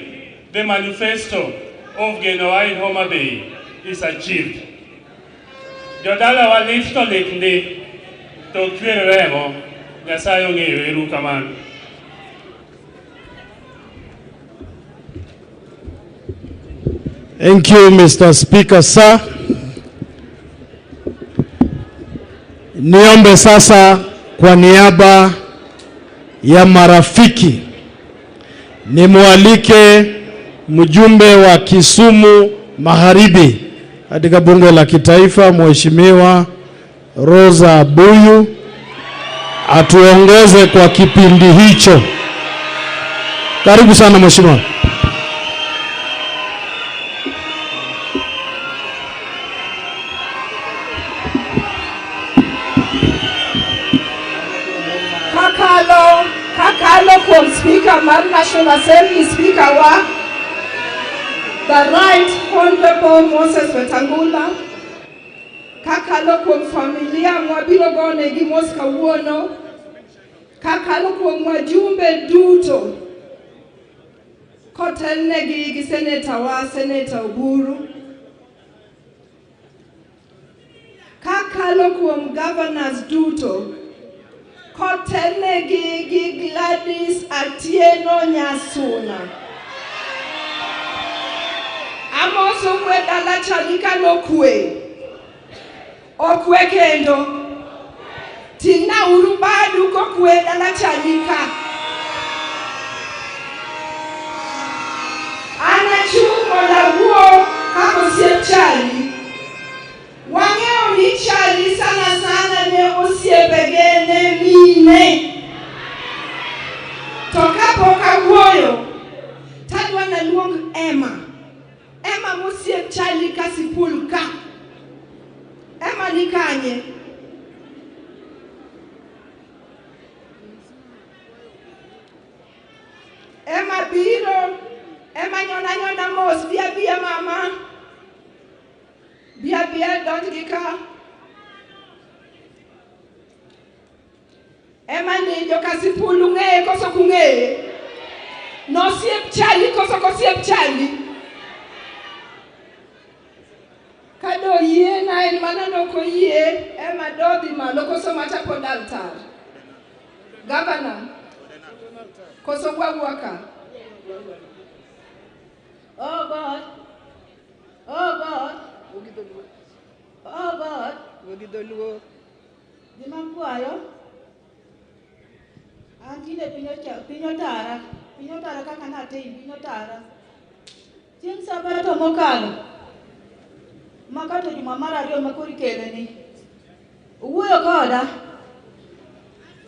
the manifesto of Genoa in Homa Bay is achieved. Jodala wa lit to lit ndi to chwer remo, Nyasaye ong'eyo eru kamano. Thank you, Mr. Speaker, sir. Niombe sasa kwa niaba ya marafiki nimwalike mjumbe wa Kisumu Magharibi katika bunge la kitaifa, Mheshimiwa Rosa Buyu, atuongoze kwa kipindi hicho. Karibu sana mheshimiwa. Kakalo kuom Speaker mar National Assembly, Speaker wa the Right Honorable Moses Wetangula. Kakalo kuom familia mwabiro gonegi mos kawuono. Kakalo kuom wajumbe duto kotelnegi gi Senator wa Senator Oburu. Kakalo kuom governors duto kotelnegi gi Gladys Atieno Nyasuna. Amoso kwe dala chalika nokwe. Okwe kendo. Ting'na uru badu kokwe dala chalika. An achung' mondo awuo kaka osiep Chali. Wang'eyo ni Chali sana sana ne osiepege ne mine. To kapok awuoyo, tadwa naluong Emma. Emma mosiep Emma ni kanye? Emma biro, Emma nyona nyona mos, bia bia mama. Bia bia donj gi ka. Emma ni jo-Kasipul ung'eye koso ok ung'eye? Nosiep Chali koso ok osiep Chali? Kado yie na en mana nok oyie, Emma dodhi malo koso macha pod altar. Governor, koso gwagwa ka? Oh God, oh God, oh God, gima kwayo, an tinde piny otara kaka natim, piny otara. Chieng' Sabato mokalo, makato juma mar ariyo ma koro ikeleni, owuoyo koda,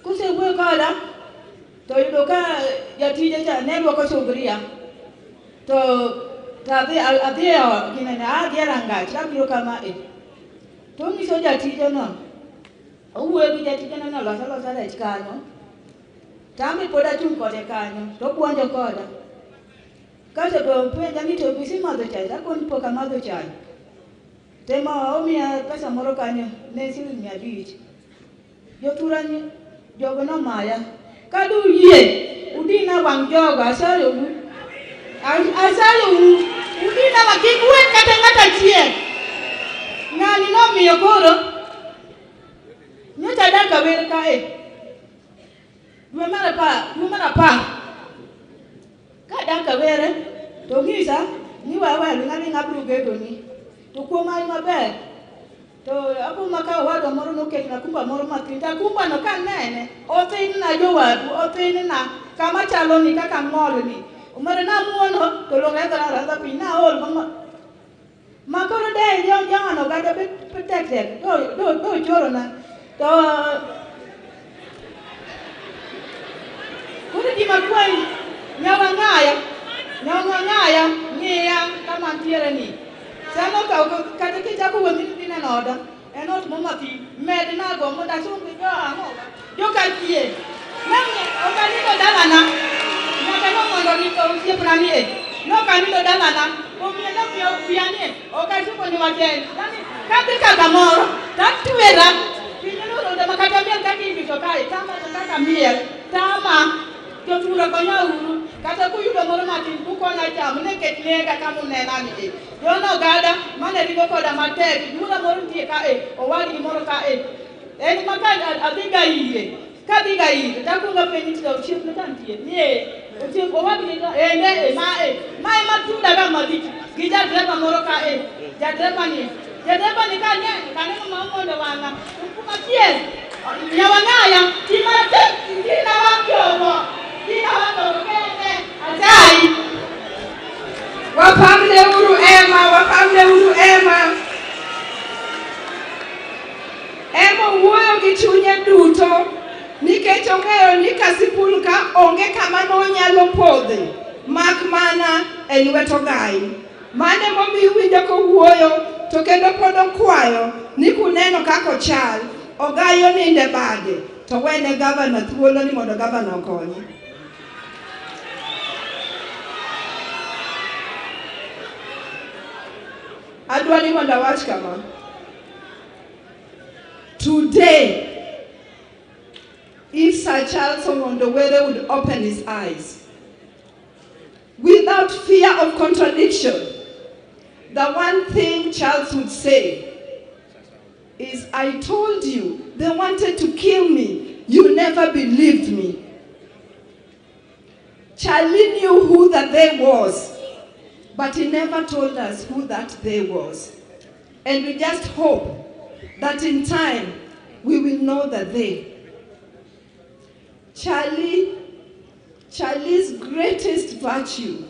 kosewuoyo koda, to yudo ka jatije cha ne luoko sufria, to adhi ginene, adhi e rangach, abiro kama e. To onyiso jatijeno, owuoyo gi jatijeno ni olos alosa rech kanyo, to an be pod achung' kode kanyo, to obuonjo koda. Kasto to openja ni to isemadho chae, to akoni pok amadho chae. Tema omiya pesa moro kanyo, ne siling 500. Jothura jogo nomaya. Kadu yie, udina wang' jogo, asayou. Asayou, udina wang' kik uwe kata ng'at achiel. Ng'ani nomiyo koro, nyocha adak Awere kae. Dwe mar apar. Kadak Awere, to onyisa ni we awe ling' aling'a abiro gedoni. To kuom hawi maber, to apo maka owadwa moro noketona kumba moro mathin, to kumba no kanene, othinna jowadu, othinna kama chalo ni kaka ng'ol ni. Omera namuono to long redhora aredha piny, naol ma koro de jang'ano oganda bet tek tek, do ochorona. To koro gima kwayi, nyawang'aya, ng'iya kama antiere ni. Sama kata kichako wuoth idhi neno oda, en ot momathin, mednago mondo asung gi joang'o, jokachie. Ok anindo dalana, nyaka nomondo ni osiepna ni e, nok anindo dalana, omiyo nomiyo wiya ni e, ok asuko ni wach en. Kadhi ka kamoro, tatwera, piny noronda ma kata miel kaka inyiso kae, tama to kaka miel, tama. Jothura konya uru, kata kuyudo moro matin kukonya cham, nikech nega kama unena ni e. Jono oganda mane ringo koda matek, bura moro nitie ka e, owadgi moro ka e. En ma ka adhiga ire, kadhiga ire, takwongo apenji ni to osiepne ka nitie, ni e, osiep owadgi ka ende e, ma e, ma ema tudaga malich gi jadreba moro ka e, jadreba ni ka kaneno ma omondo wang'a, to kuma achiel, nyawang'aya, ti matek, tina wang' jogo. Wapamne uru Emma, wapamne uru Emma. Emma wuoyo gi chunye duto nikech ong'eyo ni Kasipul ka onge kama nonyalo podhe mak mana e lwet Ogai. Mano emomiyo iwinjo kowuoyo to kendo pod okwayo ni kuneno kaka ochal, Ogai onindo e bade to wene gavana thuolo ni mondo gavana okonye. Adwa ni mondo awach kama. Today, if Sir Charles Ong'ondo Were would open his eyes, without fear of contradiction, the one thing Charles would say is, I told you, they wanted to kill me. You never believed me. Charlie knew who that they was, but he never told us who that they was. And we just hope that in time, we will know that they. Charlie's greatest virtue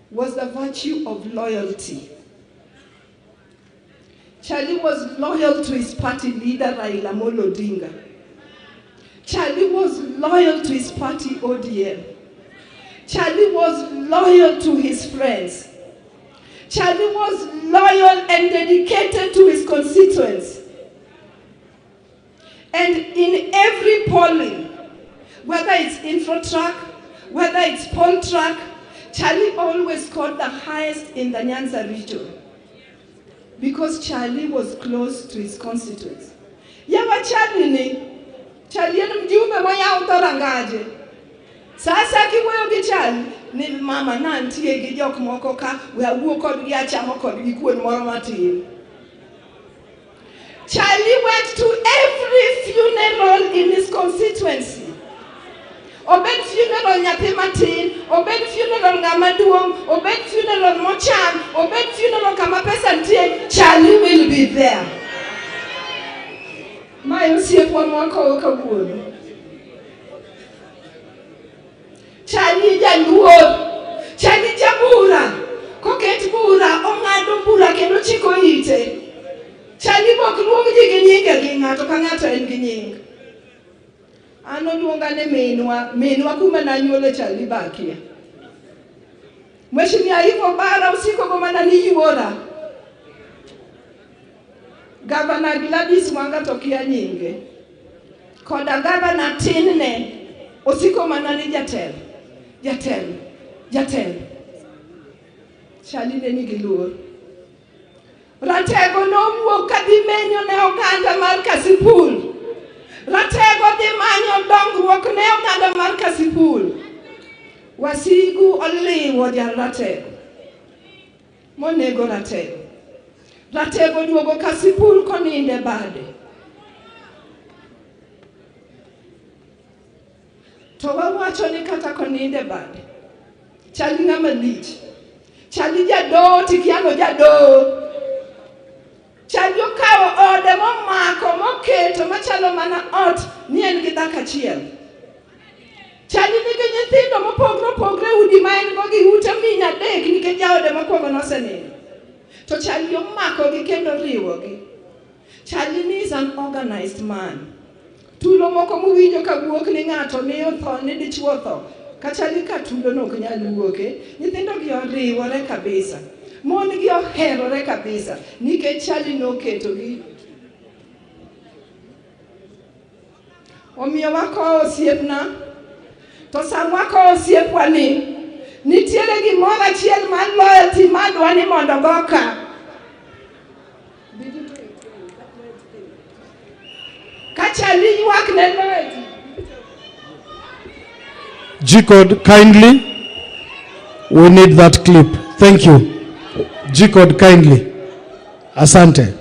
was the virtue of loyalty. Charlie was loyal to his party leader, Raila Amolo Odinga. Charlie was loyal to his party, ODM. Charlie was loyal to his friends. Charlie was loyal and dedicated to his constituents. And in every polling, whether it's Infotrack, whether it's Poltrack, Charlie always scored the highest in the Nyanza region because Charlie was close to his constituents. Yawa Charlie ni, Charlie en mjumbe moyawo dhorangaje. Sasa kiwuoyo gi Charlie ni mama nantie gi jok moko ka we awuo kodgi achamo kodgi kuon moro matin. Charlie went to every funeral in his constituency. Obed funeral nyathi matin, obed funeral ng'ama duong', obed funeral mochan, obed funeral kama pesa nitie, Charlie will be there. Mae osiepwa mwakowo kawuono. Charlie jaluor, Charlie jabura, koket bura, ong'ado bura kendo chiko ite. Charlie bok luong ji gi nyinge gi ng'ato ka ng'ato en gi nying. An oluonga ni minwa, minwa kuma nanyuole Charlie bakia. Mheshimiwa Ivo Bara usiko go mana ni yuora. Gavana Gladys Wanga to kia nyinge. Koda gavana tin ne osiko mana ni jatelo, jatelo, jatelo. Charlie ne nigi luor. Ratego nowuok kadhi menyo ne oganda mar Kasipul. Ratego dhi manyo dongruok ne oganda mar Kasipul. Wasigu oliwo jal Ratego. Monego Ratego. Ratego duogo Kasipul koninde bade. To wawacho ni kata koninde bade. Charlie ng'ama lich. Charlie jadoo tikiano jadoo. Charlie okawo ode momako moketo machalo mana ot ni en gi dhako achiel. Charlie nigi nyithindo mopogre opogre udi ma en go gi ute min adek nikech jaode mokwongo nosenindo. To Charlie omakogi kendo riwogi. Charlie is an organized man. Tulo moko muwinjo ka wuok ni ng'ato ni otho ni dichuo otho. Ka Charlie ka tulo no ok nyal wuoke, nyithindo gi oriwore kabisa. Mon gi oherore kabisa nikech Charlie noketogi. Omiyo wakowo osiepna, to sama wakowo osiepwa ni, nitiere gimoro achiel mar loyalty madwa ni mondo go ka. Ka Charlie ywak ne loyalty. G-Code, kindly, we need that clip. Thank you. G-Code, kindly. Asante.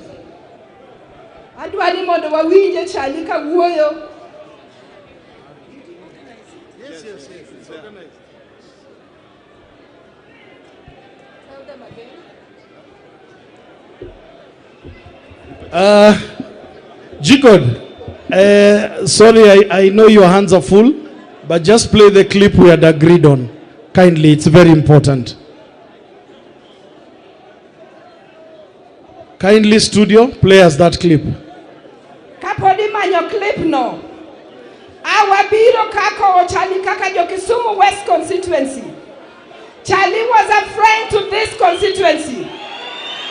Adwa ni mondo wawinje Charlie ka wuoyo. Yes, yes, it's organized. Tell them again. G-Code, sorry, I know your hands are full, but just play the clip we had agreed on. Kindly, it's very important. Kindly, studio, play us that clip. Kapod imanyo clip no. Awabiro kako Charlie kaka jo Kisumu West constituency. Charlie was a friend to this constituency.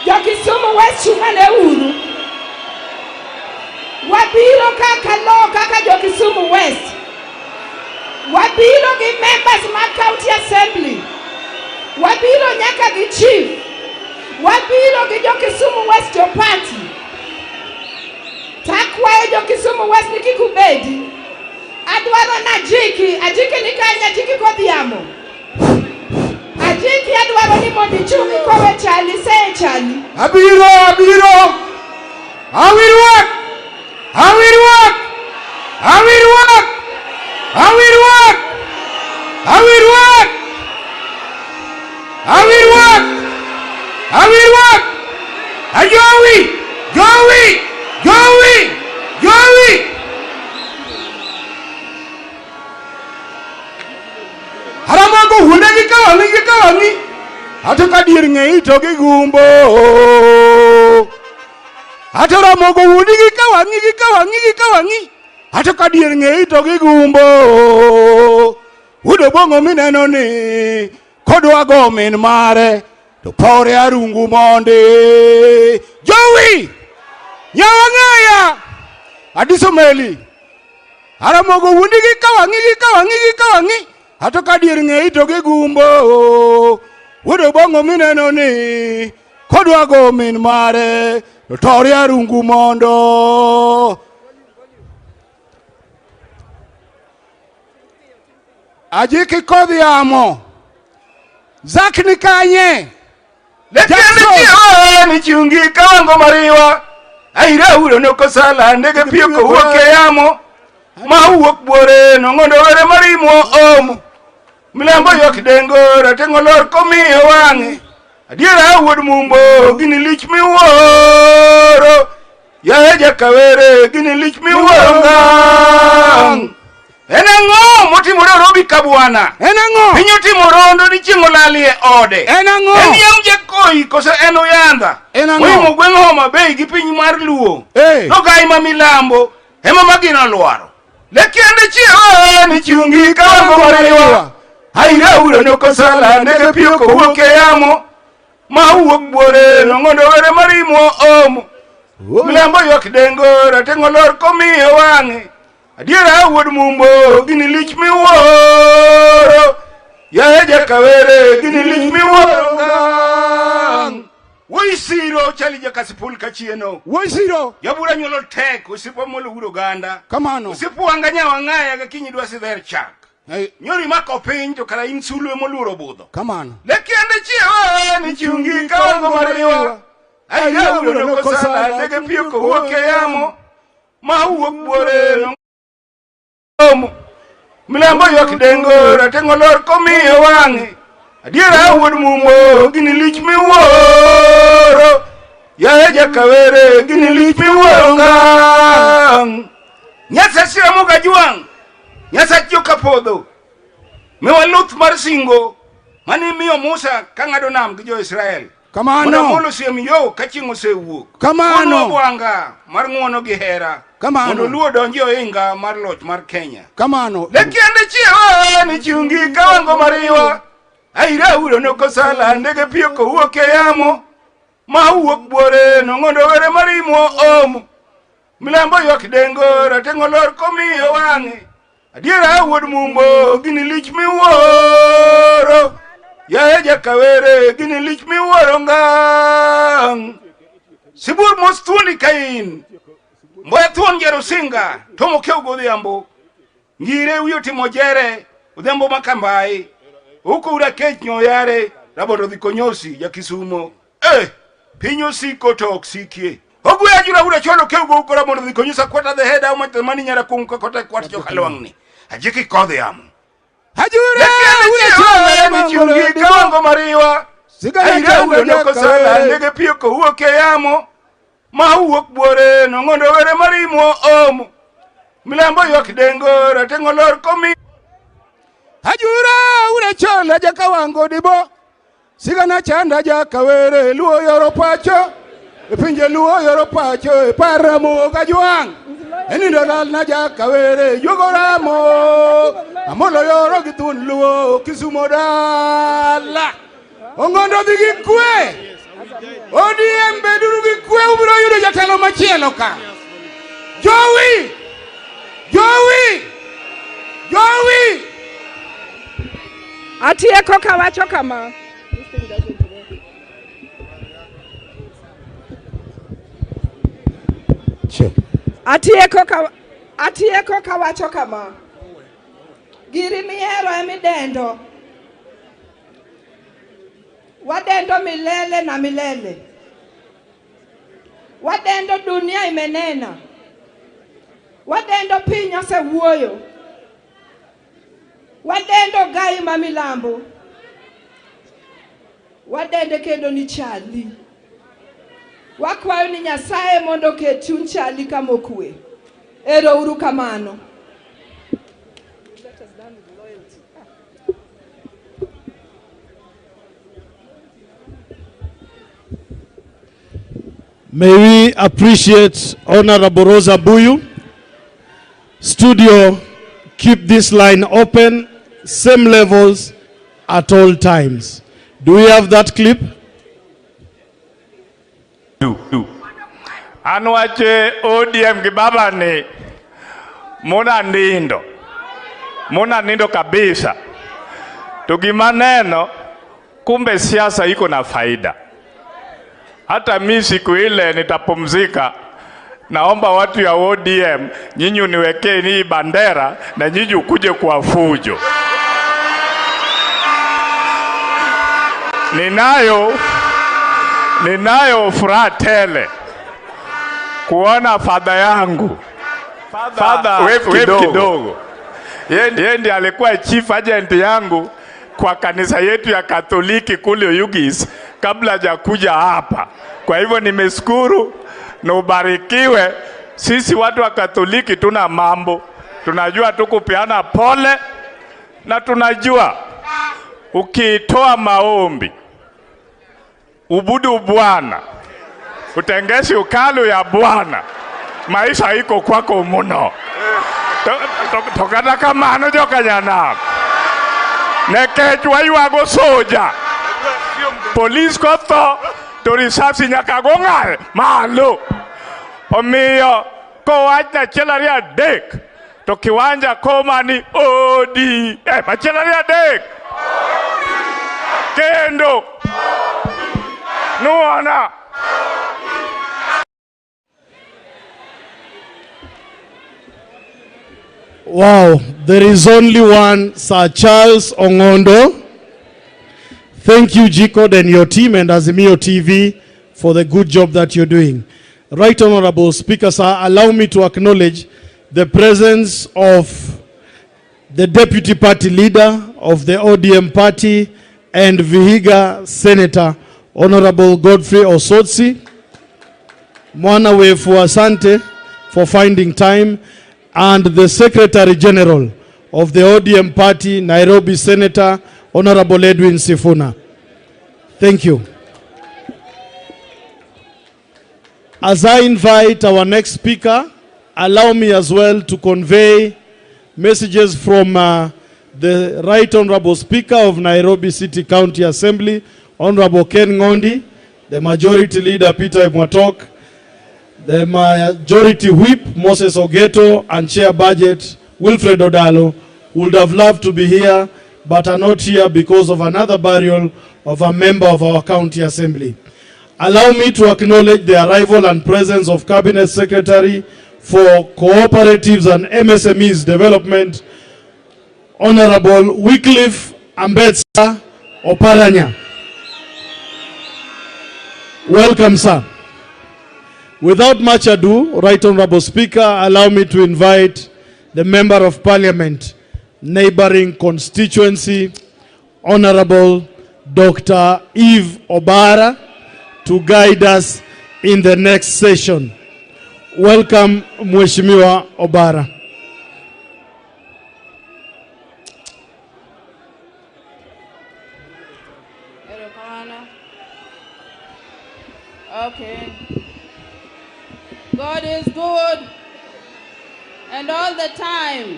Jo Kisumu West chungane uru. Wabiro kaka lo kaka jo Kisumu West. Wabiro gi members mag county assembly. Wabiro nyaka gi chief. Wabiro gi jo Kisumu West jo party. Takwayo jo Kisumu West ni kik ubedi. Adwaro na Ajiki, Ajiki ni kanye, Ajiki kodhiamo. Ajiki adwaro ni mondo ichung' ikowe Charlie, say Charlie. Abiro, abiro. Awirwak. Awirwak. Awirwak. Awirwak. Awirwak. Awirwak. Awirwak. Ajowi. Jowi. Jowi. Jowi. Haramako hunde gi kawang'i gi kawang'i. Ato ka dier ng'eyi to gigumbo. Ato ramogo wundi gi kawang'i gi kawang'i gi kawang'i. Ato ka dier ng'eyi to gigumbo. Wudo bong'o mineno ni kodwa go min mare to pore arungu mondi. Jowi! Nyawang'aya! Adiso meli. Aramogo wuondi gi kawang'i gi kawang'i gi kawang'i. Ato ka dier ng'eyi to gigumbo. Wuod Obong'o mineno ni kodwa go min mare to tori arungu mondo. Ajiki kodhi yamo. Zak ni kanye? Lekende ni chungi kawango mariwa. Aira uro nokosala ndege piyo kowuok e yamo. Ma wuok buore nong'ondo were marimo omo. Milambo yok dengo rateng'o lor komiyo wang'e. Adiera wuod Mumbo gini lich miwuoro. Yaye jakawere gini lich miwuoro ngang'. En ang'o motimore Robi Kabwana? En ang'o? Piny otimo rondo ni chieng' olalie ode. En ang'o? En yam jakoi koso en Uyanda? En ang'o? Oimo gweng' Homa Bay gi piny mar Luo. Eh. Nogai ma milambo ema magina olwaro. Lekende chiewo ni chungi kawango mariwa. Aira uro nokosala ndege piyo kowuok e yamo. Ma wuok buore nong'ondo were marimo omo. Milambo ywak dengo rateng'o lor komiyo wang'e. Adiera wuod Mumbo gini lich miwuoro. Yaye jakawere gini lich miwuoro ngang'. Wuoi siro chali jakasipul kachieno. Wuoi siro. Jabura nyuolo tek osipo molo wuod oganda. Kamano. Osipo wanga nyawang'aya ga kinyi dwa sidher chak. Hey. Nyori mako piny to kara in sulwe moluoro budho. Kamano. Lekende chiewo ni chungi kawango mariwa. Aira uro nokosala ndege piyo kowuok e yamo. Ma wuok buore omo. Milambo ywak dengo rateng'o lor komiyo wang'e. Adiera wuod Mumbo gini lich miwuoro. Yaye jakawere gini lich miwuoro ngang'. Nyasach Ramogi Ajwang', Nyasach Jokapodho, miwa luth mar singo mane imiyo Musa ka ng'ado nam gi jo-Israel. Kamano. Mondo Amolo osiem yo ka chieng' osewuok. Kamano. Mondo obwanga mar ng'uono gi hera. Kamano. Mondo Luo odonji e ohinga mar loch mar Kenya. Kamano. Lekende chiewo ni chungi kawango mariwa. Aira uro nokosala ndege piyo kowuok e yamo. Ma wuok buore nong'ondo were marimo omo. Milambo ywak dengo rateng'o lor komiyo wang'e. Adiera wuod Mumbo gini lich miwuoro. Yaye jakawere gini lich miwuoro ngang'. Sibuor mos thuondi ka in. Mboya thuon Jerusinga tomo kew godhiambo. Ngire wiyo timo jere odhiambo makambai. Uko ura kech nyoyare rabondo dhi konyosi ja Kisumo. Piny osiko to ok sikie. Ogwe ajura ura cholo kew go uko rabondo dhi konyosa kwata the head au mani nyara kum ka kota kwat jokalwang'ni. Ajiki kodhi yamo. Ajura ura cholo ni chungi kawango mariwa. Aira uro nokosala ndege piyo kowuok e yamo. Ma wuok buore nong'ondo were marimo omo. Milambo ywak dengo rateng'o lor komi. Ajura ura chola jakawango dibo. Sigana chanda jakawere Luo yoro pacho. E pinje Luo yoro pacho e paramo gajwang'. Enindo lal na jakawere juogo ramo. Amolo yoro gi thun Luo Kisumo dala. Ong'ondo dhi gi kwe. ODM beduru gi kwe ubiro yudo jatelo machielo ka. Jowi! Jowi! Jowi! Atieko kawacho kama. Atieko kawacho kama. Giri mihero emidendo. Wadendo milele na milele. Wadendo dunia imenena. Wadendo piny osewuoyo. Wadendo gai ma milambo. Wadende kendo ni chali. Wakwayo ni Nyasaye mondo oket chuny chali kama okwe. Ero uru kamano. May we appreciate Honorable Rosa Buyu. Studio, keep this line open, same levels at all times. Do we have that clip? Do. An wache ODM gi baba ni muna nindo kabisa. To gima neno, kumbe siasa iko na faida. Hata mi siku ile nitapumzika, naomba watu ya ODM nyinyi uniwekee hii bandera na nyinyi ukuje kwa fujo. Ninayo furaha tele kuona father yangu, father kidogo. Yeye ndiye alikuwa chief agent yangu kwa kanisa yetu ya Katoliki kule Oyugis kabla hajakuja hapa. Kwa hivyo nimeshukuru na ubarikiwe. Sisi watu wa Katoliki tuna mambo, tunajua tu kupeana pole, na tunajua ukitoa maombi ubudu Bwana, utengesi ukalu ya Bwana, maisha iko kwako muno. Tokata kama ano jokanyana nekech waywago soja polis kotho to risasi nyaka go ng'al malo. Omiyo kowach achiel ariyo adek to kiwanja koma ni ODM achiel ariyo adek kendo nuona. Wow, there is only one Sir Charles Ong'ondo. Thank you, G-Code and your team and Azimio TV for the good job that you're doing. Right Honorable Speaker, sir, allow me to acknowledge the presence of the Deputy Party Leader of the ODM Party and Vihiga Senator, Honorable Godfrey Osotsi. Mwana wefu, asante for finding time. And the Secretary General of the ODM Party, Nairobi Senator, Honorable Edwin Sifuna. Thank you. As I invite our next speaker, allow me as well to convey messages from the Right Honorable Speaker of Nairobi City County Assembly, Honorable Ken Ngondi, the Majority Leader Peter Mwatok, the Majority Whip Moses Ogeto, and Chair Budget Wilfred Odalo would have loved to be here, but are not here because of another burial of a member of our county assembly. Allow me to acknowledge the arrival and presence of Cabinet Secretary for Cooperatives and MSMEs Development, Honorable Wycliffe Ambetsa Oparanya. Welcome, sir. Without much ado, Right Honorable Speaker, allow me to invite the Member of Parliament, neighboring constituency, Honorable Dr. Eve Obara, to guide us in the next session. Welcome, Mheshimiwa Obara. Okay. God is good, and all the time.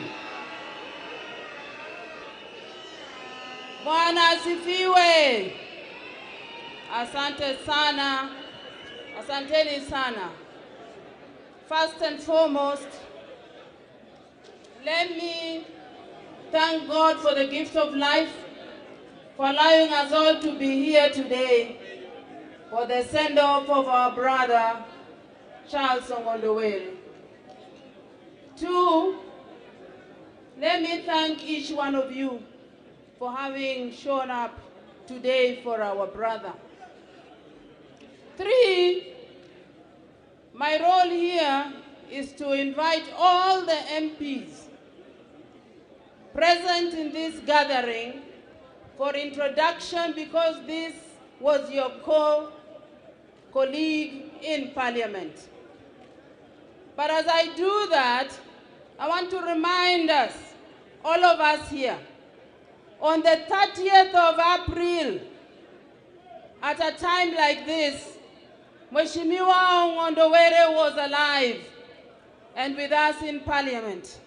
Bwana asifiwe. Asante sana. Asanteni sana. First and foremost, let me thank God for the gift of life, for allowing us all to be here today for the send-off of our brother, Charles Ong'ondo Were. Two, let me thank each one of you for having shown up today for our brother. Three, my role here is to invite all the MPs present in this gathering for introduction, because this was your co-colleague in Parliament. But as I do that, I want to remind us, all of us here, on the 30th of April, at a time like this, Mheshimiwa Ong'ondo Were was alive and with us in Parliament.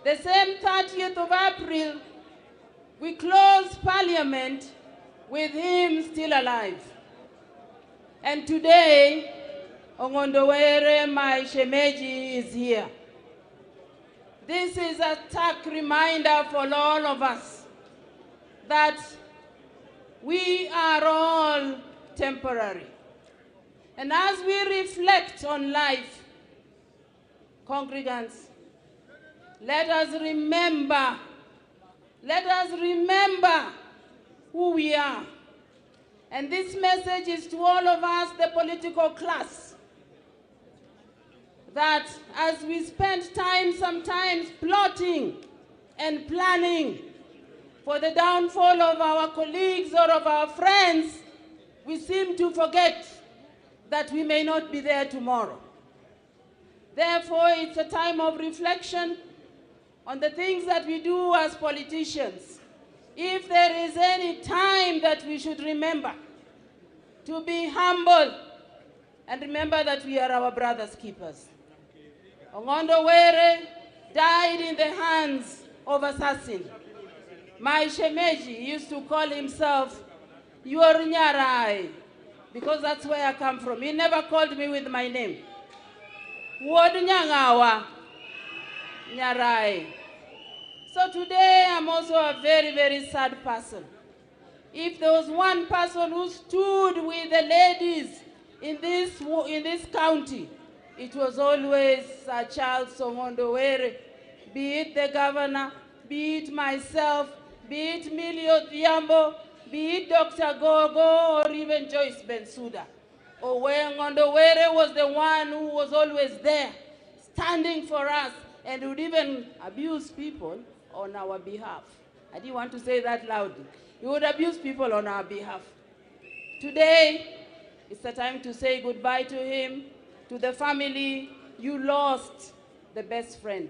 The same 30th of April, we closed Parliament with him still alive. And today, Ong'ondo Were, my shemeji, is here. This is a stark reminder for all of us that we are all temporary. And as we reflect on life, congregants, let us remember who we are. And this message is to all of us, the political class, that as we spend time sometimes plotting and planning for the downfall of our colleagues or of our friends, we seem to forget that we may not be there tomorrow. Therefore, it's a time of reflection on the things that we do as politicians. If there is any time that we should remember to be humble and remember that we are our brother's keepers. Ong'ondo Were died in the hands of assassin. My shemeji used to call himself Yor Nyarai, because that's where I come from. He never called me with my name. Wuod Nyangawa Nyarai. So today I'm also a very, very sad person. If there was one person who stood with the ladies in this county, it was always Sir Charles Ong'ondo Were, be it the governor, be it myself, be it Millie Odhiambo, be it Dr. Gogo, or even Joyce Bensuda. Ong'ondo Were was the one who was always there, standing for us, and would even abuse people on our behalf. I didn't want to say that loudly. He would abuse people on our behalf. Today, it's the time to say goodbye to him, to the family. You lost the best friend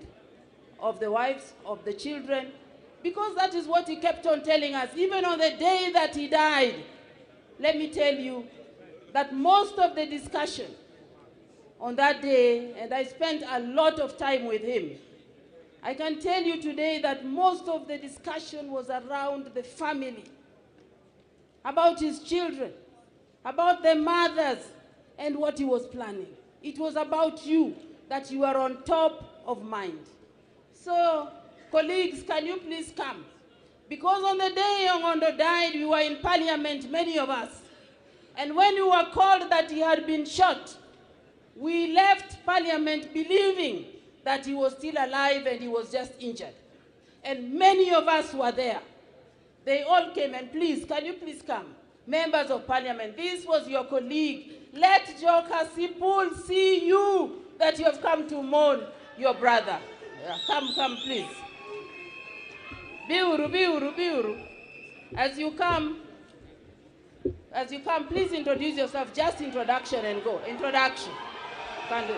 of the wives, of the children, because that is what he kept on telling us, even on the day that he died. Let me tell you that most of the discussion on that day, and I spent a lot of time with him, I can tell you today that most of the discussion was around the family, about his children, about the mothers, and what he was planning. It was about you, that you are on top of mind. So, colleagues, can you please come? Because on the day Ong'ondo died, we were in parliament, many of us. And when we were called that he had been shot, we left parliament believing that he was still alive and he was just injured. And many of us were there. They all came, and please, can you please come? Members of parliament, this was your colleague. Let Kasipul see you that you have come to mourn your brother. Yeah, come, come, please. Biuru, biuru, biuru. As you come, please introduce yourself. Just introduction and go. Introduction. Can do.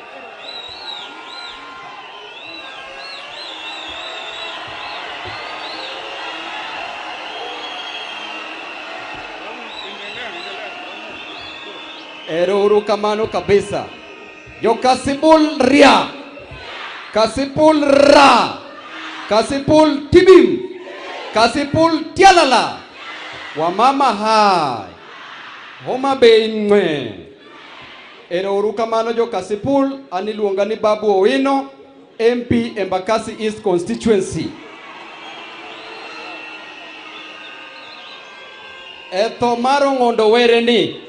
Ero kamano kabisa. Yo Kasipul ria. Kasipul ra. Kasipul tibim. Kasipul tialala. Wamama hai. Homa Bay ngwe. Ero kamano jo Kasipul aniluonga ni Babu Owino, MP Embakasi East Constituency. Etho mar Ong'ondo Were ni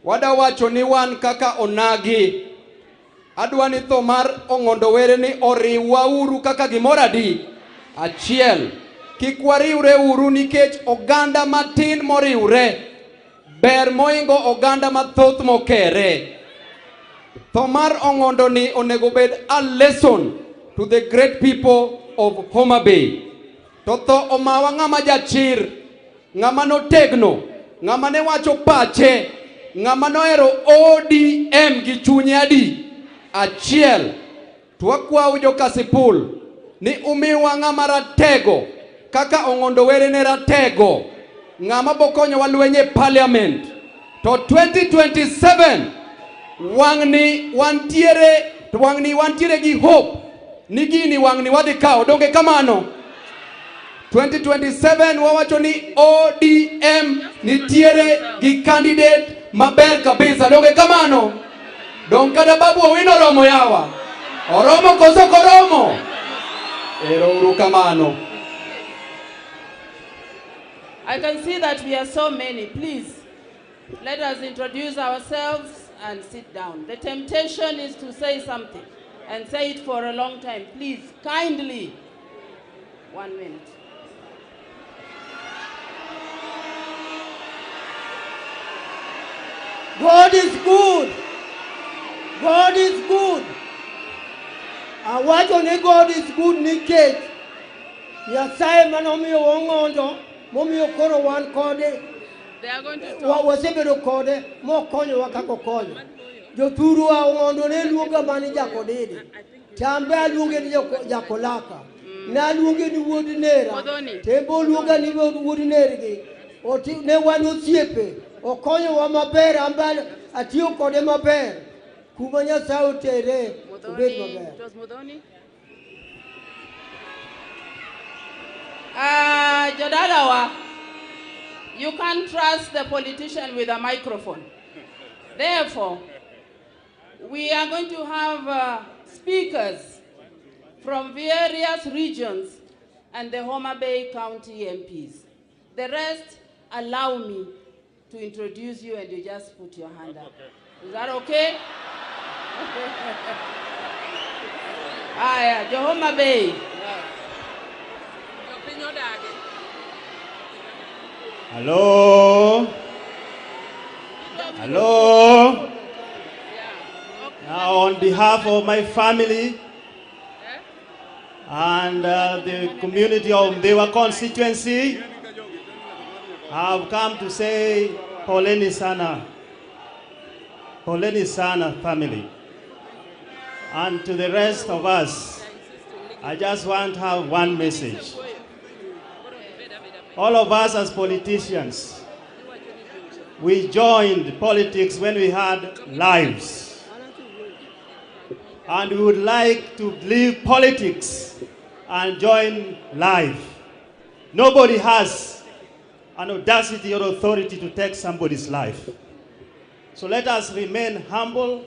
wada wacho ni wan kaka onagi. Adwa ni tho mar Ong'ondo Were ni oriwa uru kaka gimoro adi? Achiel. Kik wariwre uru nikech oganda matin moriwre ber moingo oganda mathoth mokere. Tho mar Ong'ondo ni onego bed a lesson to the great people of Homa Bay. To tho omawa ng'ama jachir, ng'ama notegno, ng'ama ne wacho pache, ng'ama nohero ODM gi chunye adi? Achiel. To wakwau jo Kasipul ni umiwa ng'ama ratego kaka Ong'ondo Were ne ratego, ng'ama bokonyowa lweny e parliament. To 2027 wang'ni wantiere gi hope ni gini wang'ni wadhi kawo. Donge kamano? 2027 wawacho ni ODM nitiere gi candidate maber kabisa. Donge kamano? Dong kata Babu Owino oromo yawa. Oromo koso ok oromo? Ero uru kamano. I can see that we are so many. Please, let us introduce ourselves and sit down. The temptation is to say something and say it for a long time. Please, kindly, 1 minute. God is good. God is good. Awacho ni God is good nikech Nyasaye manomiyo Ong'ondo momiyo koro wan kode They are going to talk. Wasebedo kode mokonyowa kaka okonyo. Jothurwa Ong'ondo ne luonga mani Jakodidi. To an be aluonge ni Jakolaka. Naluonge ni wuod nera. Modhoni. To en be oluonga ni wuod nergi. Ne wan osiepe. Okonyowa maber, an be atiyo kode maber. Kuma Nyasaye otere, obed Muthoni, maber. it was Muthoni. Jodalawa, you can't trust the politician with a microphone. Therefore, we are going to have speakers from various regions and the Homa Bay County MPs. The rest, allow me to introduce you and you just put your hand up. Is that okay? Aya, Jo Homa Bay. Hello? Hello? Now, on behalf of my family and the community of Ndhiwa constituency, I've come to say Poleni Sana. Poleni Sana family. And to the rest of us, I just want to have one message. All of us as politicians, we joined politics when we had lives. And we would like to leave politics and join life. Nobody has an audacity or authority to take somebody's life. So let us remain humble,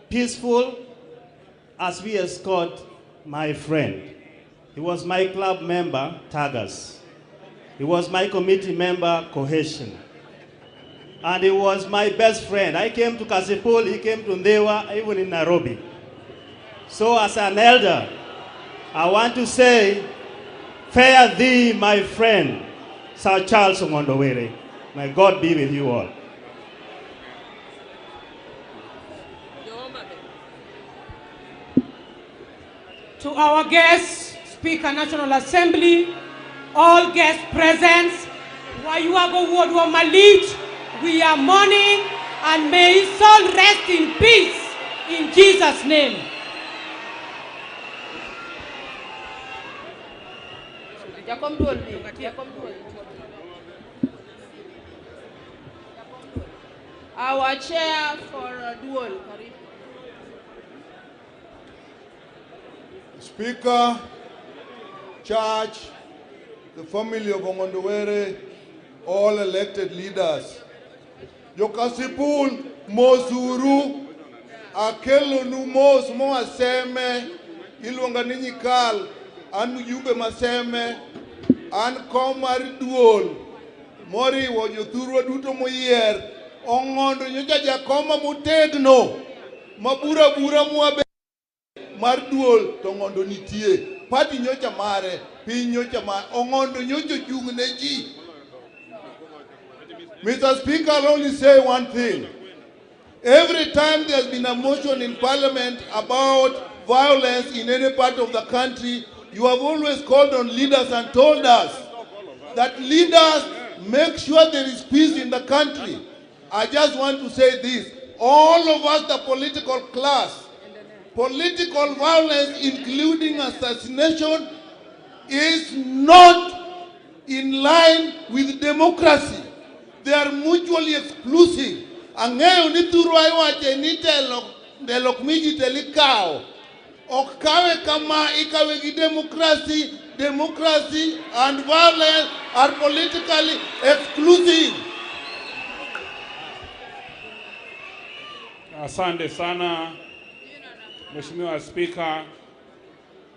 peaceful, as we escort my friend. He was my club member, Tagas. He was my committee member, Cohesion. And he was my best friend. I came to Kasipul, he came to Ndhiwa, even in Nairobi. So as an elder, I want to say, fare thee, my friend, Sir Charles Ong'ondo Were. May God be with you all. To our guests, Speaker, National Assembly, all guests present, Wayuago Wodwa Malich, we are mourning, and may his soul rest in peace, in Jesus' name. Our chair for Duol. Speaker, Church, the family of Ong'ondo Were, all elected leaders. Jokasipul, mosuru, akelonu mos moa Seme, iluonga ni Nyikal, an mjumbe ma Seme, an kom mar duol, moriwo jothurwa duto moyier, Ong'ondo nyocha jakoma motegno, ma bura bura mwabe mar duol to Ong'ondo nitie. Party nyocha mare, piny nyocha mare, Ong'ondo nyocha ochung' ne ji. Mr. Speaker, I'll only say one thing. Every time there's been a motion in Parliament about violence in any part of the country, you have always called on leaders and told us that leaders make sure there is peace in the country. I just want to say this. All of us, the political class, political violence, including assassination, is not in line with democracy. They are mutually exclusive. Ang'eyo ni thurwa iwache ni telo telo ok mi ji telo ikawo. Ok kawe kama, ikawe gi democracy. Democracy and violence are politically exclusive. Asante sana Mheshimiwa Spika.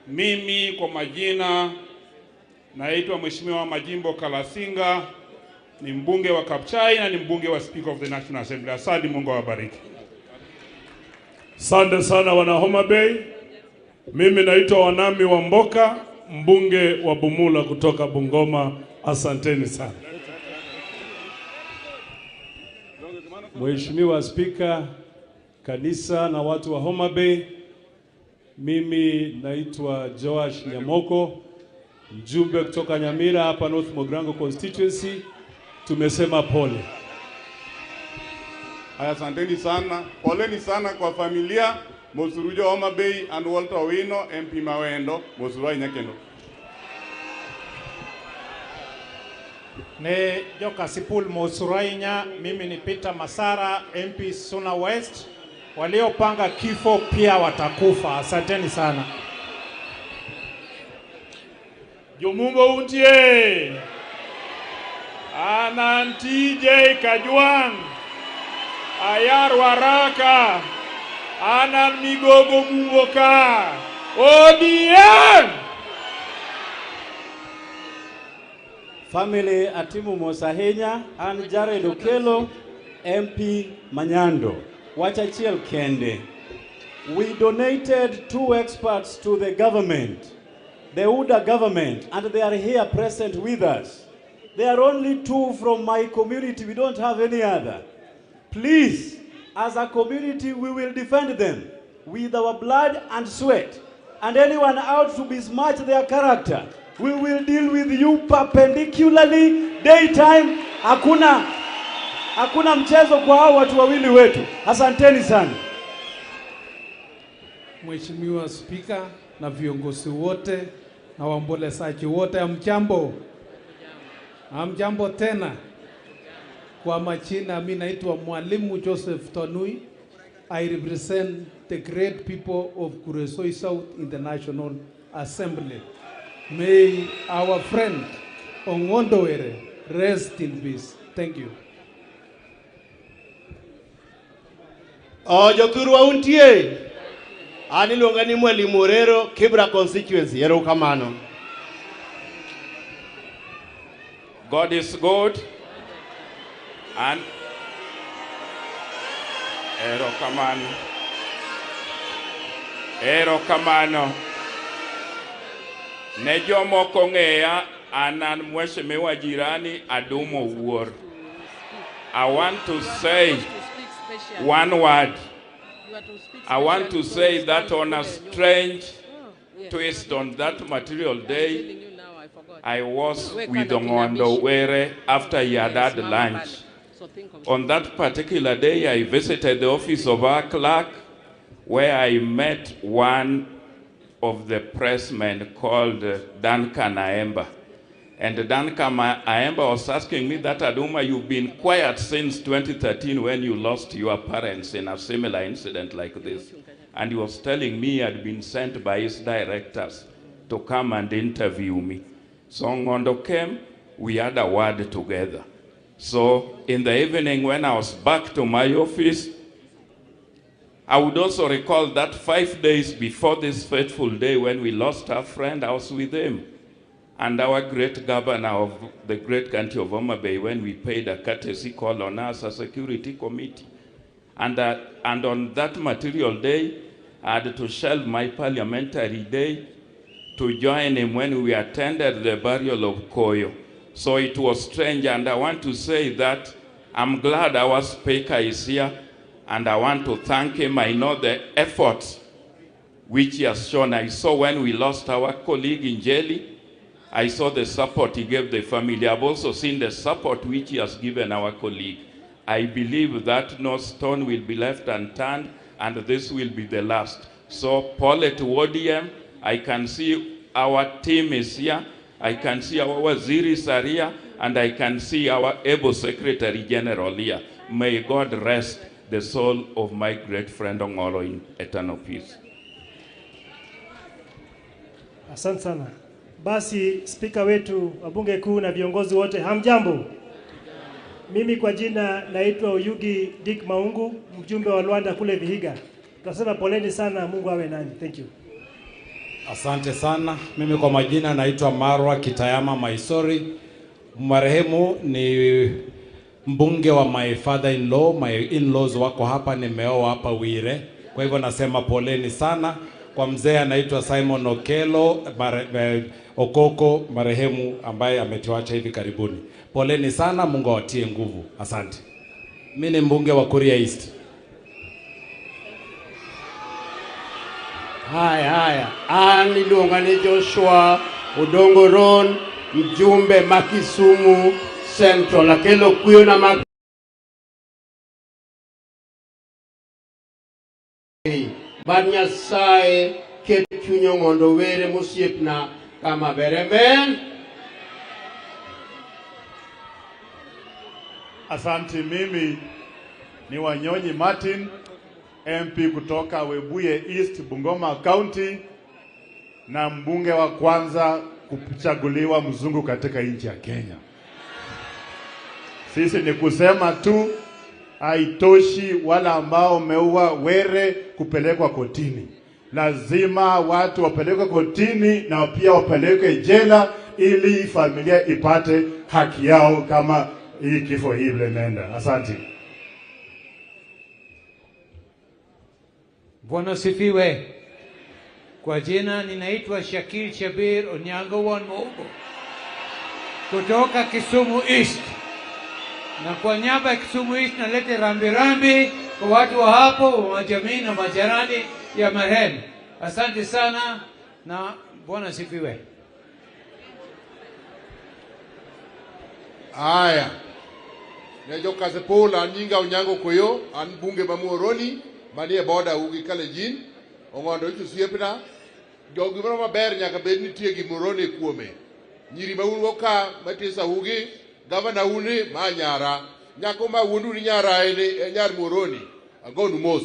Mimi kwa majina naitwa Mheshimiwa Majimbo Kalasinga, ni mbunge wa Kabuchai na ni mbunge wa Speaker of the National Assembly. Asante, Mungu awabariki. Asante sana wana Homa Bay. Mimi naitwa Wanami Wamboka, mbunge wa Bumula kutoka Bungoma. Asanteni sana. Mheshimiwa Spika, kanisa na watu wa Homa Bay, mimi naitwa Joash Nyamoko, mjumbe kutoka Nyamira hapa North Mogrango constituency. Tumesema pole. Haya, asanteni sana, poleni sana kwa familia Mosurujo Homa Bay and Walter Owino MP Mawendo Mosuru ahinya kendo. Ne Jokasipul mosuru ahinya, mimi ni Peter Masara MP Suna West. Waliopanga kifo pia watakufa. Asanteni sana. Jomumbo untie. Anan TJ Kajwang. Ayar Waraka. Anan Migogo Mumboka. ODM. Family Atimu Mosahenya, an Jared Okelo, MP Manyando. Wach achiel kende. We donated 2 experts to the government, the UDA government, and they are here present with us. There are only 2 from my community. We don't have any other. Please, as a community, we will defend them with our blood and sweat. And anyone out to besmirch their character, we will deal with you perpendicularly, daytime. Hakuna mchezo kwa hao watu wawili wetu. Asanteni sana. Mheshimiwa Spika na viongozi wote na waombolezaji wote, hamjambo? Hamjambo tena. Kwa majina mimi naitwa Mwalimu Joseph Tonui. I represent the great people of Kuresoi South in the National Assembly. May our friend Ong'ondo Were rest in peace. Thank you. Jothurwa untie. An iluonga ni Mwalimu Orero, Kibra constituency. Erokamano. God is good. And erokamano. Erokamano. Ne jomoko ng'eya, an an Mheshimiwa jirani Adumo Wuor. I want to say one word. I want to say that on a strange twist on that material day, I was with Ong'ondo Were after he had had lunch. On that particular day, I visited the office of our clerk, where I met one of the pressmen called Duncan Aemba. And Duncan Aemba was asking me that, Aduma, you've been quiet since 2013 when you lost your parents in a similar incident like this. And he was telling me he had been sent by his directors to come and interview me. So Ong'ondo came, we had a word together. So in the evening when I was back to my office, I would also recall that 5 days before this fateful day when we lost our friend, I was with him and our great governor of the great county of Homa Bay when we paid a courtesy call on us as a security committee. And on that material day, I had to shelve my parliamentary day to join him when we attended the burial of Koyo. So it was strange, and I want to say that I'm glad our speaker is here, and I want to thank him. I know the efforts which he has shown. I saw when we lost our colleague in Njeli, I saw the support he gave the family. I've also seen the support which he has given our colleague. I believe that no stone will be left unturned, and this will be the last. So, Paul at ODM, I can see our team is here. I can see our Waziris are here, and I can see our able Secretary General here. May God rest the soul of my great friend Ong'olo in eternal peace. Asante sana. Basi spika wetu wa bunge kuu na viongozi wote, hamjambo? Mimi kwa jina naitwa Oyugi Dick Maungu, mjumbe wa Luanda kule Vihiga. Tunasema poleni sana, Mungu awe nanyi. Thank you. Asante sana. Mimi kwa majina naitwa Marwa Kitayama Maisori. Marehemu ni mbunge wa my father-in-law. My in-laws wako hapa, nimeoa hapa Wire. Kwa hivyo nasema poleni sana kwa mzee anaitwa Simon Okelo Okoko, marehemu ambaye ametuacha hivi karibuni. Poleni sana, Mungu awatie nguvu. Asante. Mimi ni mbunge wa Kuria East. Haya haya, an iluonga ni Joshua Odongo Ron, mjumbe ma Kisumu Central. Akelo kuyo na mag Bad Nyasaye ket chuny Ong'ondo Were mosiepna kama ber. Amen. Asante. Mimi ni Wanyonyi Martin, MP kutoka Webuye East, Bungoma County, na mbunge wa kwanza kuchaguliwa mzungu katika nchi ya Kenya. Sisi ni kusema tu haitoshi wala ambao wameua Were kupelekwa kotini. Lazima watu wapelekwe kotini na pia wapelekwe jela ili familia ipate haki yao kama hii kifo hii vile imeenda. Asante. Bwana sifiwe. Kwa jina ninaitwa Shakil Shabir Onyango Wanmogo kutoka Kisumu East, na kwa niaba ya Kisumu East nalete rambirambi kwa watu wa hapo, wa jamii na majirani ya marehemu. Asante sana na Bwana sifiwe. Aya. Ne jo Kasipul an nyinga Onyango Koyo, an bunge ma Muhoroni, manie boda ugi Kalenjin, Ong'ondo icho osiepna. Jo gimoro maber nyaka bed nitie gimoroni kuome. Nyiri ma un go ka matisa ugi, gavana uni ma nyara. Nyako ma wuondu ni nyara en nyar Muhoroni. Agonu mos.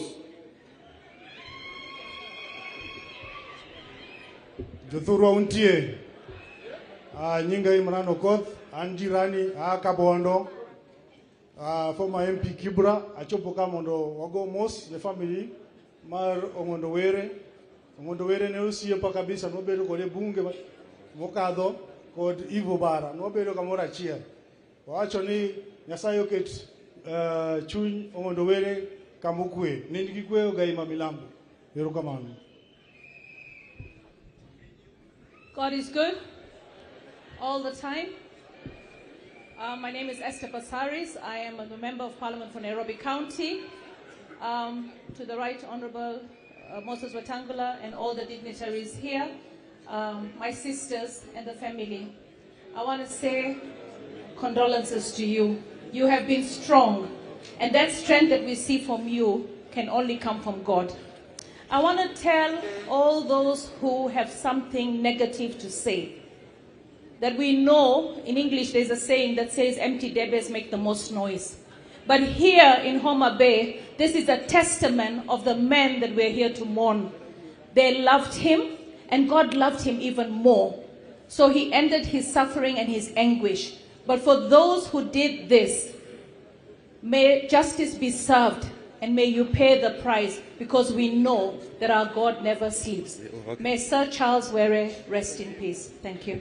Jothurwa untie. Nyinga Imran Okoth, an jirani a Kabondo, former MP Kibra, achopo ka mondo wago mos ne family mar Ong'ondo Were. Ong'ondo Were ne osiepa kabisa, nobedo kode bunge mokadho kod Ivo Bara, nobedo kamoro achiel. Wawacho ni Nyasaye oket chuny Ong'ondo Were kama okwe. Nind gi kwe Ogai ma milambo. Erokamano. God is good all the time. My name is Esther Passaris. I am a member of Parliament for Nairobi County. To the Right Honorable Moses Wetangula and all the dignitaries here, my sisters and the family. I want to say condolences to you. You have been strong, and that strength that we see from you can only come from God. I want to tell all those who have something negative to say that we know, in English there's a saying that says empty debes make the most noise. But here in Homa Bay, this is a testament of the men that we're here to mourn. They loved him, and God loved him even more. So he ended his suffering and his anguish. But for those who did this, may justice be served, and may you pay the price, because we know that our God never sleeps. May Sir Charles Were rest in peace. Thank you.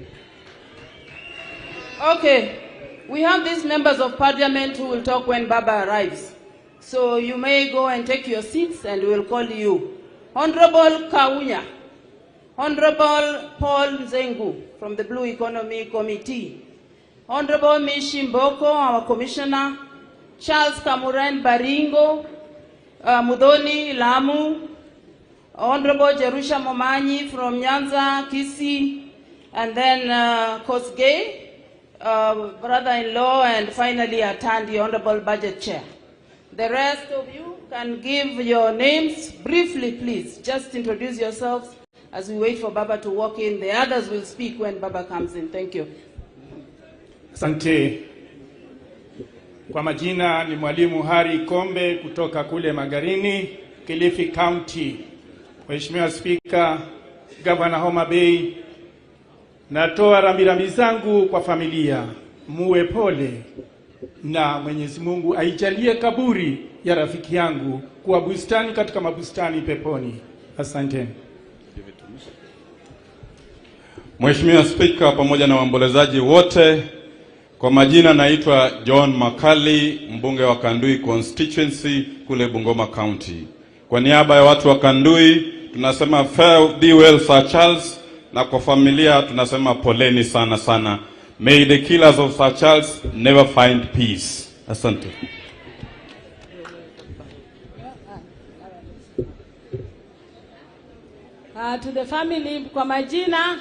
Okay, we have these members of parliament who will talk when Baba arrives. So you may go and take your seats and we will call you. Honorable Kaunya, Honorable Paul Nzengu from the Blue Economy Committee, Honorable Mishi Mboko, our commissioner, Charles Kamuren Baringo, Mudhoni Lamu, Honorable Jerusha Momanyi from Nyanza, Kisii, and then Kosgei, brother-in-law, and finally Atandi, Honorable Budget Chair. The rest of you can give your names briefly, please. Just introduce yourselves as we wait for Baba to walk in. The others will speak when Baba comes in. Thank you. Asante. Kwa majina ni Mwalimu Hari Kombe kutoka kule Magarini, Kilifi County. Mheshimiwa Spika, Gavana Homa Bay, natoa rambirambi zangu kwa familia, muwe pole. na Mwenyezi Mungu aijalie kaburi ya rafiki yangu kuwa bustani katika mabustani peponi. Asanteni. Mheshimiwa Spika pamoja na waombolezaji wote, kwa majina naitwa John Makali, mbunge wa Kandui constituency kule Bungoma County. Kwa niaba ya watu wa Kandui tunasema fare thee well Sir Charles, na kwa familia tunasema poleni sana sana. May the killers of Sir Charles never find peace. Asante. To the family, kwa majina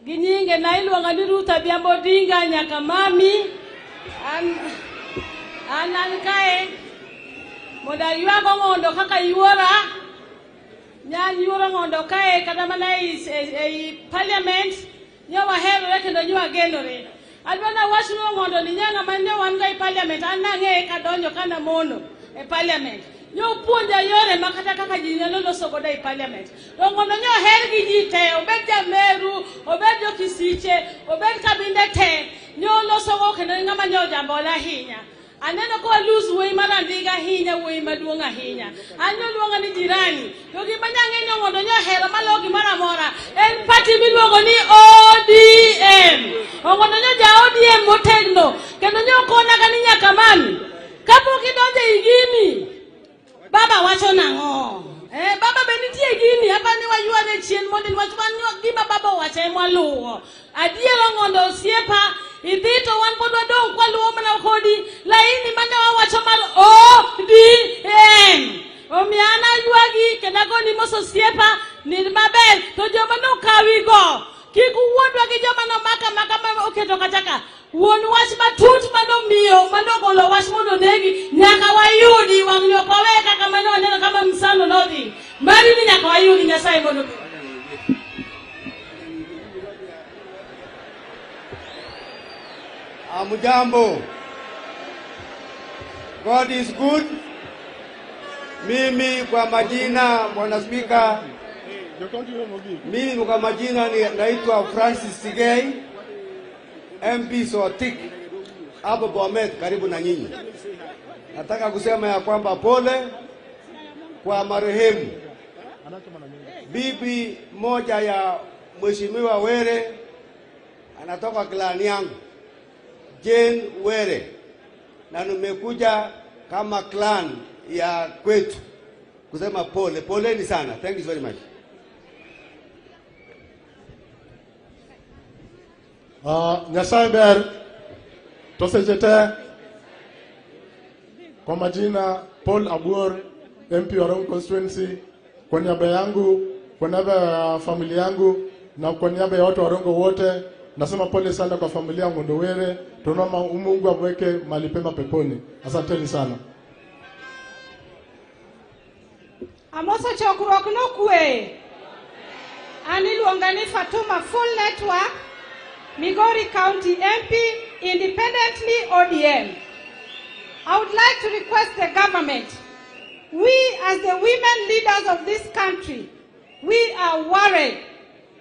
ginyinge na iluonga ni Ruth Adhiambo Odinga nyakamami an kae mondo aywag Ong'ondo kaka yuora nyan yuoro Ong'ondo kae kata mana ei parliament nyo waherore kendo nyo wagenore. Adwa nawach ni Ong'ondo ni nyanga mane wan go e parliament, an nang'eye kadonjo kanamono e parliament. Nyo puonja yore ma kata kaka ji nyalo loso godo e parliament. To Ong'ondo nyo oher gi ji te, obed ja-Meru, obed jo-Kisiche, obed kabinde te, nyo losogo kendo en ng'ama nyo ojambole ahinya. Aneno ka walose wuoyi mar Andiga ahinya, wuoyi maduong' ahinya. An noluonga ni jirani. To gima nyang'e ni Ong'ondo nyo ohero maloyo gimoro amora en party miluongo ni ODM. Ong'ondo nyo ja ODM motegno, kendo nyo konaga ni nyaka mami. Kapok idonjo ei gini, baba wacho nang'o? Baba be nitie gini, hapa ni wayware chien mondo niwach wan gima baba owacho ema waluwo. Adier Ong'ondo osiepa, idhi to wan pod wadong' kwaluwo mana kodi laini mane wawacho mar ODM. Omiyo an aywagi kendo agoni mos osiepa, nind maber. To joma nokawigo, kik uwuondwa gi joma nomaka maka ma oketo kacha ka. Wuon wach matut manomiyo manogolo wach mondo onegi nyaka wayudi. Wang'ni ok wawe kaka mane waneno kama Msano nodhi. Mari ni nyaka wayudi. Nyasaye mondo obed. Hamjambo. God is good. Mimi kwa majina, Bwana Spika, mimi kwa majina ni naitwa Francis Sigei, MP Sotik, hapo Bomet, karibu na nyinyi. Nataka kusema ya kwamba pole kwa marehemu bibi moja ya Mheshimiwa Were, anatoka klani yangu, Jane Were, na nimekuja kama clan ya kwetu kusema pole, poleni sana. Thank you very much. Nyasaye ber to seche te. Kwa majina Paul Abuor, MP wa Rongo constituency, kwa niaba yangu, kwa niaba ya familia yangu na kwa niaba ya watu wa Rongo wote, nasema pole sana kwa familia ya Ong'ondo Were. Tunaomba Mungu amweke mahali pema peponi. Asanteni sana. Amoso chokruok nokwe. An iluonga ni Fatuma Full Network, Migori County MP, independently ODM. I would like to request the government, we as the women leaders of this country, we are worried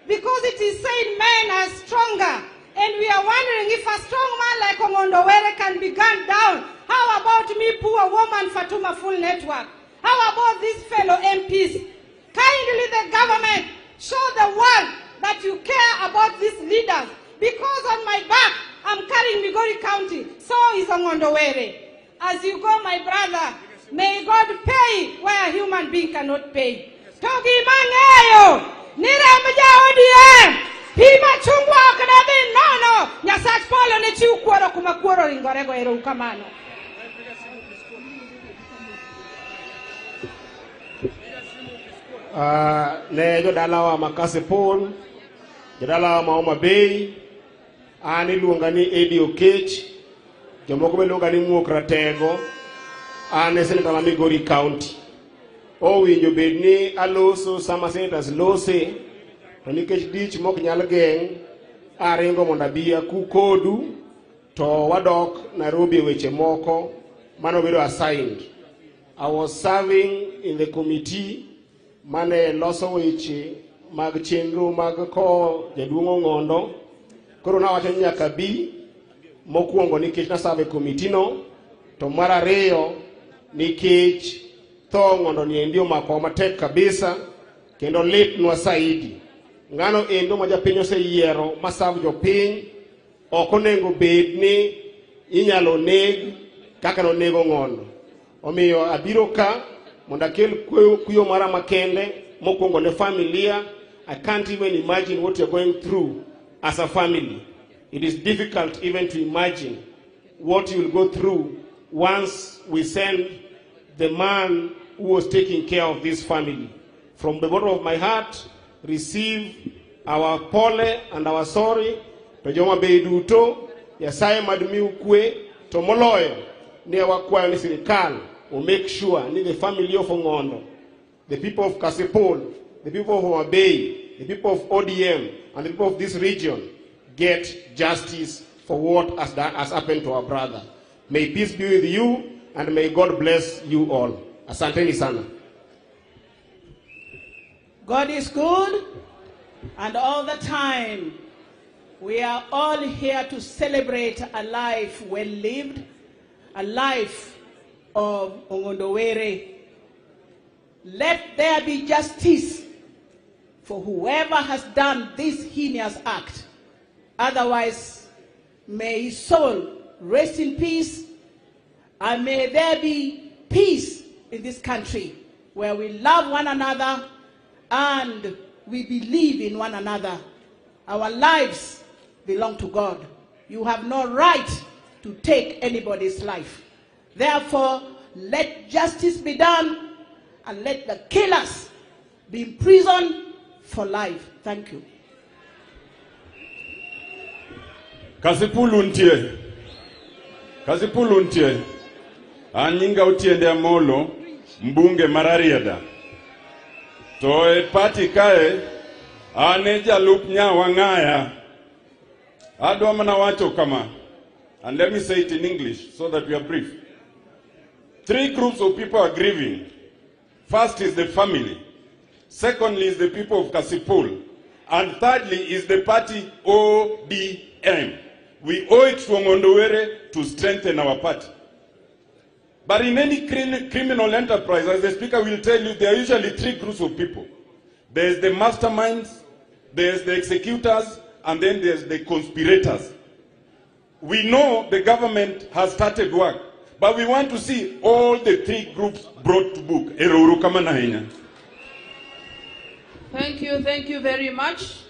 because it is said men are stronger, and we are wondering if a strong man like Ong'ondo Were can be gunned down. How about me, poor woman, Fatuma Full Network? How about these fellow MPs? Kindly the government, show the world that you care about these leaders, because on my back, I'm carrying Migori County, so is Ong'ondo Were. As you go, my brother, may God pay where a human being cannot pay. To gima ng'eyo, ni remb ja ODM, pi machungwa ok nodhi nono, Nyasach polo ne chiw kuoro kuma kuoro ringorego. Ero kamano. Ne jodalawa ma Kasipul, jodalawa ma Homa Bay, an iluonga ni Eddie Okech, jomoko be luonga ni Muok Ratego, an e senator ma Migori County. Owinjo bed ni aloso sama senators lose, to nikech dich mok nyal geng', aringo mondo abi aku kodu, to wadok Nairobi e weche moko manobedo assigned. I was serving in the committee mane loso weche mag chenro mag kowo jaduong' Ong'ondo. Koro nawacho ni nyaka bi Mokwongo nikech naserve committee no, to mar ariyo nikech tho Ong'ondo ni endi omakowa matek kabisa kendo litnwa saidi. Ng'ano endo ma japiny oseyiero ma serve jopiny ok onego bed ni inyalo neg kaka nonego Ong'ondo. Omiyo abiro ka mondo akel kuyo mara makende mokwongo ne familia. I can't even imagine what you're going through as a family. It is difficult even to imagine what you will go through once we send the man who was taking care of this family. From the bottom of my heart, receive our pole and our sorry. To joma bei duto, Nyasaye mad miu kwe, to moloyo ne wakwayo ni sirikal o make sure ni the family of Ong'ondo, the people of Kasipul, the people of Homa Bay, the people of ODM, and the people of this region get justice for what has happened to our brother. May peace be with you, and may God bless you all. Asanteni sana. God is good, and all the time. We are all here to celebrate a life well lived, a life of Ong'ondo Were. Let there be justice for whoever has done this heinous act. Otherwise, may his soul rest in peace, and may there be peace in this country where we love one another and we believe in one another. Our lives belong to God. You have no right to take anybody's life. Therefore, let justice be done and let the killers be imprisoned for life. Thank you. Kasipul untie. Kasipul untie. An nyinga Otiende Amolo, mbunge mar Rarieda. To e party kae, an e jalup Nyawang'aya. Adwa mana wacho kama, and let me say it in English so that we are brief. Three groups of people are grieving. First is the family. Secondly is the people of Kasipul. And thirdly is the party ODM. We owe it to Ong'ondo Were to strengthen our party. But in any criminal enterprise, as the speaker will tell you, there are usually three groups of people. There's the masterminds, there's the executors, and then there's the conspirators. We know the government has started work, but we want to see all the three groups brought to book. Ero uru kamano ahinya. Thank you very much.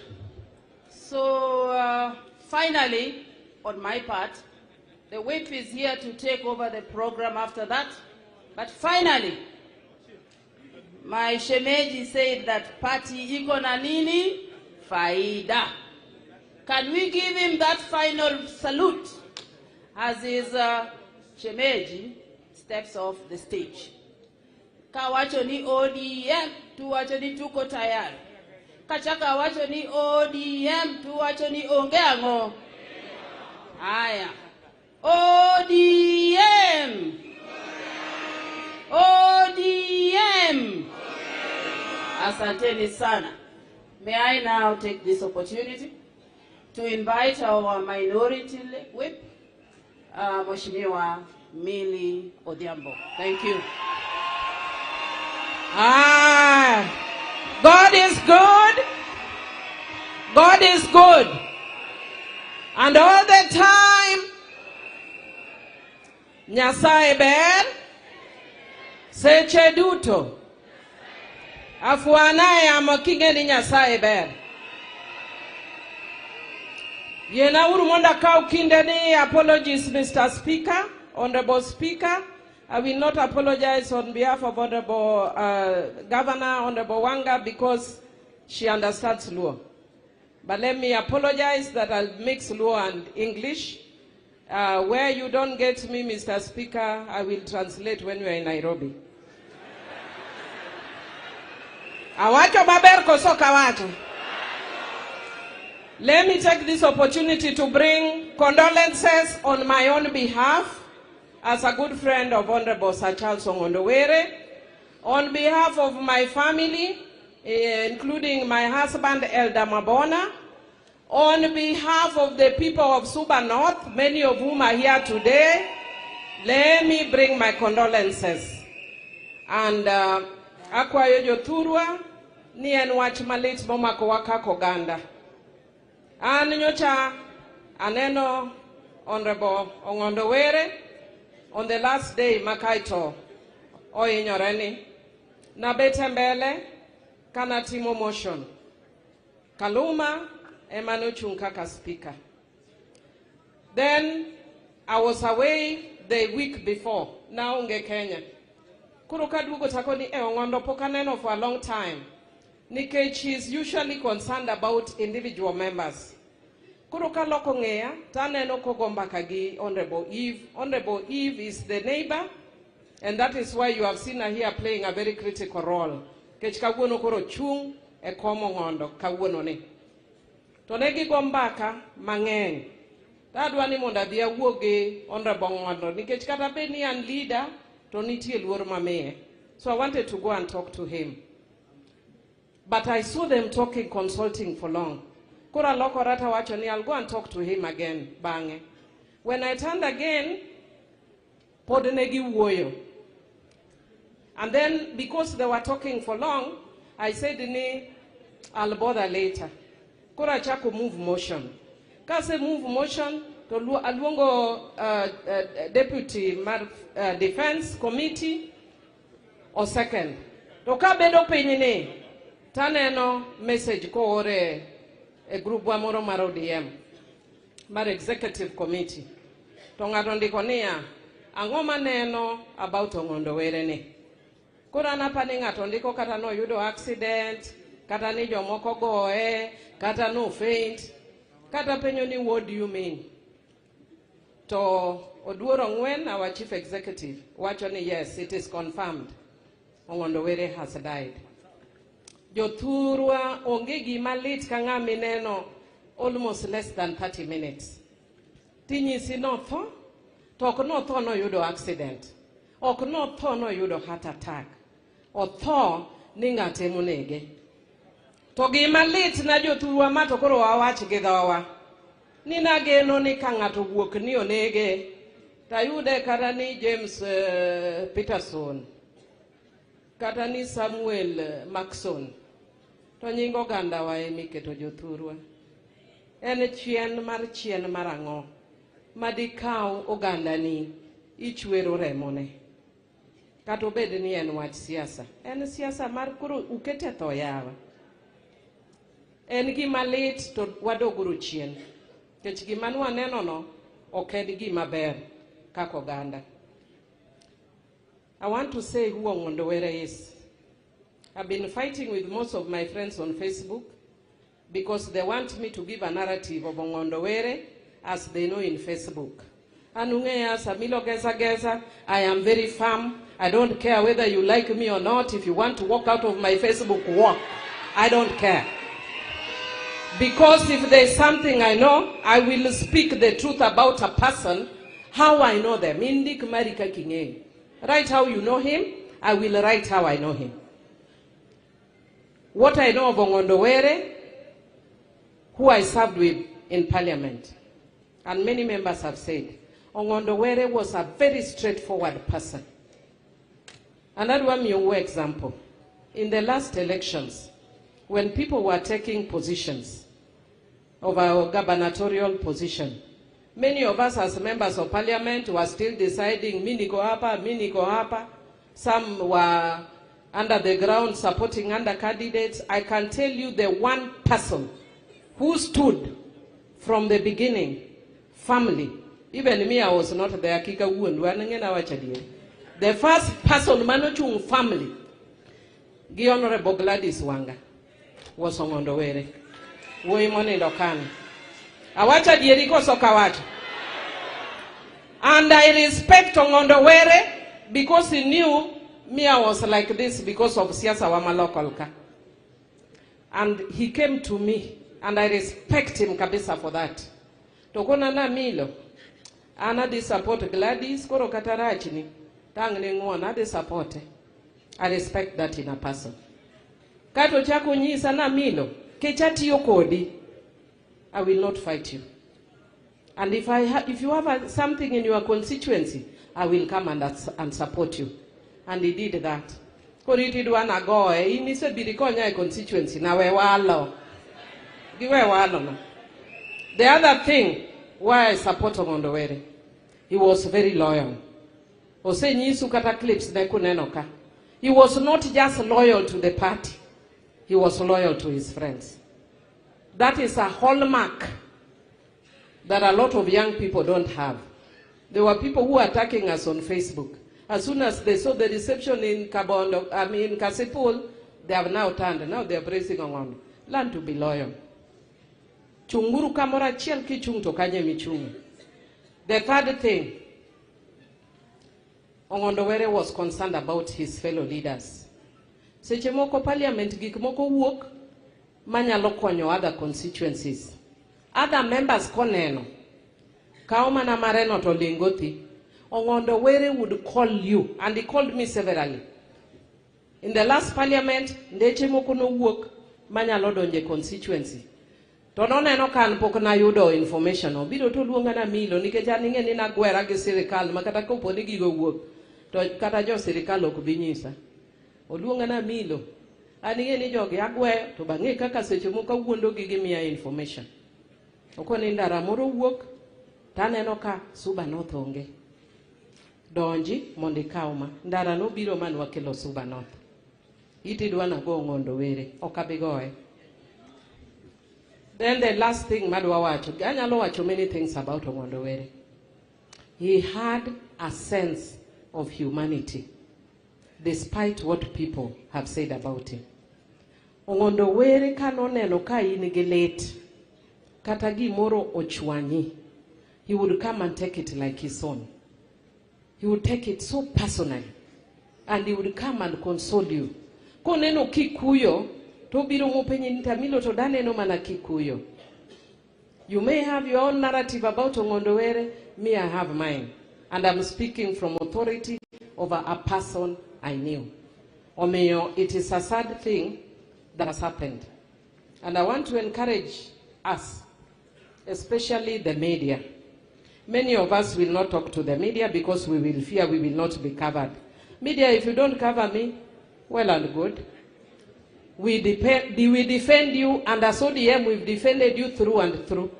So finally, on my part, the whip is here to take over the program after that. But finally, my shemeji said that party iko na nini? Faida. Can we give him that final salute as his shemeji steps off the stage? Kawacho ni ODM, tuwacho ni tuko tayari. Kachaka wacho ni ODM, tuwacho ni onge ang'o. Haya. ODM. ODM. Asanteni sana. May I now take this opportunity to invite our minority whip, Mheshimiwa Millie Odhiambo. Thank you. God is good. God is good. And all the time, Nyasaye ber, seche duto. Afuana yamo king'e ni Nyasaye ber. Yiena uru mondo akaw kinde ni apologies, Mr. Speaker, Honorable Speaker. I will not apologize on behalf of Honorable Governor, Honorable Wanga, because she understands Luo. But let me apologize that I'll mix Luo and English. Where you don't get me, Mr. Speaker, I will translate when we are in Nairobi. Awacho maber koso kawacho. Let me take this opportunity to bring condolences on my own behalf as a good friend of Honorable Sir Charles Ong'ondo Were, on behalf of my family, including my husband, Elder Mabona, On behalf of the people of Suba North, many of whom are here today, let me bring my condolences. And akwayo jothurwa ni en wach malit momakowa kaka oganda. An nyocha aneno Honorable Ong'ondo Were on the last day makaito ohinyore ni nabet mbele kanatimo motion. Kaluma ema nochung' kaka speaker. Then I was away the week before, naonge Kenya. Koro kaduogo takoni e Ong'ondo pok aneno for a long time. Nikech he is usually concerned about individual members. Koro kaloko ng'eya, taneno kogo mbaka gi Honorable Eve. Honorable Eve is the neighbor, and that is why you have seen her here playing a very critical role. Kech kawuono koro chung' e kom Ong'ondo kawuono ni. To ne gigo mbaka mang'eny. Tadwa ni mondo adhi awuo gi Honorable Ong'ondo nikech kata bed ni an leader to nitie luor mamiye. So I wanted to go and talk to him. But I saw them talking, consulting for long. Koro alokora tawacho ni I'll go and talk to him again, bang'e. When I turned again, pod ne giwuoyo. And then because they were talking for long, I said ni I'll bother later. Koro achako move motion. Kase move motion, to aluongo deputy mar defense committee o second. To kabedo piny ni, taneno message koore e group wa moro mar ODM, mar executive committee. To ng'ato ndiko niya, ang'o maneno about Ong'ondo Were ni? Koro an apa ni ng'ato ndiko kata noyudo accident, kata ni jomoko goye, kata no faint, kata penjo ni what do you mean? To Oduor Ong'wen, our chief executive, wacho ni yes, it is confirmed. Ong'ondo Were has died. Jothurwa onge gima lit ka ng'ama ineno almost less than 30 minutes. Tinyisi notho, to ok notho noyudo accident. Ok notho noyudo heart attack. Otho ni ng'ate monege. To gima lit na jothurwa ma to koro wawach gi dhowa. Ni nageno ni ka ng'ato wuok ni onege, tayude kata ni James Peterson, kata ni Samuel Maxon. To nying oganda wa emiketo jothurwa. En chien mar ang'o madikaw ogandani ichwero remone. Kata obed ni en wach siasa. En siasa mar koro ukete tho yawa. En gima lit to wadoguru chien. Nikech gima nwaneno no ok en gima ber kaka oganda. I want to say who Ong'ondo Were is. I've been fighting with most of my friends on Facebook because they want me to give a narrative of Ong'ondo Were as they know in Facebook. Anung'eya Samilo Geza Geza, I am very firm. I don't care whether you like me or not. If you want to walk out of my Facebook, walk. I don't care. Because if there's something I know, I will speak the truth about a person, how I know them. Indik Marika Kinge. Write how you know him, I will write how I know him. What I know of Ong'ondo Were, who I served with in parliament, and many members have said, Ong'ondo Were was a very straightforward person. And that one your example. In the last elections, when people were taking positions of our gubernatorial position, many of us as members of parliament were still deciding, mi niko hapa, mi niko hapa. Some were under the ground supporting under candidates. I can tell you the one person who stood from the beginning, family. Even me, I was not there. The first person, manochung family, gi Honorable Gladys Wanga, was Ong'ondo Were. Wuoyi monindo kanyo. Awacho adieri koso ok awacho? And I respect Ong'ondo Were because he knew me, I was like this because of siasa wa local ka. And he came to me, and I respect him kabisa for that. To kona na milo, an adhi support Gladys, koro kata rachni, tang' ne ng'uono, adhi support. I respect that in a person. Kato chako nyisa na milo, kech atiyo kodi. I will not fight you. And if you have something in your constituency, I will come and support you. And he did that. Koro itidwa nagoye, in isebiro ikonya e constituency, na we walo. Giwe walo na. The other thing why I support Ong'ondo Were, he was very loyal. Osenyisu kata clips ne kuneno ka. He was not just loyal to the party, he was loyal to his friends. That is a hallmark that a lot of young people don't have. There were people who were attacking us on Facebook. As soon as they saw the reception in Kabondo, I mean Kasipul, they have now turned. Now they are praising Ong'ondo. Learn to be loyal. Chunguru kamoro achiel kichung to kanye michunge. The third thing, Ong'ondo Were was concerned about his fellow leaders. Seche moko parliament gik moko wuok manyalo konyo other constituencies. Other members koneno. Kawo mana mareno to lingo thi. Ong'ondo Were would call you, and he called me severally. In the last parliament, ndeche moko nowuok manyalo donje constituency. To noneno ka an pok nayudo information, obiro to luonga na Milo nikech an ing'e ni nagwera gi sirikal ma kata kopo ni gigo wuok to kata jo sirikal ok bi nyisa. Oluonga na Milo. An ing'e ni jogi agweyo to bang'e kaka seche moko awuondo gi gimiya information. Okoni ndara moro wuok taneno ka Suba North onge. Donji mondo ikaw ma. Ndara nobiro man wakelo Suba North. Itidwa nago Ong'ondo Were, ok abi goye. Then the last thing madwa wacho, anyalo wacho many things about Ong'ondo Were. He had a sense of humanity, despite what people have said about him. Ong'ondo Were kanoneno ka in gi lit, kata gimoro ochwanyi, he would come and take it like his own. He would take it so personally. And he would come and console you. Koneno kikuyo, to biro mopenji ni Tamilo to daneno mana kikuyo. You may have your own narrative about Ong'ondo Were, me I have mine. And I'm speaking from authority over a person I knew. Omiyo, it is a sad thing that has happened. And I want to encourage us, especially the media. Many of us will not talk to the media because we will fear we will not be covered. Media, if you don't cover me, well and good. We defend you, and as ODM, we've defended you through and through.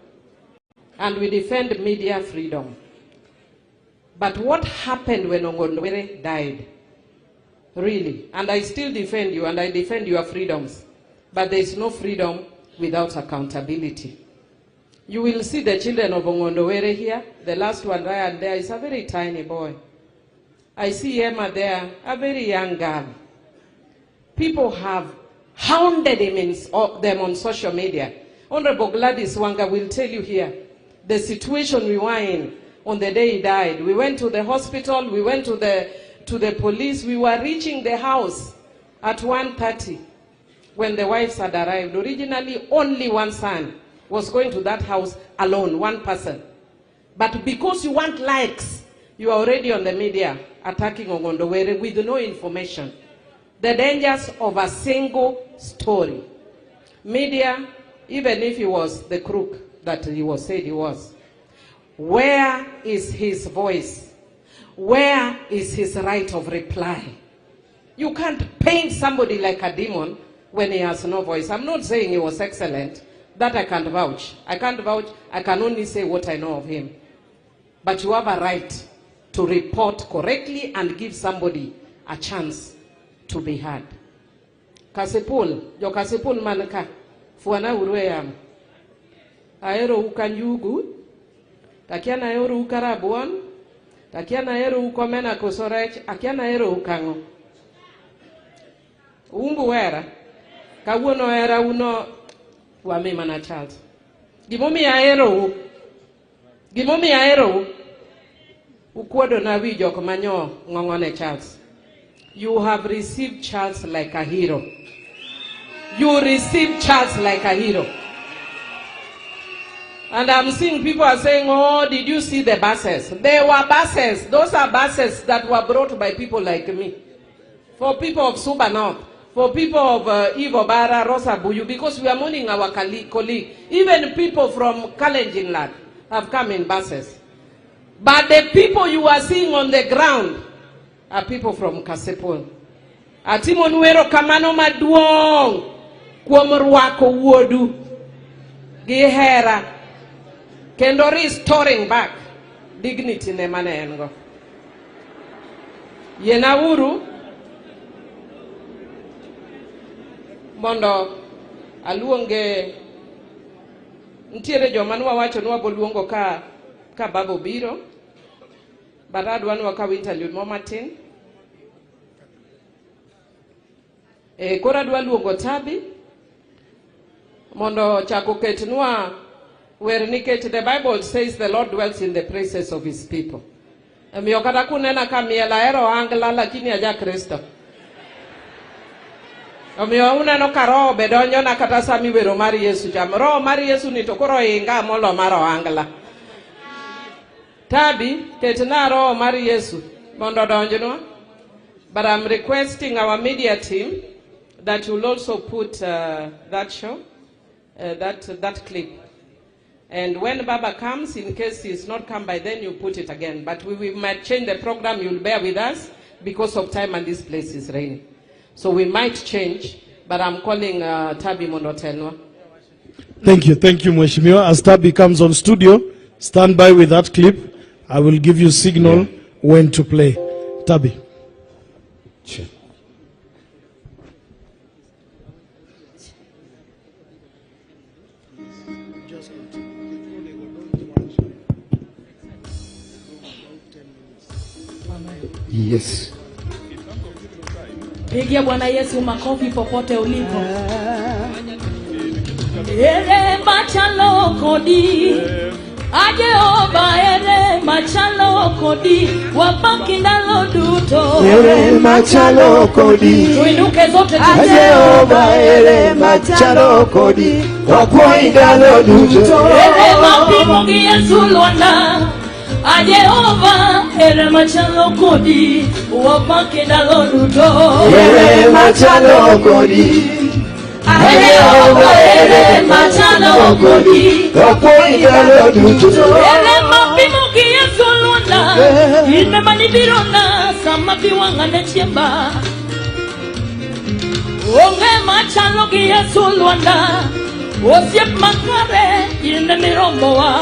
And we defend media freedom. But what happened when Ong'ondo Were died? Really. And I still defend you, and I defend your freedoms. But there is no freedom without accountability. You will see the children of Ong'ondo Were here. The last one, Ryan, there is a very tiny boy. I see Emma there, a very young girl. People have hounded him them on social media. Honorable Gladys Wanga will tell you here the situation we were in on the day he died. We went to the hospital, we went to the police. We were reaching the house at 1:30 when the wives had arrived. Originally, only one son was going to that house alone, one person. But because you want likes, you are already on the media attacking Ong'ondo Were with no information. The dangers of a single story. Media, even if he was the crook that he was said he was, where is his voice? Where is his right of reply? You can't paint somebody like a demon when he has no voice. I'm not saying he was excellent. That I can't vouch. I can't vouch. I can only say what I know of him. But you have a right to report correctly and give somebody a chance to be heard. Kasipul, jo Kasipul manka, fuana urwe yam. Aero ukanjugu, takiana aero ukarabuon, takiana aero ukomena kosorech, akiana aero ukango. Umbu wera, kawuono era uno wami mana Charles. Gimomi aero u, gimomi aero u, ukuodo na wi jok manyo ngongone Charles. You have received Charles like a hero. You received Charles like a hero. And I'm seeing people are saying, oh, did you see the buses? There were buses. Those are buses that were brought by people like me. For people of Suba North. For people of Eve Obara, Rosa Buyu, because we are mourning our colleague. Even people from Kalenjin land have come in buses. But the people you are seeing on the ground are people from Kasipul. Atimonu erokamano maduong' kuom rwako wuodu gi hera kendo restoring back dignity ne mane en go. Yienauru mondo aluonge. Nitiere joma nwawacho ni wabo luongo ka baba obiro, but adwa ni wakaw interlude mo matin. Koro adwa luongo Tabi mondo ochak oketnwa wer, nikech the Bible says the Lord dwells in the praises of his people. Omiyo kata kunena ka miel, ahero ohangla, lakini aja Kristo. Omiyo uneno ka roho be donjona kata sama iwero mar Yesu cha. Roho mar Yesu ni to koro inga molo mar ohangla. Tabi, ketna roho mar Yesu mondo odonjnwa. But I'm requesting our media team that you'll also put that show, that clip. And when Baba comes, in case he's not come by then, you put it again. But we might change the program. You'll bear with us because of time and this place is raining. So we might change, but I'm calling Tabi mondo otelnwa. Thank you, Mheshimiwa. As Tabi comes on studio, stand by with that clip. I will give you signal when to play. Tabi. Sure. Yes. Pigia Bwana Yesu makofi popote ulipo. Ere machalo kodi. A Jehova ere machalo kodi. Wapaki ndalo duto. Ere machalo kodi. Tuinuke zote. A Jehova ere machalo kodi. Wapaki ndalo duto. Ere mapimo gi Yesu Lwanda. A Jehova ere machalo kodi. Wapaki ndalo duto. Ere machalo kodi. A Jehova ere machalo kodi. Wapaki ndalo duto. Ere mapimo gi Yesu Lwanda. Ine manibirona sama pi wang'a ne chiemba. Onge machalo gi Yesu Lwanda. Osiep makare ine miromowa.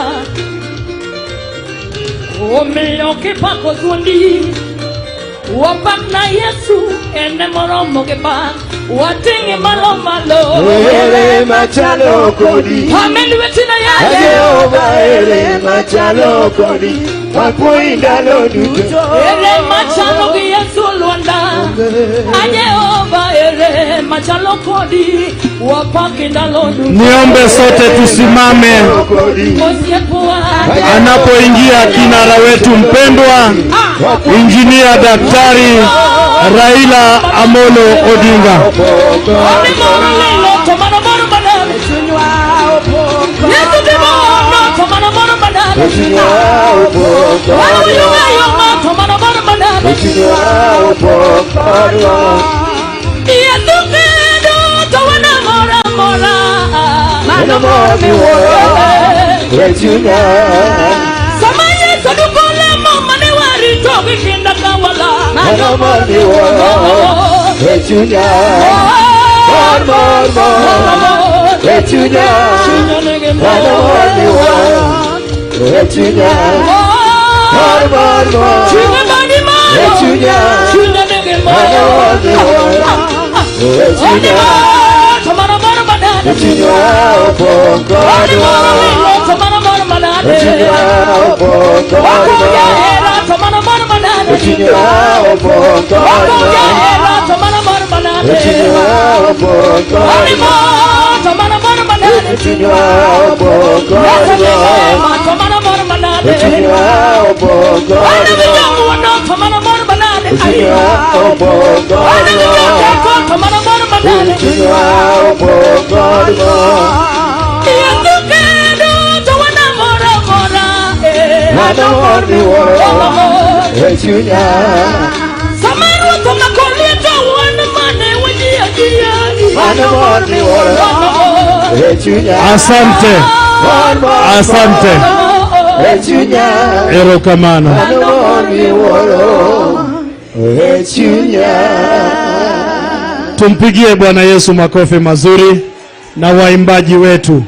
Omiyo kipako thuondi. Wapak na Yesu ene moromo gi pak. Wating'e malo malo. Ere machalo kodi. Amen lweti na A yaye. Jehova ere machalo kodi. Wapaki ndalo duto. Ere machalo gi Yesu Lwanda. A Jehova ere machalo kodi. Wapaki ndalo duto. Niombe sote tusimame Osiepwa. Anapoingia kinara wetu mpendwa, Injinia Daktari Raila Amolo Odinga. Onde moro lilo to mano moro manade. Yesu timono to mano moro manade. Wanu yunga yunga to mano moro manade. Yesu kendo to wana mora mora. Mano mor miwuoro e chunya. Sama Yesu duko lemo mane warito gi kinda ka wala. Mano mor miwuoro e chunya. Mor mor mor e chunya. Mano mor miwuoro e chunya. Mor mor mor Chunya mani malo. e chunya. Chunya nigi mor. Mano mor miwuoro e chunya. To mano moro manade. E chunya opong' kod Onde moro mor. lilo to mano moro manade. E chunya opong' kod Wako mor. jahera to mano moro manade. E chunya opong' kod Wako mor. jahera to mano moro manade. E chunya opong' kod Onde mor. mor to mano moro manade. E chunya opong' kod Yesu ni mor. mema to mano moro manade. E chunya opong' kod Onde mor. winjo to mano moro manade. E chunya opong' kod Onde winjo mor. teko to mano moro manade. E chunya opong' kod mor. Yesu kendo to wana mora mora. Mano mor miwuoro e chunya. Sama ruoth omako lweta wan mane wajie. Asante. Asante. Erokamano. Tumpigie Bwana Yesu makofi mazuri na waimbaji wetu.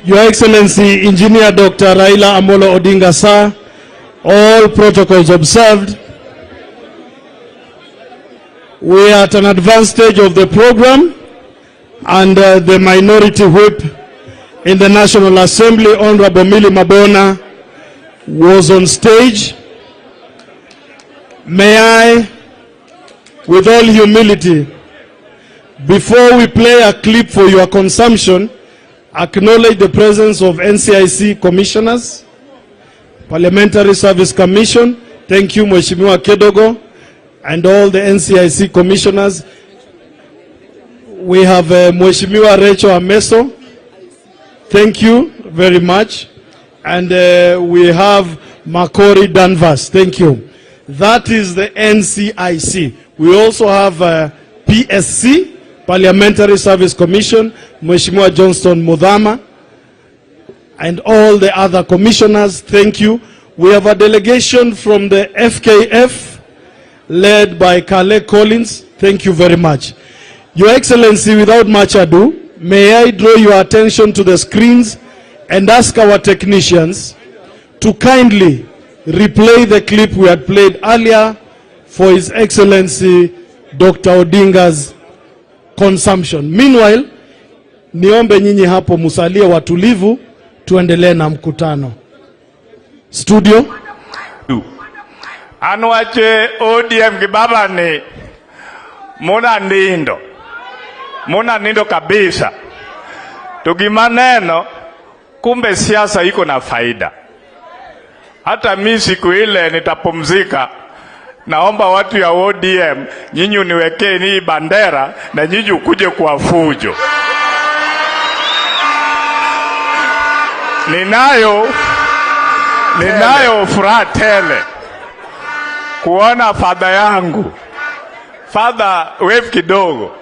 Your Excellency Engineer Dr. Raila Amolo Odinga, sir, all protocols observed. We are at an advanced stage of the program, and the minority whip in the National Assembly, Honorable Millie Mabona, was on stage. May I, with all humility, before we play a clip for your consumption, acknowledge the presence of NCIC commissioners, Parliamentary Service Commission. Thank you, Mheshimiwa Kedogo, and all the NCIC commissioners. We have Mheshimiwa Rachel Ameso. Thank you very much. And we have Makori Danvers. Thank you. That is the NCIC. We also have PSC, Parliamentary Service Commission, Mheshimiwa Johnston Muthama, and all the other commissioners. Thank you. We have a delegation from the FKF led by Kale Collins. Thank you very much. Your Excellency, without much ado, may I draw your attention to the screens and ask our technicians to kindly replay the clip we had played earlier for His Excellency Dr. Odinga's consumption. Meanwhile, niombe nyinyi hapo musalie watulivu, tuendelee na mkutano. Studio. An wache ODM gi baba ni muna nindo. Muna nindo kabisa. To gima neno, kumbe siasa iko na faida. Hata mi siku ile nitapumzika, naomba watu ya ODM nyinyi uniwekee hii bandera na nyinyi ukuje kwa fujo. Ninayo furaha tele kuona father yangu, Father wave kidogo.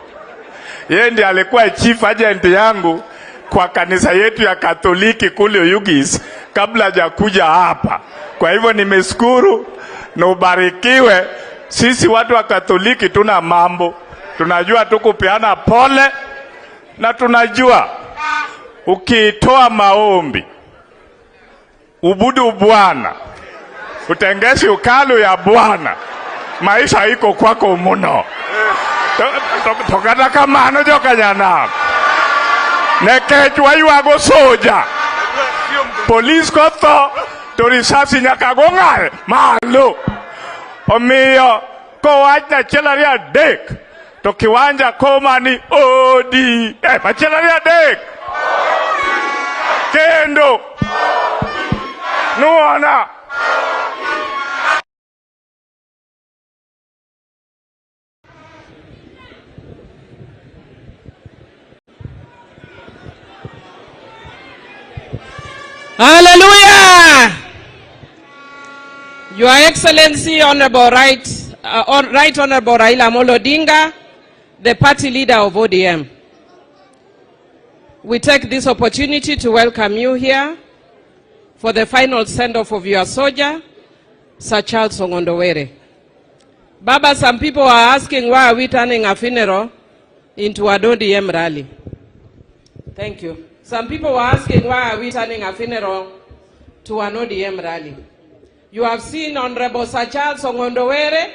Yeye ndiye alikuwa chief agent yangu kwa kanisa yetu ya Katoliki kule Oyugis kabla hajakuja hapa. Kwa hivyo nimeshukuru na ubarikiwe. Sisi watu wa Katoliki tuna mambo, tunajua tu kupeana pole, na tunajua ukitoa maombi ubudu Bwana, utengesi ukalu ya Bwana, maisha iko kwako muno. Tokata kamano jokanyana nekech waywago soja polis kotho to risasi nyaka go ng'al malo. Omiyo kowach achiel ariyo adek to kiwanja koma ni ODM achiel ariyo adek kendo nuona. Hallelujah! Your Excellency, Honorable Right Honorable Raila Amolo Odinga, the party leader of ODM. We take this opportunity to welcome you here for the final send-off of your soldier, Sir Charles Ong'ondo Were. Baba, some people are asking why are we turning a funeral into an ODM rally. Thank you. Some people were asking why are we turning a funeral to an ODM rally. You have seen Honorable Sir Charles Ong'ondo Were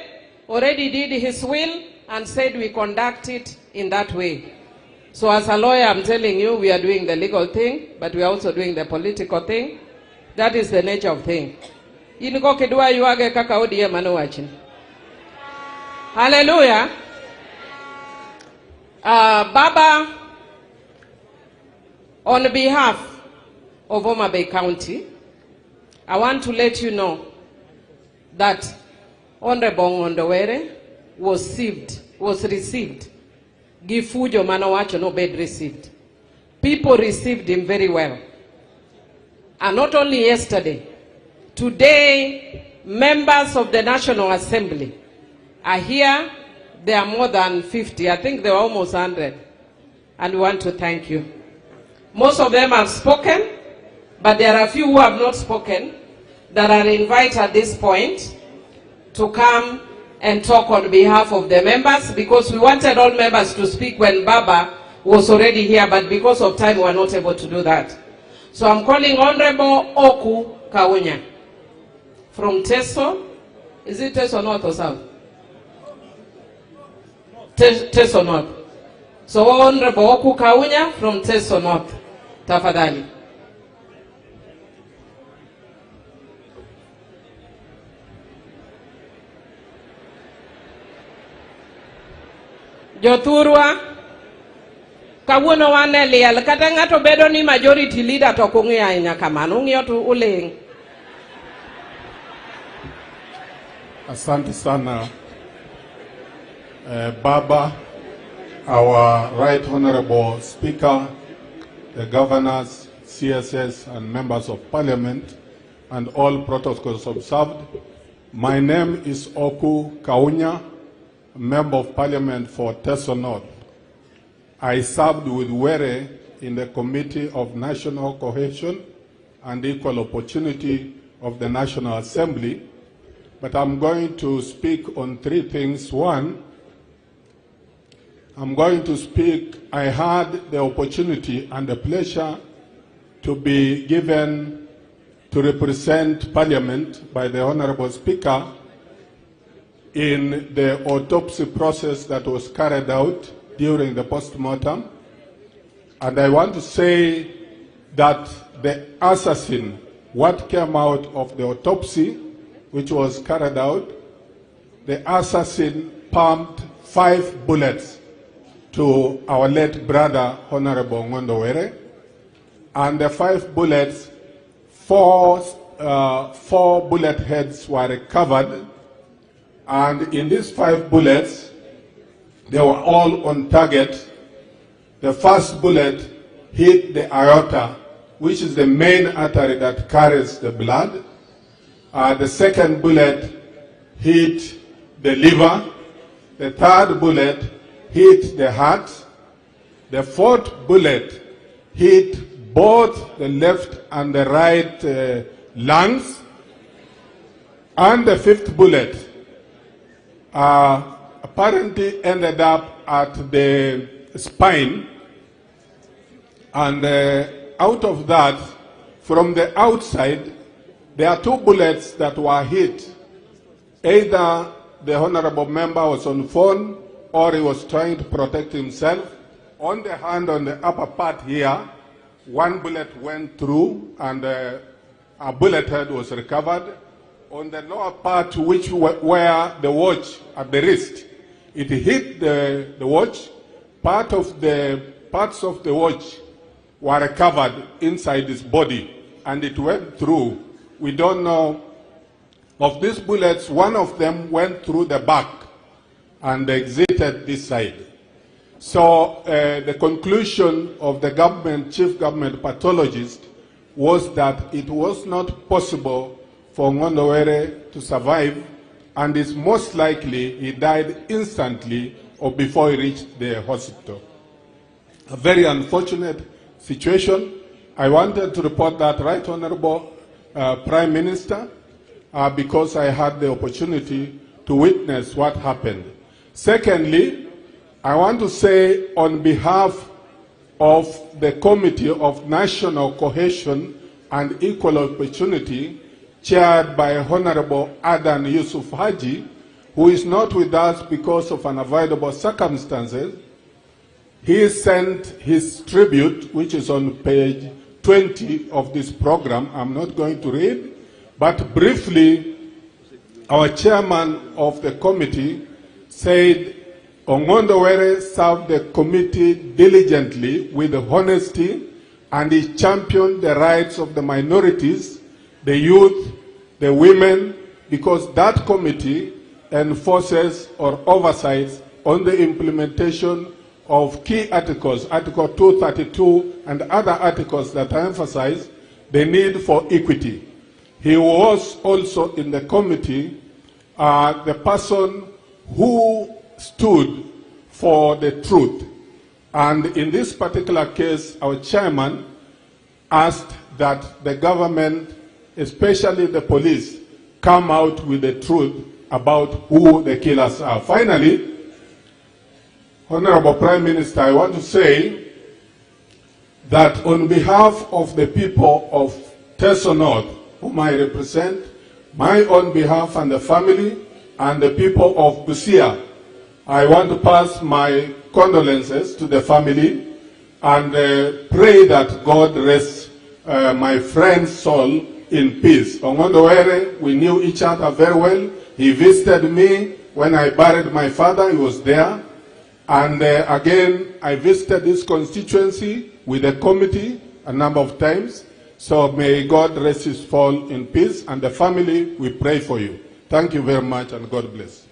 already did his will and said we conduct it in that way. So as a lawyer, I'm telling you, we are doing the legal thing, but we are also doing the political thing. That is the nature of thing. In ko kidwa ywage kaka ODM anowachni. Hallelujah. Baba, on behalf of Homa Bay County, I want to let you know that Honorable Ong'ondo Were was received. Gi fujo manowacho no bed received. People received him very well. And not only yesterday, today, members of the National Assembly are here. There are more than 50. I think there were almost 100. And we want to thank you. Most of them have spoken, but there are a few who have not spoken that are invited at this point to come and talk on behalf of the members, because we wanted all members to speak when Baba was already here, but because of time we were not able to do that. So I'm calling Honorable Oku Kaunya from Teso. Is it Teso North or South? Teso North. So Honorable Oku Kaunya from Teso North. Tafadhali. Jothurwa, kawuono wan e liel, kata ng'ato bedo ni majority leader to ok ung'iyo ahinya kamano, ung'iyo to uling'. Asante sana Baba, our Right Honorable Speaker, the governors, CSS and members of Parliament, and all protocols observed. My name is Oku Kaunya, Member of Parliament for Teso North. I served with Were in the Committee of National Cohesion and Equal Opportunity of the National Assembly, but I'm going to speak on three things. One, I'm going to speak, I had the opportunity and the pleasure to be given to represent Parliament by the Honorable Speaker in the autopsy process that was carried out during the post-mortem. And I want to say that the assassin, what came out of the autopsy, which was carried out, the assassin pumped 5 bullets to our late brother, Honorable Ong'ondo Were. And the 5 bullets, four bullet heads were recovered. And in these 5 bullets, they were all on target. The first bullet hit the aorta, which is the main artery that carries the blood. The second bullet hit the liver. The third bullet hit the heart. The fourth bullet hit both the left and the right lungs. And the fifth bullet apparently ended up at the spine, and out of that, from the outside, there are 2 bullets that were hit. Either the honorable member was on phone or he was trying to protect himself. On the hand, on the upper part here, 1 bullet went through and a bullet head was recovered. On the lower part, which were the watch at the wrist, it hit the watch. Parts of the watch were recovered inside his body, and it went through. We don't know. Of these bullets, one of them went through the back and exited this side. So the conclusion of the government, chief government pathologist, was that it was not possible for Ong'ondo Were to survive, and it's most likely he died instantly or before he reached the hospital. A very unfortunate situation. I wanted to report that, Right Honorable Prime Minister, because I had the opportunity to witness what happened. Secondly, I want to say on behalf of the Committee of National Cohesion and Equal Opportunity, chaired by Honorable Adan Yusuf Haji, who is not with us because of unavoidable circumstances. He sent his tribute, which is on page 20 of this program. I'm not going to read, but briefly, our chairman of the committee said Ong'ondo Were served the committee diligently with honesty, and he championed the rights of the minorities, the youth, the women, because that committee enforces or oversights on the implementation of key articles, Article 232 and other articles that emphasize the need for equity. He was also in the committee, the person who stood for the truth. And in this particular case, our chairman asked that the government, especially the police, come out with the truth about who the killers are. Finally, Honorable Prime Minister, I want to say that on behalf of the people of Teso North, whom I represent, my own behalf and the family and the people of Busia, I want to pass my condolences to the family and pray that God rests my friend's soul in peace. Ong'ondo Were, we knew each other very well. He visited me when I buried my father. He was there. And again, I visited this constituency with the committee a number of times. So may God rest his soul in peace. And the family, we pray for you. Thank you very much, and God bless.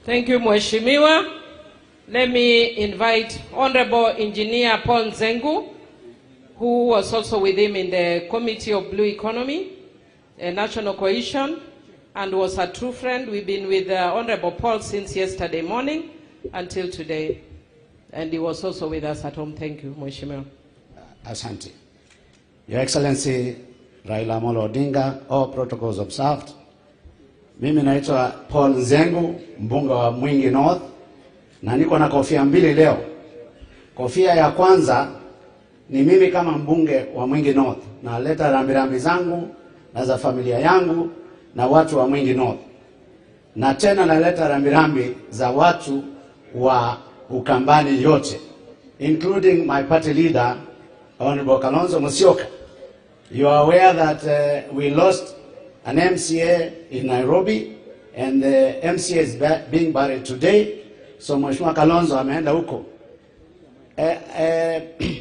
Thank you, Mheshimiwa. Let me invite Honorable Engineer Paul Nzengu, who was also with him in the Committee of Blue Economy, a National Cohesion, and was a true friend. We've been with Honorable Paul since yesterday morning until today, and he was also with us at home. Thank you, Mheshimiwa. Asante. Your Excellency Raila Amolo Odinga, all protocols observed. Mimi naitwa Paul Nzengu, mbunge wa Mwingi North, na niko na kofia mbili leo. Kofia ya kwanza ni mimi kama mbunge wa Mwingi North, naleta rambirambi zangu na za familia yangu na watu wa Mwingi North, na tena naleta rambirambi za watu wa Ukambani yote, including my party leader Honorable Kalonzo Musyoka. You are aware that we lost an MCA in Nairobi, and the MCA is being buried today. So Mheshimiwa Kalonzo ameenda huko.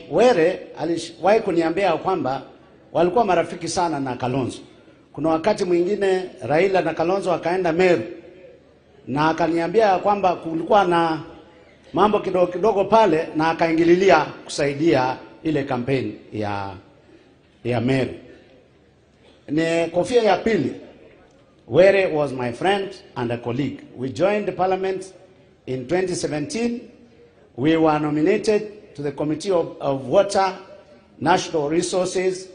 Were aliwahi kuniambia kwamba walikuwa marafiki sana na Kalonzo. Kuna wakati mwingine Raila na Kalonzo akaenda Meru, na akaniambia kwamba kulikuwa na mambo kidogo kidogo pale, na akaingililia kusaidia ile kampeni ya Meru. Ni kofia ya pili, Were was my friend and a colleague. We joined the parliament in 2017. We were nominated to the Committee of Water, National Resources,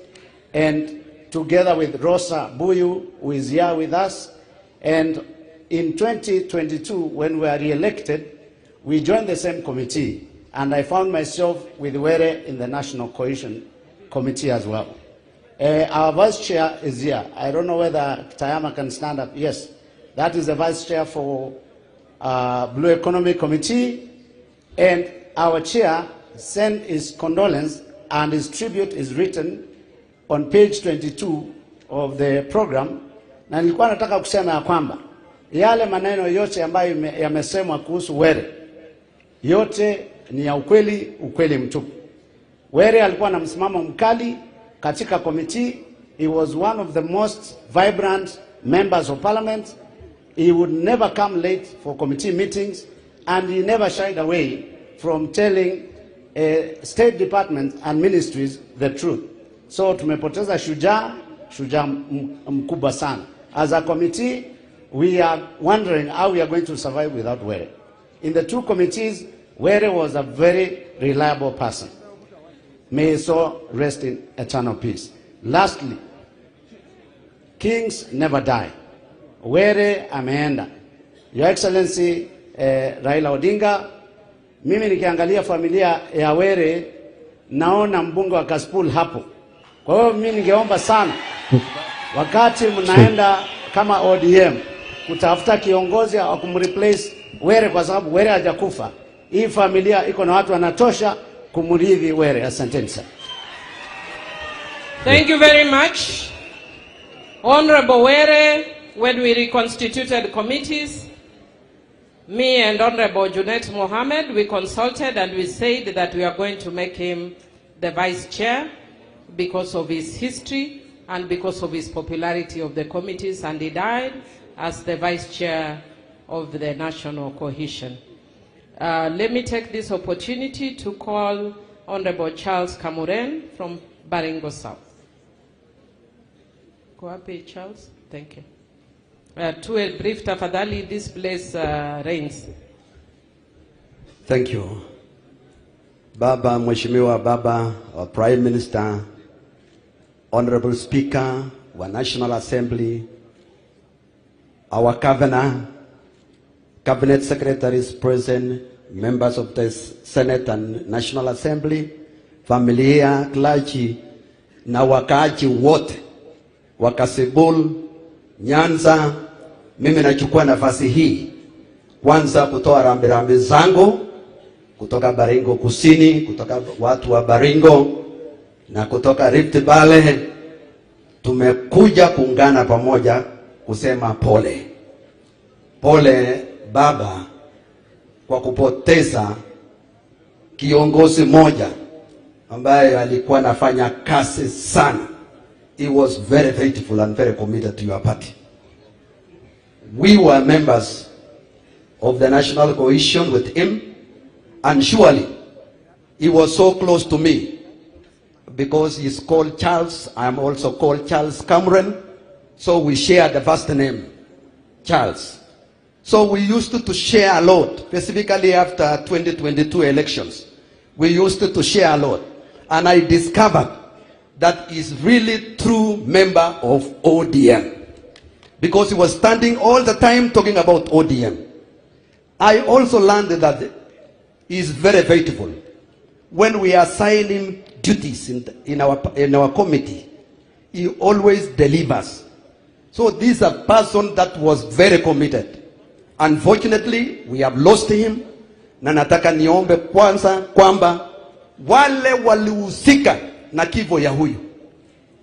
and together with Rosa Buyu, who is here with us. And in 2022, when we were re-elected, we joined the same committee, and I found myself with Were in the National Cohesion Committee as well. Our vice chair is here. I don't know whether Tayama can stand up. Yes, that is the vice chair for Blue Economy Committee. And our chair sent his condolence, and his tribute is written on page 22 of the program. Na nilikuwa nataka kusema ya kwamba yale maneno yote ambayo yamesemwa kuhusu Were yote ni ya ukweli, ukweli mtupu. Were alikuwa na msimamo mkali katika committee. He was one of the most vibrant members of parliament. He would never come late for committee meetings, and he never shied away from telling state departments and ministries the truth. So tumepoteza shujaa, shujaa mkubwa sana. As a committee, we are wondering how we are going to survive without Were. In the two committees, Were was a very reliable person. May his soul rest in eternal peace. Lastly, kings never die. Were ameenda. Your Excellency Raila Odinga, mimi nikiangalia familia ya Were naona mbunge wa Kasipul hapo. Kwa hiyo mimi ningeomba sana, wakati mnaenda kama ODM kutafuta kiongozi wa kumreplace Were, kwa sababu Were hajakufa, hii familia iko na watu wanatosha kumrithi Were. Asanteni sana. Thank you very much. Honorable Were, when we reconstituted committees, me and Honorable Junet Mohammed, we consulted and we said that we are going to make him the vice chair because of his history and because of his popularity of the committees, and he died as the vice chair of the National Cohesion. Let me take this opportunity to call Honorable Charles Kamuren from Baringo South. Koape, Charles, thank you. To a brief tafadhali, this place rains. Thank you. Baba, Mheshimiwa Baba, our Prime Minister, Honorable Speaker wa National Assembly, our Governor, Cabinet Secretaries present, members of the Senate and National Assembly, familia, clergy, na wakaaji wote wa Kasipul, Nyanza. Mimi nachukua nafasi hii kwanza kutoa rambirambi zangu kutoka Baringo Kusini, kutoka watu wa Baringo na kutoka Rift Valley. Tumekuja kuungana pamoja kusema pole. Pole baba kwa kupoteza kiongozi moja ambaye alikuwa anafanya kazi sana. He was very faithful and very committed to your party. We were members of the National Coalition with him, and surely he was so close to me because he's called Charles. I am also called Charles Cameron, so we share the first name, Charles. So we used to share a lot, specifically after 2022 elections. We used to share a lot. And I discovered that he's really true member of ODM, because he was standing all the time talking about ODM. I also learned that he is very faithful. When we assign him duties in our committee, he always delivers. So this is a person that was very committed. Unfortunately, we have lost him, na nataka niombe kwanza kwamba wale walihusika na kifo ya huyu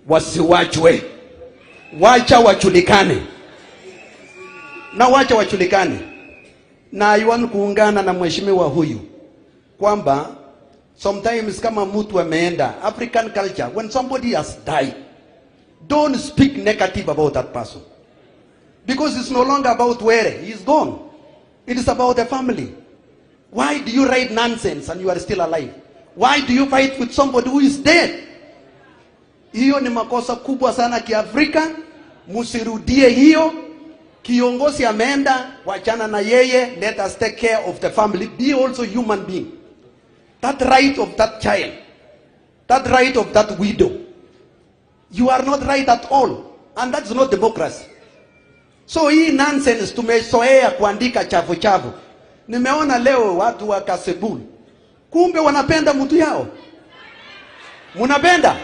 wasiwachwe, wacha wajulikane, na wacha wajulikane. Na I want kuungana na mheshimiwa huyu kwamba sometimes kama mtu ameenda, African culture, when somebody has died, don't speak negative about that person, because it's no longer about where he is gone. It is about the family. Why do you write nonsense and you are still alive? Why do you fight with somebody who is dead? Hiyo ni makosa kubwa sana Kiafrika. Msirudie hiyo. Kiongozi ameenda, wachana na yeye. Let us take care of the family. Be also human being. That right of that child, that right of that widow, you are not right at all, and that's not democracy. So hii nonsense tumezoea kuandika chafu chafu. Nimeona leo watu wa Kasipul, kumbe wanapenda mtu yao. Munapenda?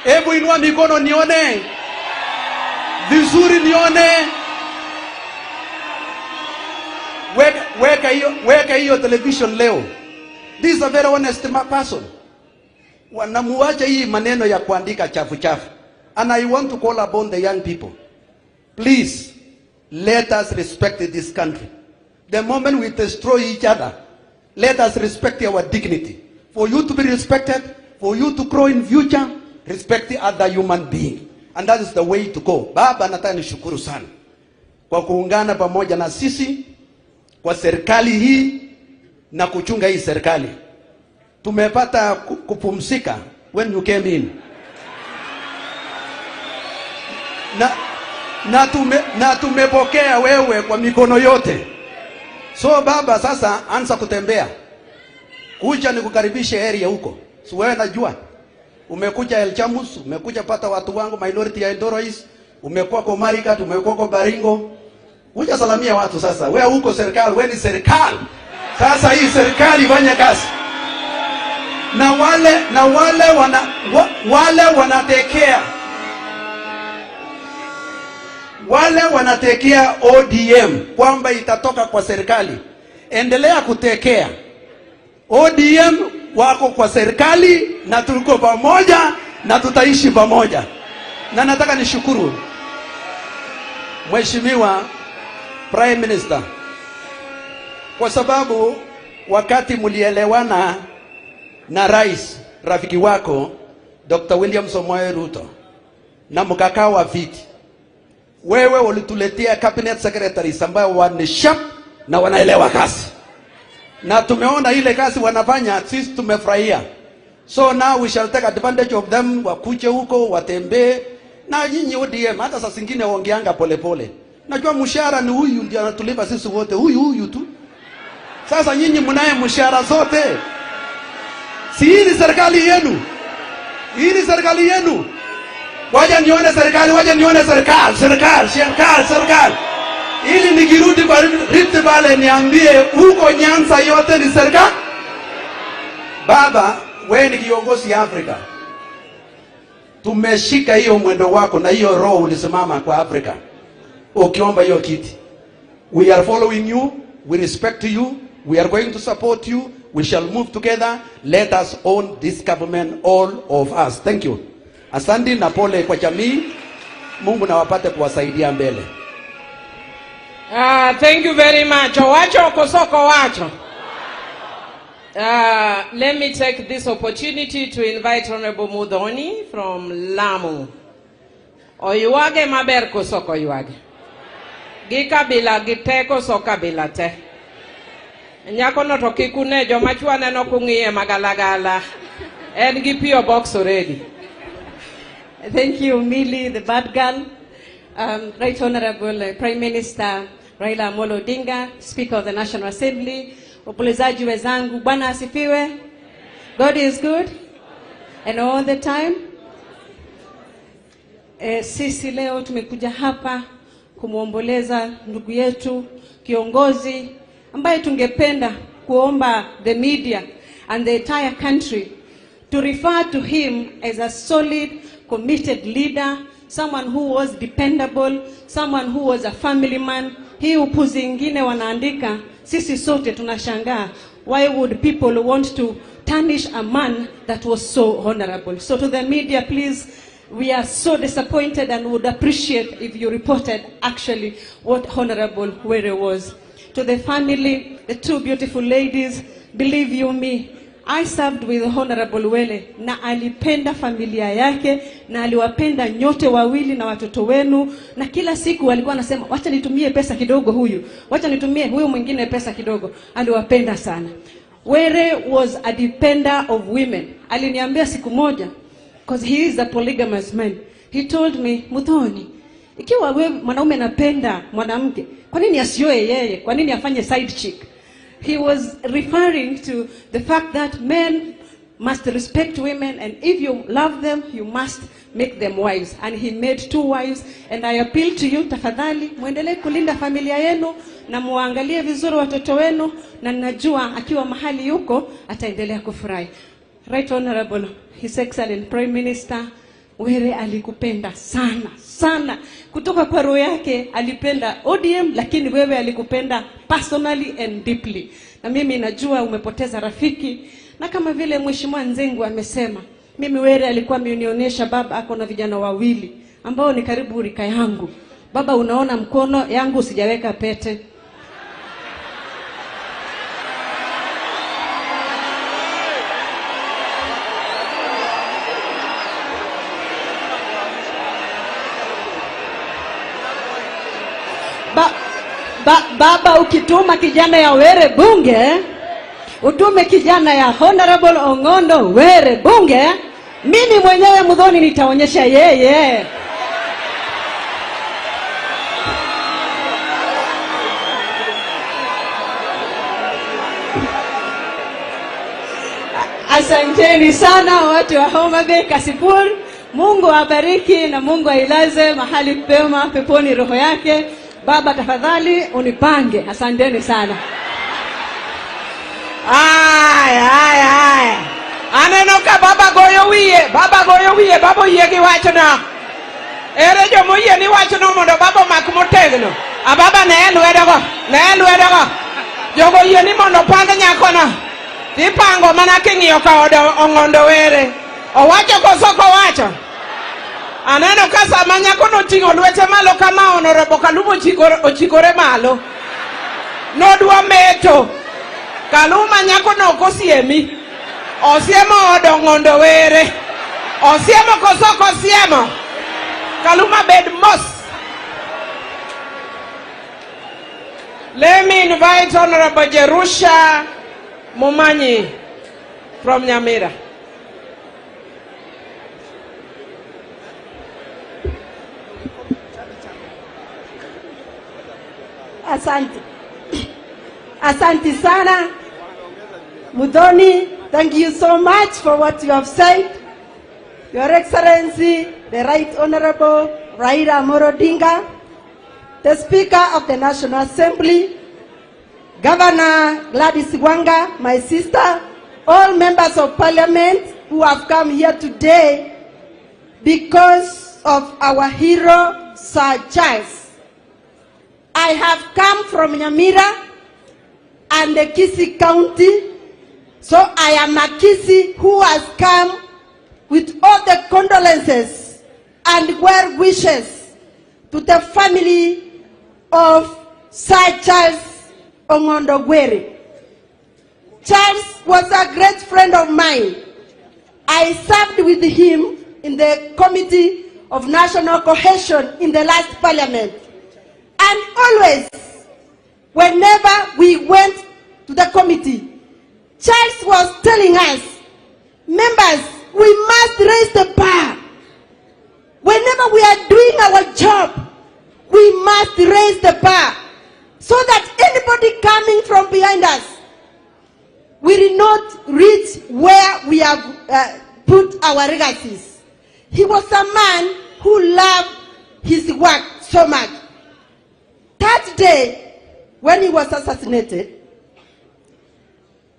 Hebu inua mikono nione vizuri, nione. Weka hiyo television leo. This is a very honest person. Wanamuacha hii maneno ya kuandika chafu chafu. And I want to call upon the young people. Please, let us respect this country. The moment we destroy each other, let us respect our dignity. For you to be respected, for you to grow in future, respect the other human being. And that is the way to go. Baba, nataka nishukuru sana kwa kuungana pamoja na sisi kwa serikali hii na kuchunga hii serikali. Tumepata kupumzika when you came in. Na tumepokea wewe kwa mikono yote. So baba, sasa anza kutembea. Kuja nikukaribishe area huko. Si wewe najua. Umekuja Ilchamus, umekuja pata watu wangu minority ya Endorois, umekuwa kwa Marigat, umekuwa kwa Baringo. Kuja salamia watu sasa. Wewe huko serikali, wewe ni serikali. Sasa hii serikali ifanye kazi. Na wale wanatekea ODM kwamba itatoka kwa serikali, endelea kutekea. ODM wako kwa serikali na tuko pamoja na tutaishi pamoja. Na nataka nishukuru Mheshimiwa Prime Minister kwa sababu wakati mlielewana na rais rafiki wako Dr. William Samoei Ruto na mkakawa viti, wewe ulituletea cabinet secretaries ambao ni sharp na wanaelewa kazi, na tumeona ile kazi wanafanya, sisi tumefurahia. So now we shall take advantage of them, wakuje huko watembee na nyinyi ODM. Hata saa zingine ongeanga polepole. Najua mshahara ni huyu ndio anatulipa sisi wote, huyu huyu tu. Sasa Sasa nyinyi mnaye mshahara zote, si hii ni serikali yenu? Hii ni serikali yenu. Waja nione serikali, waja nione serikali, serikali, serikali, serikali. Ili nikirudi kwa Rift Valley niambie huko Nyanza yote ni serikali. Baba, wewe ni kiongozi ya Afrika. Tumeshika hiyo mwendo wako na hiyo roho ulisimama kwa Afrika ukiomba hiyo kiti. We are following you, we respect you, we are going to support you, we shall move together. Let us own this government, all of us. Thank you. Asante na pole kwa jamii. Mungu na wapate kuwasaidia mbele. Thank you very much. Owacho kosoko wacho. Let me take this opportunity to invite Honorable Mudhoni from Lamu. Oyuage maber koso ok oywage? Gi kabila gi te koso kabila te? Nyako no to kik une joma chwo aneno kung'iye magalagala. En gi P.O. box already. Thank you, Millie, the bad girl. Right Honorable Prime Minister Raila Amolo Odinga, Speaker of the National Assembly, waombolezaji wenzangu, Bwana asifiwe. God is good and all the time. Sisi leo tumekuja hapa kumuomboleza ndugu yetu kiongozi ambaye tungependa kuomba the media and the entire country to refer to him as a solid, committed leader, someone who was dependable, someone who was a family man. Hii upuzi ingine wanaandika, sisi sote tunashangaa. Why would people want to tarnish a man that was so honorable? So to the media, please, we are so disappointed and would appreciate if you reported actually what Honorable Were was. To the family, the two beautiful ladies, believe you me, I served with Honorable Were na alipenda familia yake na aliwapenda nyote wawili na watoto wenu, na kila siku alikuwa anasema wacha nitumie pesa kidogo huyu, wacha nitumie huyu mwingine pesa kidogo. Aliwapenda sana. Were was a depender of women. Aliniambia siku moja, because he is a polygamous man, he told me, Muthoni, ikiwa wewe mwanaume anapenda mwanamke, kwa nini asioe yeye? Kwa nini afanye side chick? He was referring to the fact that men must respect women, and if you love them, you must make them wives. And he made 2 wives. And I appeal to you, tafadhali, muendelee kulinda familia yenu na muangalie vizuri watoto wenu, na najua akiwa mahali yuko ataendelea kufurahi. Right Honorable His Excellency Prime Minister Were alikupenda sana sana, kutoka kwa roho yake alipenda ODM, lakini wewe alikupenda personally and deeply. Na mimi najua umepoteza rafiki, na kama vile Mheshimiwa Nzengu amesema, mimi Were alikuwa amenionyesha baba ako na vijana wawili ambao ni karibu rika yangu. Baba, unaona mkono yangu sijaweka pete. Baba, ukituma kijana ya Were bunge, utume kijana ya Honorable Ong'ondo Were bunge, mimi mwenyewe Muthoni nitaonyesha yeye. Asanteni sana watu wa Homa Bay, Kasipul. Mungu awabariki na Mungu ailaze mahali pema peponi roho yake. Baba, tafadhali unipange. Asanteni sana. Aya, aya, aya. Aneno ka baba goyo wiye, baba goyo wiye, baba oyie gi wachno. Ere jomoyie ni wachno mondo baba omak motegno. A baba ne lwedogo, ne lwedogo. Jogo oyie ni mondo opang nyakono. Tipango mana king'iyo ka od Ong'ondo Were. Owacho koso ok owacho? Aneno ka sama nyakono oting'o lwete malo kama Honorable Kaluma ochikore malo. Nodwa meto. Kaluma nyakono ok osiemi. Osiemo od Ong'ondo Were. Osiemo koso ok osiemo? Kaluma bed mos. Let me invite Honorable Jerusha Momanyi from Nyamira. Asante. Asante sana. Muthoni, thank you so much for what you have said. Your Excellency, the Right Honorable Raila Amolo Odinga, the Speaker of the National Assembly, Governor Gladys Wanga, my sister, all members of parliament who have come here today because of our hero, Sir Charles. I have come from Nyamira and the Kisii County, so I am a Kisii who has come with all the condolences and well wishes to the family of Sir Charles Ong'ondo Were. Charles was a great friend of mine. I served with him in the Committee of National Cohesion in the last parliament. And always, whenever we went to the committee, Charles was telling us, members, we must raise the bar. Whenever we are doing our job, we must raise the bar so that anybody coming from behind us will not reach where we have put our legacies. He was a man who loved his work so much. That day, when he was assassinated,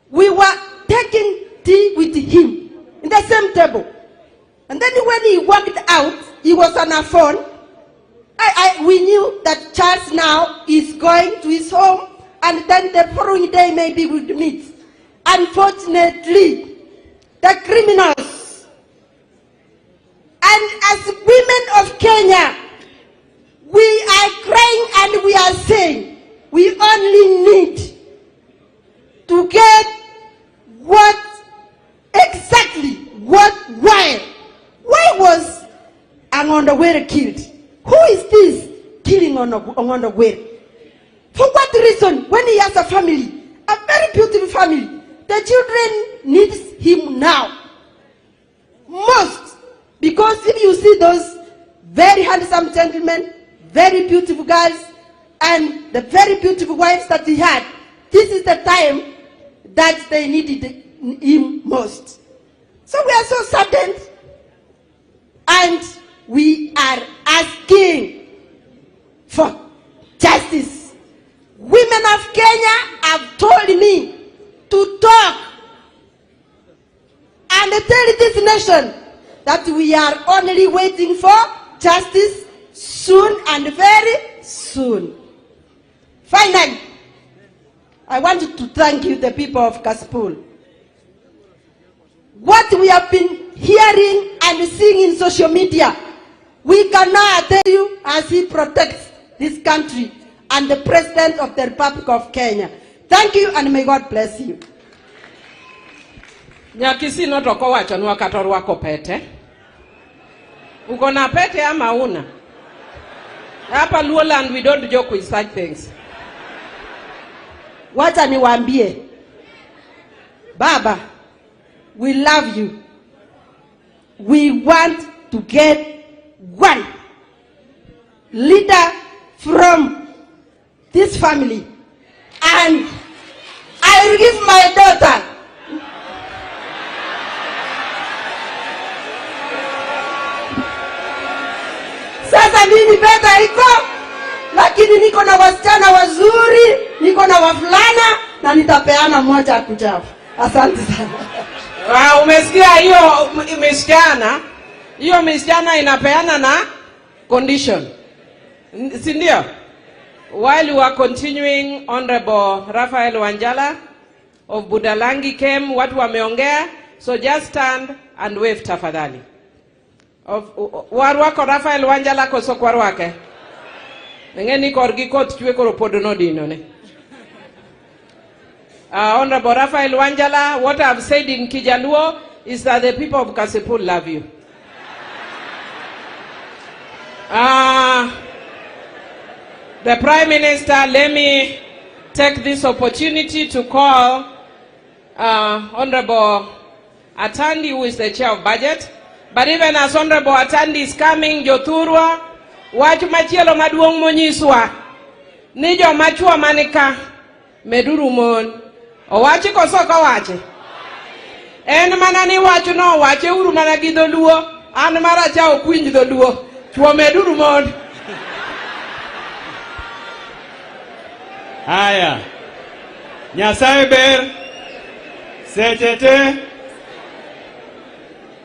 we were taking tea with him in the same table. And then when he walked out, he was on a phone. We knew that Charles now is going to his home, and then the following day maybe we'd meet. Unfortunately, the criminals, and as women of Kenya, we are crying and we are saying we only need to get what exactly, what, why. Why was Ong'ondo Were killed? Who is this killing Ong'ondo Were? For what reason? When he has a family, a very beautiful family, the children needs him now. Most. Because if you see those very handsome gentlemen, very beautiful girls, and the very beautiful wives that he had, this is the time that they needed him most. So we are so saddened, and we are asking for justice. Women of Kenya have told me to talk and tell this nation that we are only waiting for justice soon and very soon. Finally, I want to thank you, the people of Kasipul. What we have been hearing and seeing in social media, we cannot tell you as he protects this country and the President of the Republic of Kenya. Thank you and may God bless you. Nyakisi no to kowachonwa kata orwako pete. Uko na pete ama una? Hapa Luoland we don't joke with such things. Wacha niwaambie, Baba, we love you. We want to get one leader from this family. And I will give my daughter. Sasa mimi pesa iko, lakini niko na wasichana wazuri, niko na wavulana na nitapeana moja kujafu. Asante sana. Umesikia hiyo msichana? Hiyo msichana inapeana na condition. Si ndio? While we are continuing, Honorable Raphael Wanjala of Budalangi came, watu wameongea, so just stand and wave tafadhali. Warwako Raphael Wanjala koso kwarwake. Ngeni korgi kot chwe koro pod nodino ne. Honorable Raphael Wanjala, what I've said in Kijaluo is that the people of Kasipul love you. The Prime Minister, let me take this opportunity to call Honorable Atandi, who is the chair of budget. But even as Honorable Atandi is coming, Jothurwa, wach machielo maduong' monyiswa ni joma chwo manika Meduru mon. Owachi koso ok owachi? En mana ni wachno owache uru mana gi dholuo. An maracha ok winj dholuo. Chuo meduru mon. Haya, Nyasaye ber seche te.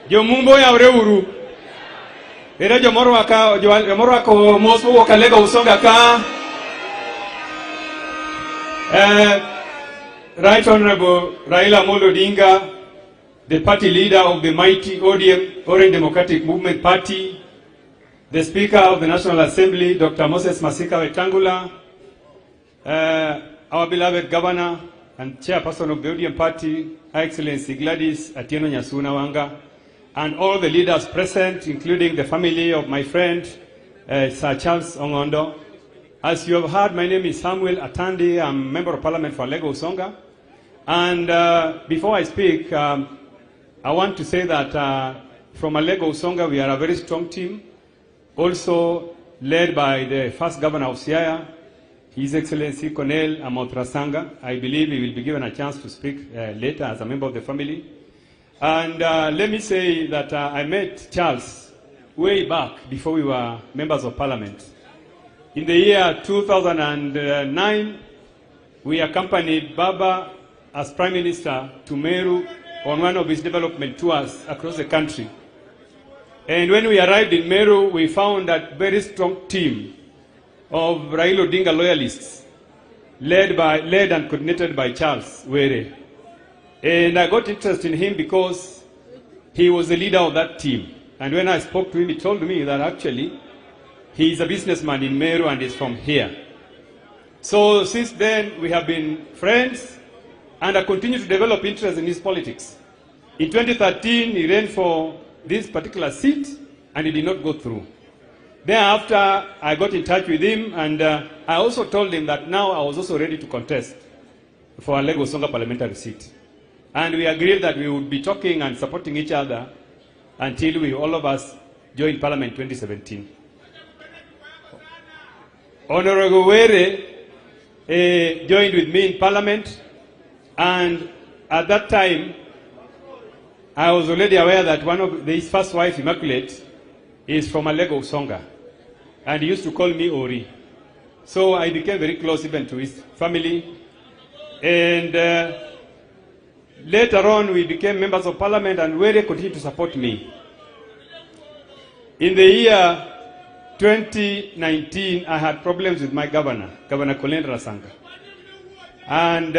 Jomumbo yawre uru. Ere jomorwaka jomorwako mos mowuok Alego Usonga ka. Right Honorable Raila Amolo Odinga, the party leader of the mighty ODM, Orange Democratic Movement Party, the Speaker of the National Assembly, Dr. Moses Masika Wetangula, our beloved Governor and Chairperson of the ODM Party, Her Excellency Gladys Atieno Nyasuna Wanga, and all the leaders present, including the family of my friend, Sir Charles Ong'ondo. As you have heard, my name is Samuel Atandi. I'm Member of Parliament for Alego Usonga. And before I speak, I want to say that from Alego Usonga, we are a very strong team, also led by the first governor of Siaya, His Excellency Cornel Amoth Rasanga. I believe he will be given a chance to speak later as a member of the family. And let me say that I met Charles way back before we were members of parliament. In the year 2009, we accompanied Baba as Prime Minister to Meru on one of his development tours across the country. And when we arrived in Meru, we found that very strong team of Raila Odinga loyalists, led and coordinated by Charles Were. And I got interested in him because he was the leader of that team. And when I spoke to him, he told me that actually he is a businessman in Meru and is from here. So since then, we have been friends, and I continue to develop interest in his politics. In 2013, he ran for this particular seat, and he did not go through. Thereafter, I got in touch with him, and I also told him that now I was also ready to contest for Alego Usonga parliamentary seat. And we agreed that we would be talking and supporting each other until we, all of us, joined Parliament in 2017. Honorable Were joined with me in Parliament, and at that time, I was already aware that one of his first wife, Immaculate, is from Alego Usonga, and he used to call me Ori. So I became very close even to his family, and later on we became members of Parliament, and Were continued to support me. In the year 2019, I had problems with my governor, Governor Colin Rasanga. And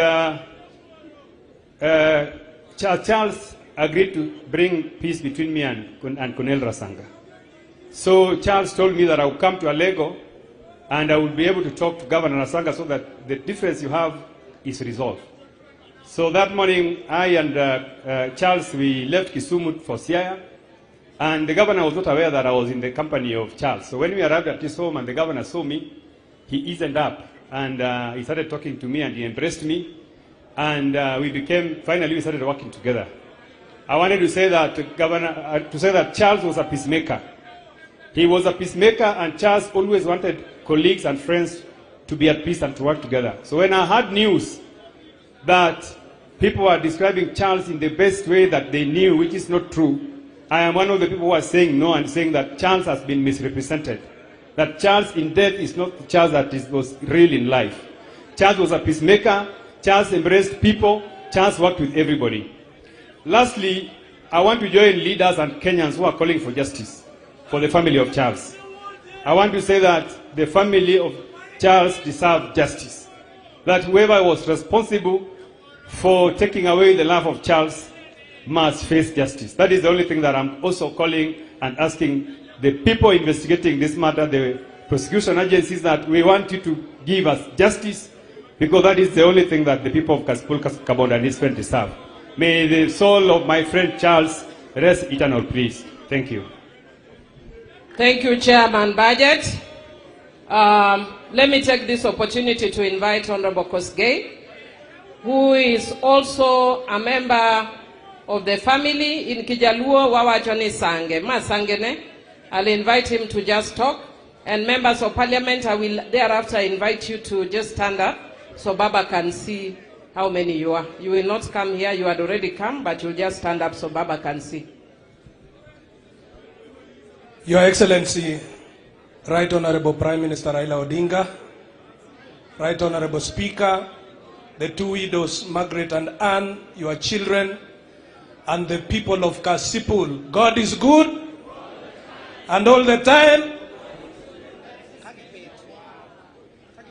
Charles agreed to bring peace between me and Colonel Rasanga. So Charles told me that I would come to Alego and I would be able to talk to Governor Rasanga so that the difference you have is resolved. So that morning, I and Charles, we left Kisumu for Siaya, and the governor was not aware that I was in the company of Charles. So when we arrived at his home and the governor saw me, he eased up and he started talking to me and he embraced me. And finally we started working together. I wanted to say that Charles was a peacemaker. He was a peacemaker, and Charles always wanted colleagues and friends to be at peace and to work together. So when I heard news that people were describing Charles in the best way that they knew, which is not true, I am one of the people who are saying no and saying that Charles has been misrepresented. That Charles in death is not the Charles that was real in life. Charles was a peacemaker. Charles embraced people. Charles worked with everybody. Lastly, I want to join leaders and Kenyans who are calling for justice for the family of Charles. I want to say that the family of Charles deserves justice. That whoever was responsible for taking away the life of Charles must face justice. That is the only thing that I'm also calling and asking the people investigating this matter, the prosecution agencies, that we want you to give us justice, because that is the only thing that the people of Kasipul, Kabondo and his friend deserve. May the soul of my friend Charles rest eternal peace. Thank you. Thank you, Chairman Budget. Let me take this opportunity to invite Honorable Kosgei, who is also a member of the family in Kijaluo, Wawachoni Sange. Ma Sangene. I'll invite him to just talk. And members of parliament, I will thereafter invite you to just stand up. so Baba can see how many you are. You will not come here, you had already come, but you'll just stand up so Baba can see. Your Excellency, Right Honorable Prime Minister Raila Odinga, Right Honorable Speaker, the two widows, Margaret and Anne, your children, and the people of Kasipul. God is good, and all the time.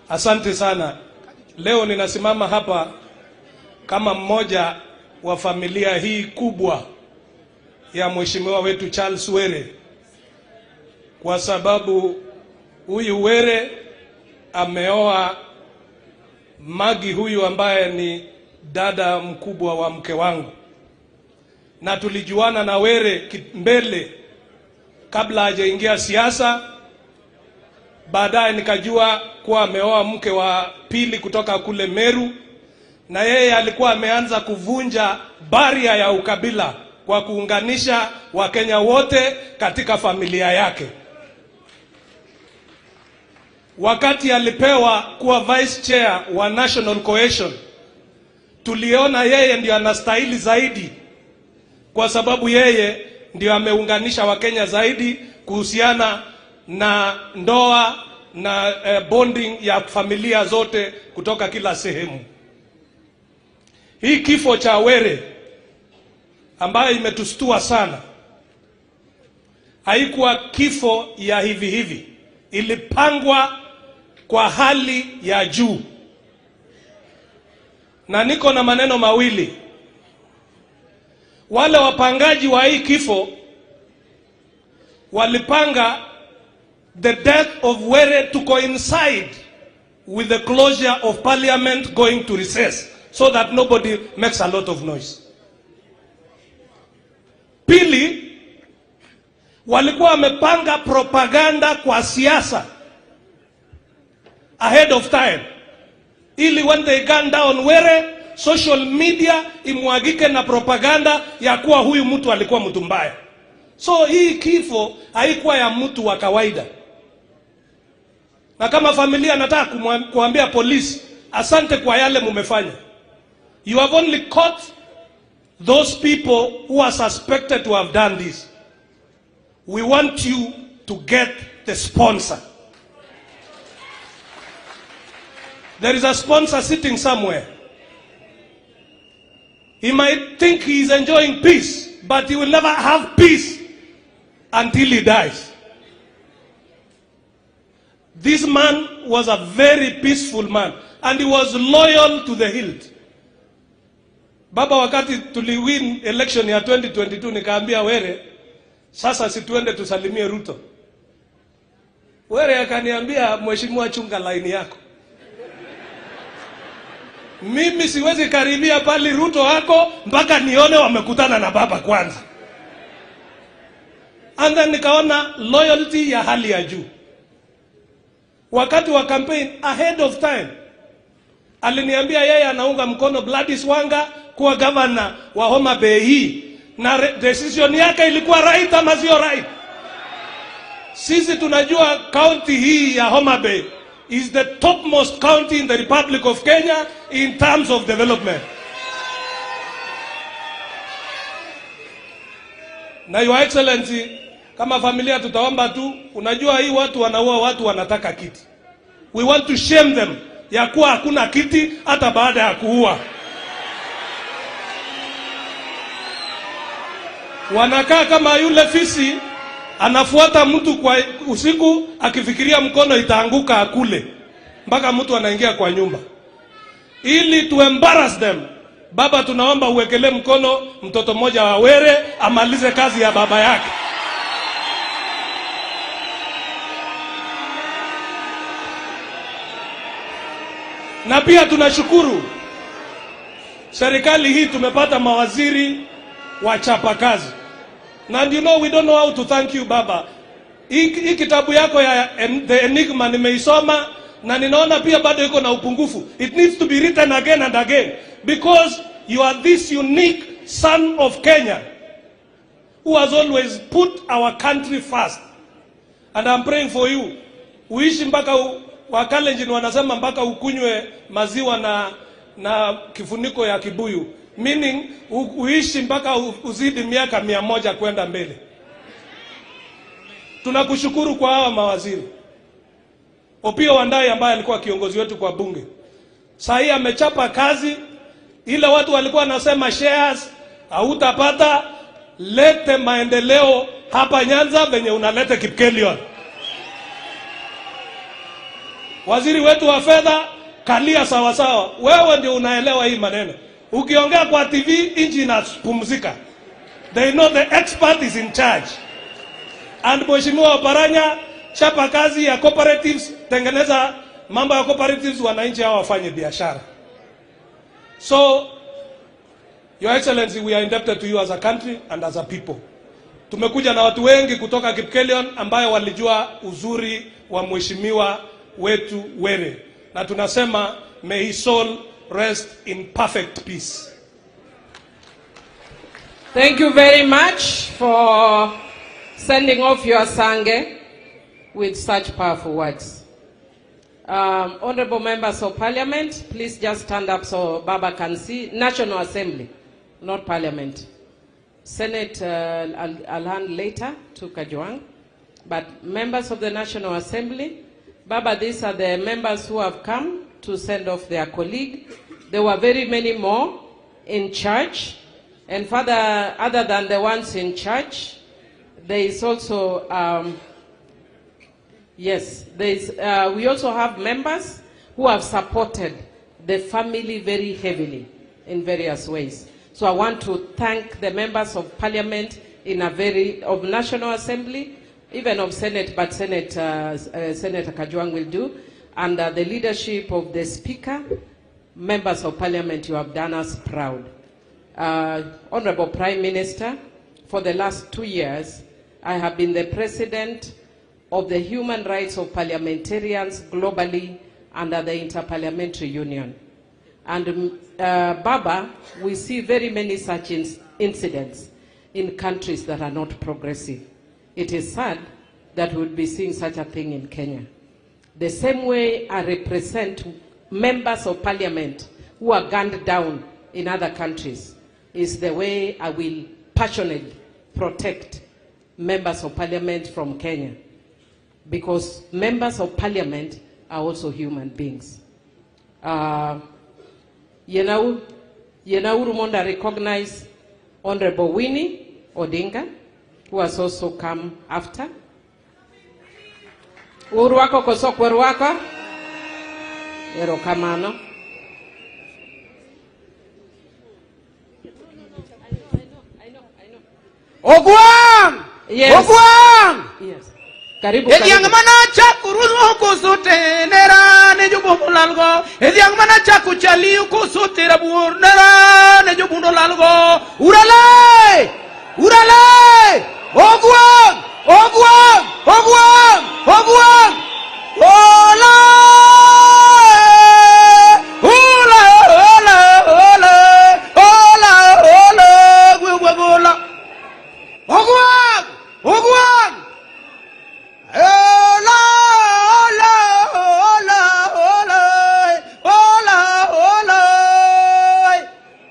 Asante sana. Leo ninasimama hapa kama mmoja wa familia hii kubwa ya mheshimiwa wetu Charles Were, kwa sababu huyu Were ameoa Magi huyu ambaye ni dada mkubwa wa mke wangu, na tulijuana na Were mbele kabla hajaingia siasa. Baadaye nikajua kuwa ameoa mke wa pili kutoka kule Meru, na yeye alikuwa ameanza kuvunja baria ya ukabila kwa kuunganisha Wakenya wote katika familia yake. Wakati alipewa kuwa vice chair wa National Cohesion, tuliona yeye ndio anastahili zaidi, kwa sababu yeye ndio ameunganisha Wakenya zaidi kuhusiana na ndoa na bonding ya familia zote kutoka kila sehemu. Hii kifo cha Were ambayo imetustua sana, haikuwa kifo ya hivi hivi, ilipangwa kwa hali ya juu. Na niko na maneno mawili. Wale wapangaji wa hii kifo walipanga the death of Were to coincide with the closure of parliament going to recess, so that nobody makes a lot of noise. Pili, walikuwa wamepanga propaganda kwa siasa ahead of time, ili when they gun down Were, social media imwagike na propaganda ya kuwa huyu mtu alikuwa mtu mbaya. So hii kifo haikuwa ya mtu wa kawaida. Na kama familia nataka kuambia polisi, asante kwa yale mumefanya. You have only caught those people who are suspected to have done this. We want you to get the sponsor. There is a sponsor sitting somewhere. He might think he is enjoying peace, but he will never have peace until he dies. This man was a very peaceful man, and he was loyal to the hilt. Baba, wakati tuliwin election ya 2022, nikaambia Were, sasa situende tusalimie Ruto. Were akaniambia, mheshimiwa, chunga line yako. Mimi siwezi karibia pali Ruto hako mpaka nione wamekutana na baba kwanza. And then nikaona loyalty ya hali ya juu. Wakati wa campaign ahead of time, aliniambia yeye anaunga mkono Gladys Wanga kuwa governor wa Homa Bay hii, na decision yake ilikuwa right ama sio right? Sisi tunajua county hii ya Homa Bay is the topmost county in the Republic of Kenya in terms of development. Na Your Excellency, kama familia tutaomba tu, unajua hii watu wanaua watu wanataka kiti. We want to shame them ya kuwa hakuna kiti hata baada ya kuua. Wanakaa kama yule fisi anafuata mtu kwa usiku akifikiria mkono itaanguka akule, mpaka mtu anaingia kwa nyumba. Ili to embarrass them, baba tunaomba uwekele mkono mtoto mmoja wa Were amalize kazi ya baba yake. Na pia tunashukuru serikali hii, tumepata mawaziri wachapa kazi. And you know, we don't know how to thank you baba. Hii kitabu yako ya The Enigma nimeisoma na ninaona pia bado iko na upungufu. It needs to be written again and again, because you are this unique son of Kenya who has always put our country first. And I'm praying for you. Uishi mpaka Wakalenjin wanasema mpaka ukunywe maziwa na kifuniko ya kibuyu, meaning uishi mpaka uzidi miaka 100 kwenda mbele. Tunakushukuru kwa hawa mawaziri. Opiyo Wandayi ambaye alikuwa kiongozi wetu kwa bunge, saa hii amechapa kazi. Ile watu walikuwa wanasema shares hautapata, lete maendeleo hapa Nyanza venye unalete Kipkelion. Waziri wetu wa fedha, kalia sawa sawa, wewe ndio unaelewa hii maneno. Ukiongea kwa TV nchi inapumzika. They know the expert is in charge. And Mheshimiwa Oparanya, chapa kazi ya cooperatives, tengeneza mambo ya cooperatives, wananchi hao wafanye biashara. So, Your Excellency, we are indebted to you as a country and as a people. Tumekuja na watu wengi kutoka Kipkelion ambayo walijua uzuri wa mheshimiwa wetu Were, na tunasema may his soul rest in perfect peace. Thank you very much for sending off your sange with such powerful words. Honorable members of Parliament, please just stand up so Baba can see. National Assembly, not Parliament. Senate, I'll hand later to Kajwang. But members of the National Assembly, Baba, these are the members who have come to send off their colleague. There were very many more in church. And further, other than the ones in church, there is also, yes, there is, we also have members who have supported the family very heavily in various ways. So I want to thank the members of Parliament in a very, of National Assembly, even of Senate, but Senate, Senator Kajwang will do, under the leadership of the Speaker, members of Parliament, you have done us proud. Honorable Prime Minister, for the last 2 years, I have been the president of the Human Rights of Parliamentarians globally under the Interparliamentary Union. And Baba, we see very many such incidents in countries that are not progressive. It is sad that we would be seeing such a thing in Kenya. The same way I represent members of parliament who are gunned down in other countries is the way I will passionately protect members of parliament from Kenya, because members of parliament are also human beings. Yenauru Monda recognize Honorable Winnie Odinga, who has also come after. Uruwako koso kweruwako? Erokamano. Ogwang! Yes. Ogwang! Yes. Karibu, Ediang karibu. Mana chaku ruzo kusute nera ne jubu lalgo. Ediang mana chaku chali kusute rabur nera ne jubu lalgo. Urale! Urale! Ogwang! Ogwang! Ogwang! Ogwang! Ola! Ola! Ola! Ola! Ola! Ola! Ola! Ogwang! Ogwang! Ola! Ola! Ola! Ola! Ola! Ola!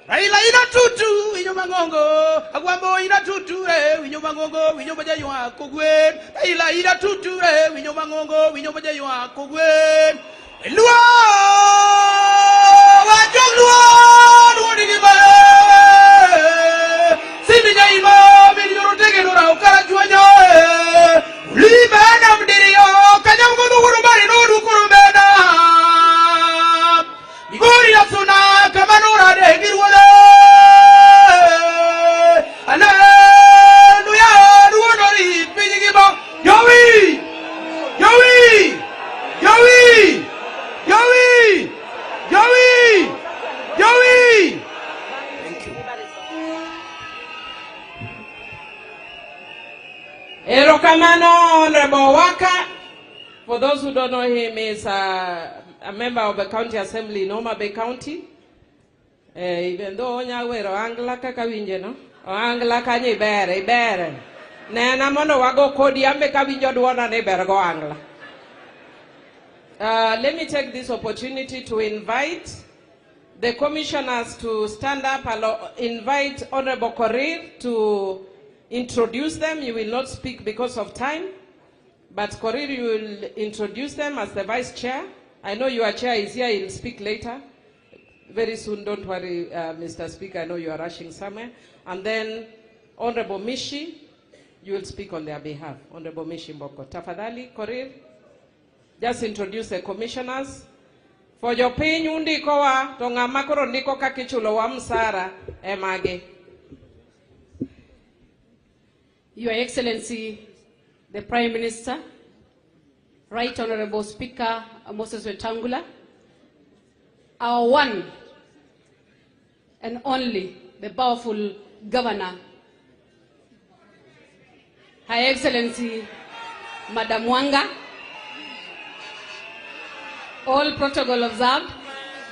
Raila ina tutu winyo mangongo, agwambo ina tutu winyo mangongo, winyo majayo kogwen. Raila ina tutu winyo mangongo, winyo majayo kogwen. Luo! Wajong luo! Luo ni ba! Sindi jaima miliyoro tege nora ukara juanyo. Libana mdirio kanyango nuru bari nuru kurubena. Migori asuna kamanura de girwale. Hallelujah, ruonori pijigiba. Yowi! Yowi! Yowi! Yowi! Yowi! Yowi! Thank you. Erokamano, Honorable Waka. For those who don't know him, he's a member of the County Assembly in Homa Bay County. Even though onyawero angla kaka winje, no? Angla kanyo ibere, ibere. Nena mondo wago kodi ambe ka winjo duona ni ber go angla. Let me take this opportunity to invite the commissioners to stand up. I'll invite Honorable Korir to introduce them. You will not speak because of time, but Korir, you will introduce them as the vice chair. I know your chair is here. He'll speak later. Very soon, don't worry, Mr. Speaker. I know you are rushing somewhere. And then Honorable Mishi, you will speak on their behalf. Honorable Mishi Mboko. Tafadhali, Korir, just introduce the commissioners. For jopiny undikowa to ng'ama koro ndiko kaka ichulowa msara emage. Your Excellency, the Prime Minister, Right Honorable Speaker Moses Wetangula, our one and only, the powerful Governor, Her Excellency, Madam Wanga, all protocol observed.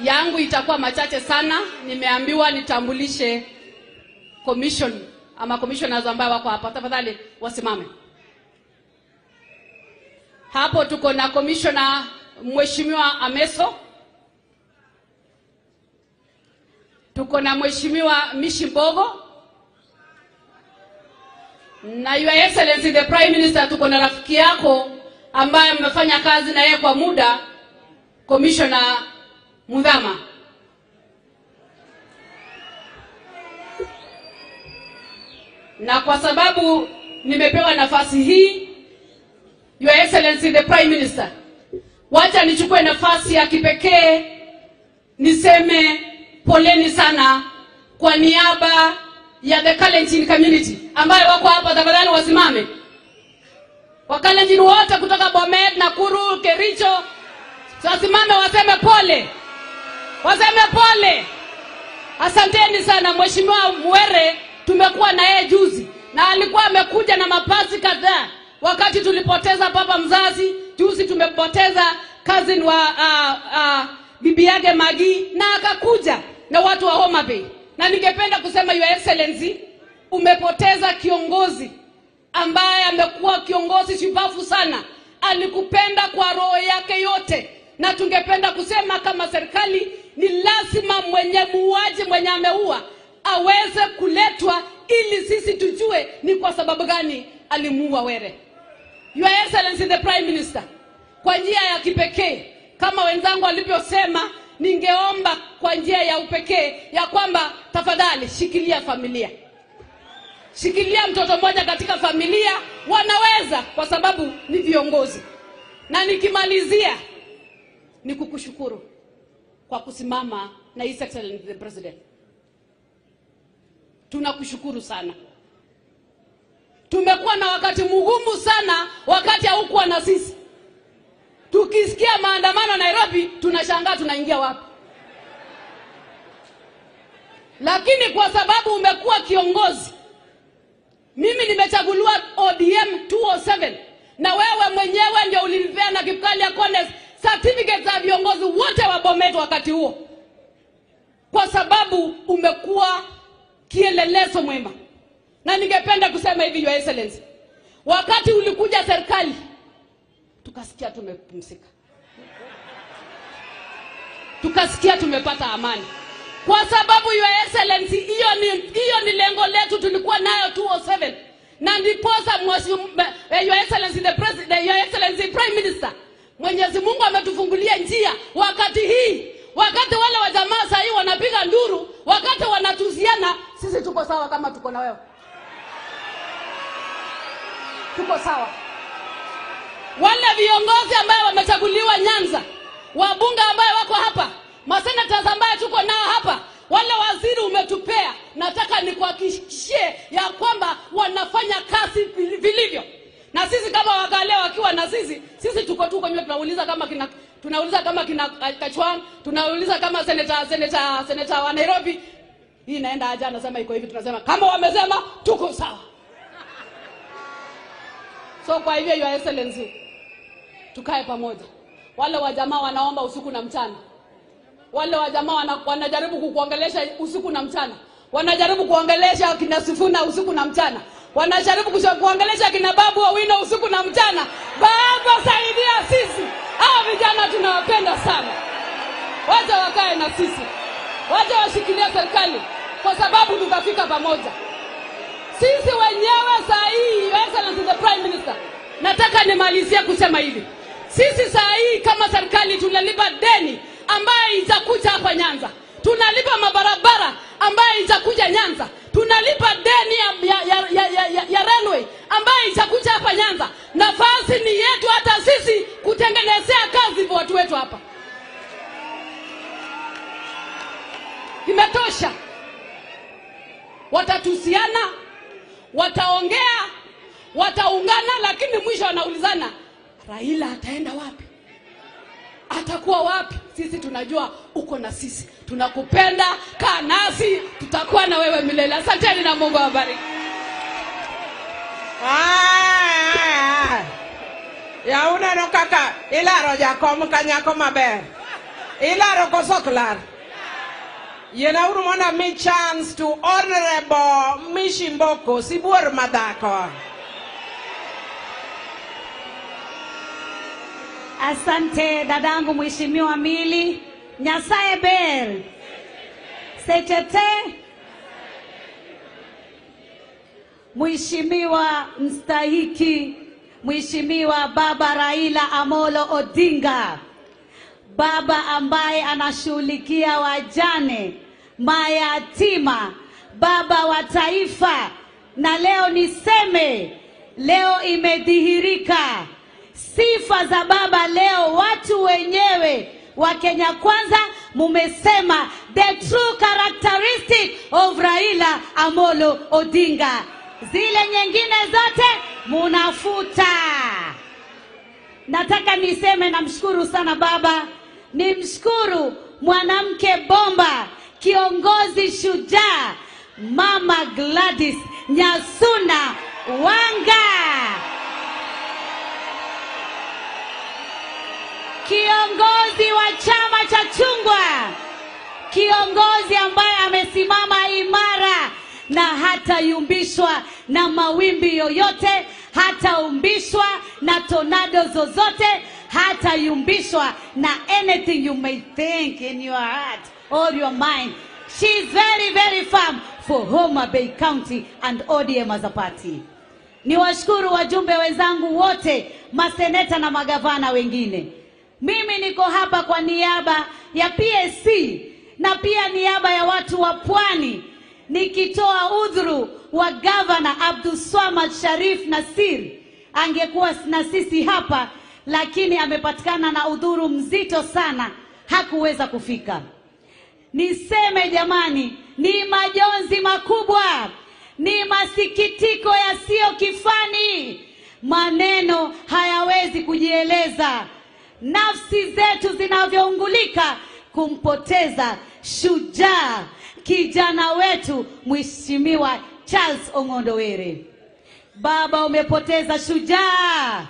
Yangu itakuwa machache sana, nimeambiwa nitambulishe commission ama commissioners ambao wako hapa. Tafadhali wasimame. Hapo tuko na commissioner Mheshimiwa Ameso, tuko na Mheshimiwa Mishi Mbogo, na Your Excellency the Prime Minister, tuko na rafiki yako ambaye mmefanya kazi na yeye kwa muda, Commissioner Mudhama. Na kwa sababu nimepewa nafasi hii, Your Excellency the Prime Minister, wacha nichukue nafasi ya kipekee niseme poleni sana kwa niaba ya the Kalenjin community ambayo wako hapa. Tafadhali wasimame. Wakalenjin wote kutoka Bomet, Nakuru, Kericho, wasimame waseme pole. Waseme pole. Asanteni sana Mheshimiwa Mwere, tumekuwa na yeye juzi na alikuwa amekuja na mapasi kadhaa wakati tulipoteza baba mzazi. Juzi tumepoteza cousin wa bibi yake Magi, na akakuja na watu wa Homa Bay. Na ningependa kusema Your Excellency, umepoteza kiongozi ambaye amekuwa kiongozi shupavu sana, alikupenda kwa roho yake yote. Na tungependa kusema kama serikali ni lazima mwenye muuaji, mwenye ameua aweze kuletwa ili sisi tujue ni kwa sababu gani alimuua Were. Your Excellency the Prime Minister, kwa njia ya kipekee kama wenzangu walivyosema, ningeomba kwa njia ya upekee ya kwamba tafadhali shikilia familia. Shikilia mtoto mmoja katika familia, wanaweza kwa sababu ni viongozi. Na nikimalizia ni kukushukuru kwa kusimama na His Excellency the President. Tunakushukuru sana. Tumekuwa na wakati mgumu sana wakati haukuwa na sisi. Tukisikia maandamano Nairobi tunashangaa tunaingia wapi. Lakini kwa sababu umekuwa kiongozi, mimi nimechaguliwa ODM 207 na wewe mwenyewe ndio ulinipea na Kipkalya Kones certificate za viongozi wote wa Bomet wakati huo, kwa sababu umekuwa kielelezo mwema. Na ningependa kusema hivi Your Excellency, wakati ulikuja serikali tukasikia tumepumzika, tukasikia tumepata amani, kwa sababu Your Excellency hiyo ni lengo letu tulikuwa nayo 207. Na ndiposa Your Excellency the President, Your Excellency Prime Minister, Mwenyezi Mungu ametufungulia njia wakati hii. Wakati wale wa jamaa sasa hii wanapiga nduru, wakati wanatuziana, sisi tuko sawa kama tuko na wewe. Tuko sawa. Wale viongozi ambao wamechaguliwa Nyanza, wabunge ambao wako hapa, masenators ambao tuko nao hapa, wale waziri umetupea, nataka nikuhakikishie ya kwamba wanafanya kazi vilivyo. Na sisi kama wakale wakiwa na sisi, sisi tuko tu kwenye tunauliza kama kina, tunauliza kama kina Kachwang, tunauliza kama senator wa Nairobi, hii inaenda aje, anasema iko hivi, tunasema kama wamesema tuko sawa. So kwa hivyo Your Excellency, tukae pamoja. Wale wa jamaa wanaomba usiku na mchana. Wale wa jamaa wanajaribu kukuongelesha usiku na mchana. Wanajaribu kuongelesha kina Sifuna usiku na mchana. Wanajaribu kuongelesha kina Babu Owino usiku na mchana. Baba saidia sisi. Hao vijana Vijana tunawapenda sana. Wacha wakae na sisi. Wacha washikilie serikali kwa sababu tutafika pamoja. Sisi wenyewe saa hii, Your Excellency the Prime Minister, nataka nimalizie kusema hivi. Sisi saa hii kama serikali tunalipa deni ambayo itakuja hapa Nyanza. Tunalipa mabarabara ambayo itakuja Nyanza. Tunalipa deni ya railway ambayo itakuja hapa Nyanza. Nafasi ni yetu hata sisi kutengenezea kazi kwa watu wetu hapa. Imetosha. Watatusiana, wataongea, wataungana, lakini mwisho wanaulizana, Raila ataenda wapi? Atakuwa wapi? Sisi tunajua uko na sisi. Tunakupenda, kaa nasi, tutakuwa na wewe milele. Asanteni na Mungu awabariki. Ya uneno kaka ilaro jakom kanyako maber. Ilaro koso ok lar. Yiena uru mondo ami chance to Honorable Mishi Mboko, sibuor madhako. Asante dadangu Mheshimiwa Mili. Nyasaye ber. Sechete. Mheshimiwa mstahiki, Mheshimiwa Baba Raila Amolo Odinga, baba ambaye anashughulikia wajane, mayatima, baba wa taifa. Na leo niseme, leo imedhihirika sifa za baba. Leo watu wenyewe wa Kenya Kwanza mumesema the true characteristic of Raila Amolo Odinga. Zile nyingine zote munafuta. Nataka niseme namshukuru sana baba. Nimshukuru mwanamke bomba, kiongozi shujaa, Mama Gladys Nyasuna Wanga, kiongozi wa chama cha chungwa, kiongozi ambaye amesimama imara na hatayumbishwa na mawimbi yoyote, hataumbishwa na tornado zozote, hatayumbishwa na anything you may think in your heart or your mind. She is very, very firm for Homa Bay County and ODM as a party. Niwashukuru wajumbe wenzangu wote, maseneta na magavana wengine. Mimi niko hapa kwa niaba ya PSC na pia niaba ya watu wa Pwani, nikitoa udhuru wa Governor Abdulswamad Sharif Nasir. Angekuwa na sisi hapa, lakini amepatikana na udhuru mzito sana, hakuweza kufika. Niseme jamani, ni majonzi makubwa, ni masikitiko yasiyo kifani, maneno hayawezi kujieleza. Nafsi zetu zinavyoungulika kumpoteza shujaa kijana wetu Mheshimiwa Charles Ong'ondo Were. Baba, umepoteza shujaa,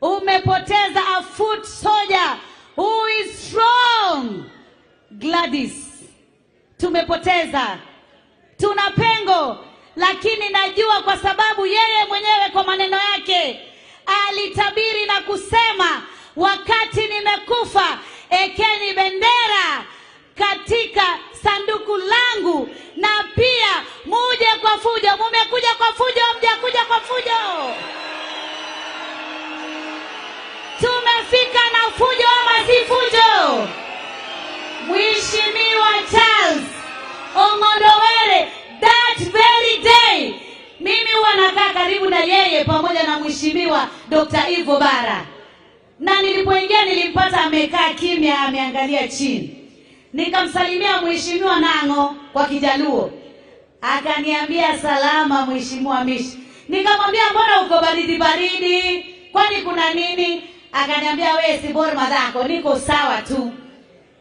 umepoteza a foot soldier who is strong. Gladys, tumepoteza, tuna pengo, lakini najua kwa sababu yeye mwenyewe kwa maneno yake alitabiri na kusema, wakati nimekufa ekeni bendera katika sanduku langu, na pia muje kwa fujo. Mumekuja kwa fujo, mjakuja kwa fujo? Tumefika na fujo ama si fujo? Mheshimiwa Charles Ong'ondo Were, that very day, mimi huwa nakaa karibu na yeye pamoja na Mheshimiwa Dr. Ivo Bara. Na nilipoingia nilimpata amekaa kimya, ameangalia chini. Nikamsalimia Mheshimiwa Nango kwa Kijaluo. Akaniambia salama Mheshimiwa Mishi. Nikamwambia mbona uko baridi baridi? Kwani kuna nini? Akaniambia wewe si bora madhako, niko sawa tu.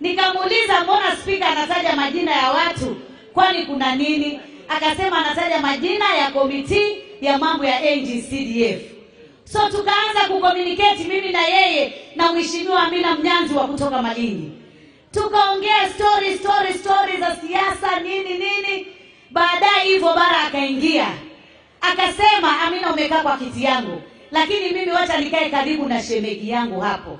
Nikamuuliza mbona speaker anataja majina ya watu? Kwani kuna nini? Akasema anataja majina ya komiti ya mambo ya NGCDF. So tukaanza kucommunicate mimi na yeye na Mheshimiwa Amina Mnyanzi wa kutoka Malindi. Tukaongea story za siasa nini nini. Baadaye hivyo Bara akaingia. Akasema Amina umekaa kwa kiti yangu, lakini mimi wacha nikae karibu na shemegi yangu hapo.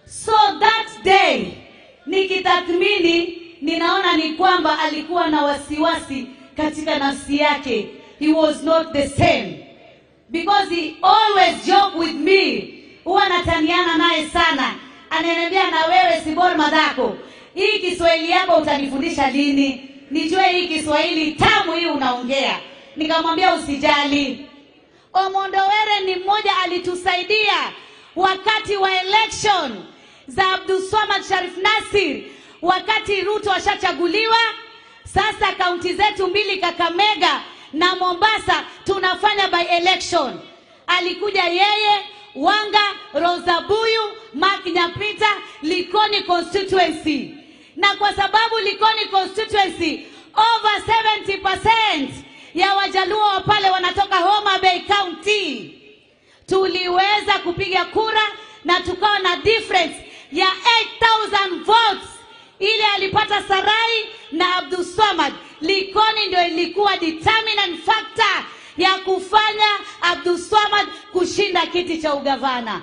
So that day nikitathmini, ninaona ni kwamba alikuwa na wasiwasi katika nafsi yake. He was not the same, because he always joke with me. Huwa nataniana naye sana, ananiambia na wewe Sibor Madhako, hii Kiswahili yako utanifundisha lini? Nijue hii Kiswahili tamu hii unaongea. Nikamwambia usijali. Omondo Were ni mmoja alitusaidia wakati wa election za Abdulswamad Sharif Nasir, wakati Ruto ashachaguliwa. Sasa kaunti zetu mbili, Kakamega na Mombasa, tunafanya by election. Alikuja yeye, Wanga, Rosa Buyu, Mark Nyapita, Likoni constituency. Na kwa sababu Likoni constituency over 70% ya Wajaluo wa pale wanatoka Homa Bay County, tuliweza kupiga kura na tukawa na difference ya 8,000 votes. Ile alipata Sarai na Abdulswamad. Likoni ndio ilikuwa determinant factor ya kufanya Abdulswamad kushinda kiti cha ugavana.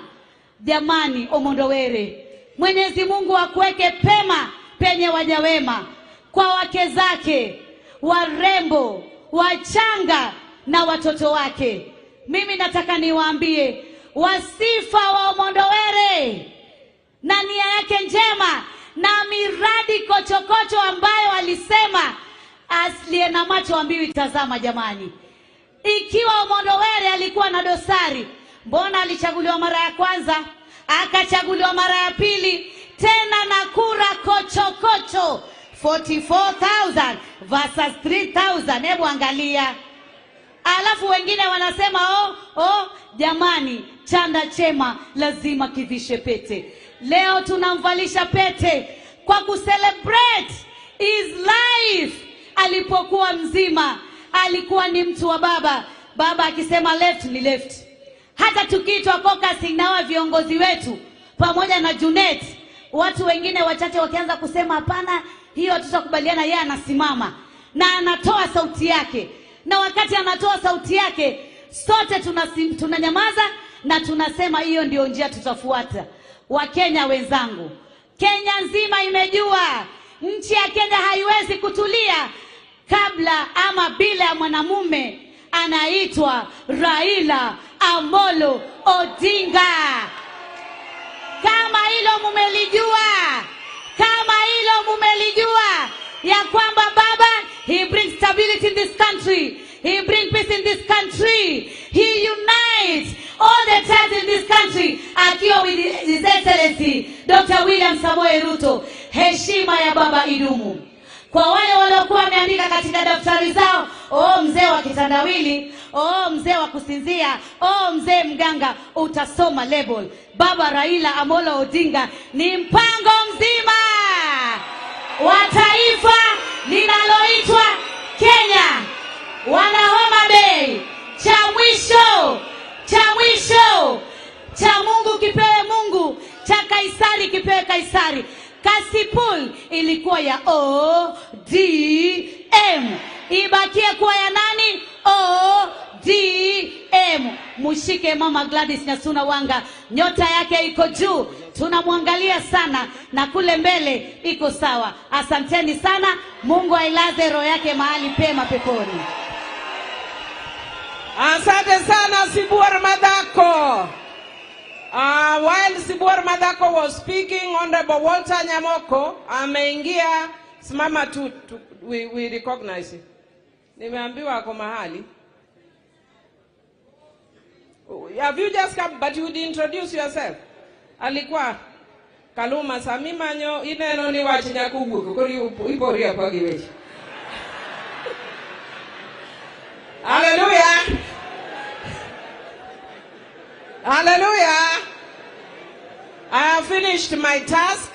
Jamani, Omondo Were, Mwenyezi Mungu akuweke pema penye waja wema, kwa wake zake warembo, wachanga na watoto wake. Mimi nataka niwaambie wasifa wa Omondo Were na nia yake njema na miradi kochokocho ambayo alisema asiye na macho ambiwi tazama. Jamani, ikiwa Omondo Were alikuwa na dosari, mbona alichaguliwa mara ya kwanza, akachaguliwa mara ya pili, tena na kura kochokocho 44,000 versus 3,000. Hebu angalia. Alafu wengine wanasema oh, jamani, chanda chema lazima kivishe pete. Leo tunamvalisha pete kwa kucelebrate his life. Alipokuwa mzima alikuwa ni mtu wa baba. Baba akisema left ni left. Hata tukiitwa caucus na viongozi wetu pamoja na Junet, watu wengine wachache wakianza kusema hapana, hiyo hatutakubaliana, yeye anasimama na anatoa sauti yake. Na wakati anatoa sauti yake, sote tunanyamaza na tunasema hiyo ndio njia tutafuata. Wakenya wenzangu, Kenya nzima imejua nchi ya Kenya haiwezi kutulia kabla ama bila ya mwanamume anaitwa Raila Amolo Odinga. Kama hilo mumelijua, kama hilo mumelijua ya kwamba baba, he brings stability in this country, he brings peace in this country, he unites all the tribes in this country, akiwa with His Excellency Dr. William Samoei Ruto. Heshima ya baba idumu. Kwa wale waliokuwa wameandika katika daftari zao, oh mzee wa kitandawili, oh mzee wa kusinzia, oh mzee mganga, utasoma label. Baba Raila Amolo Odinga ni mpango mzima wa taifa linaloitwa Kenya. Wana Homa Bay, cha mwisho, cha mwisho, cha Mungu kipewe Mungu, cha Kaisari kipewe Kaisari. Kasipul ilikuwa ya ODM, ibakie kuwa ya nani? ODM. Mushike mama Gladys Nyasuna Wanga, nyota yake iko juu, tunamwangalia sana na kule mbele iko sawa. Asanteni sana, Mungu ailaze roho yake mahali pema peponi. Asante sana Sibuor Madhako. While Sibuor Madhako was speaking, Honorable Walter Nyamoko ameingia. Simama tu, we recognize him. Nimeambiwa ako mahali. Have you just come, but you would introduce yourself. Alikuwa Kaluma Samimanyo ineno ni wach nyakuguko kori ipori apagi weche. Hallelujah. Hallelujah. I have finished my task,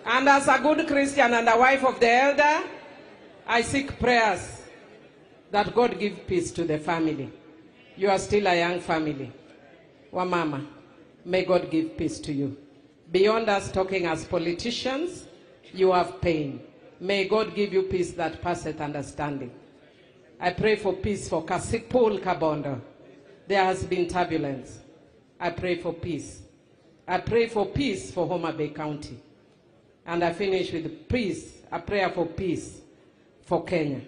and as a good Christian and a wife of the elder, I seek prayers that God give peace to the family. You are still a young family. Wamama, may God give peace to you. Beyond us talking as politicians, you have pain. May God give you peace that passeth understanding. I pray for peace for Kasipul Kabondo. There has been turbulence. I pray for peace. I pray for peace for Homa Bay County. And I finish with peace, a prayer for peace for Kenya.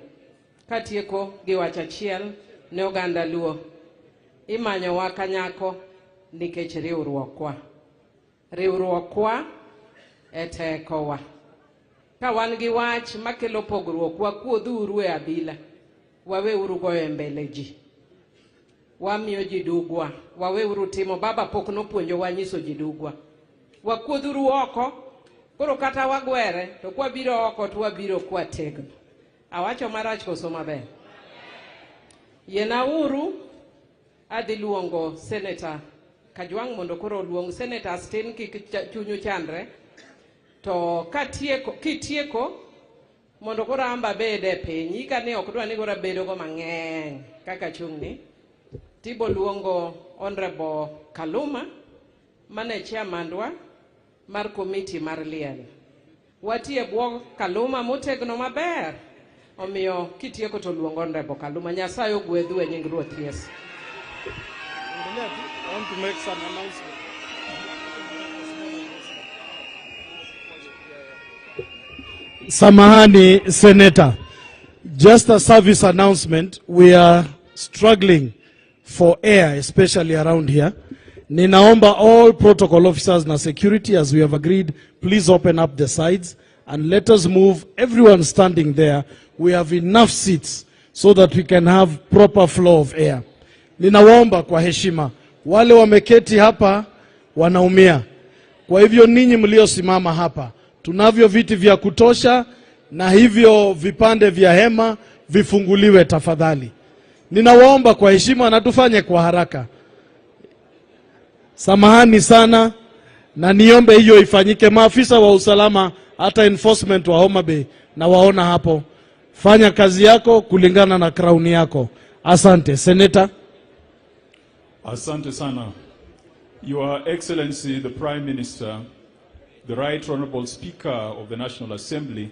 Katieko gi wach achiel ne oganda Luo. Imanyowa kanyako nikech riwruokwa. Riwruokwa e tekowa. Ka wan gi wach makelo pogruok, wakuodhuru e abila. Waweuru goyo e mbele ji. Wamiyo ji dugwa. Waweuru timo. Baba pok nopuonjowa nyiso ji dugwa. Wakuodhuru oko. Koro kata wagwere, to kwabiro oko to wabiro kwategno. Awacho marach koso maber? Yienauru adhi luongo Senator Kajwang' mondo koro oluong Senator Astin kik chunyu chandre. To katieko, kitieko mondo koro amba abed e piny. Ika ni ok dwa ni koro abedo go mang'eny kaka chung'ni. Tibo luongo Honorable Kaluma mane chairman mar komiti mar liel. Watie bwo Kaluma motegno maber. Omiyo kitieko to luong Honorable Kaluma. Nyasaye ogwedhu e nying Ruoth Yesu. I want to make some announcement. Samahani, Senator. Just a service announcement. We are struggling for air, especially around here. Ninaomba all protocol officers na security, as we have agreed, please open up the sides and let us move everyone standing there. We have enough seats so that we can have proper flow of air. Ninawaomba kwa heshima, wale wameketi hapa wanaumia. Kwa hivyo ninyi mliosimama hapa, tunavyo viti vya kutosha na hivyo vipande vya hema vifunguliwe tafadhali. Ninawaomba kwa heshima na tufanye kwa haraka. Samahani sana na niombe hiyo ifanyike. Maafisa wa usalama hata enforcement wa Homa Bay na waona hapo, fanya kazi yako kulingana na crown yako. Asante. Senator. Asante sana. Your Excellency, the Prime Minister, the Right Honorable Speaker of the National Assembly,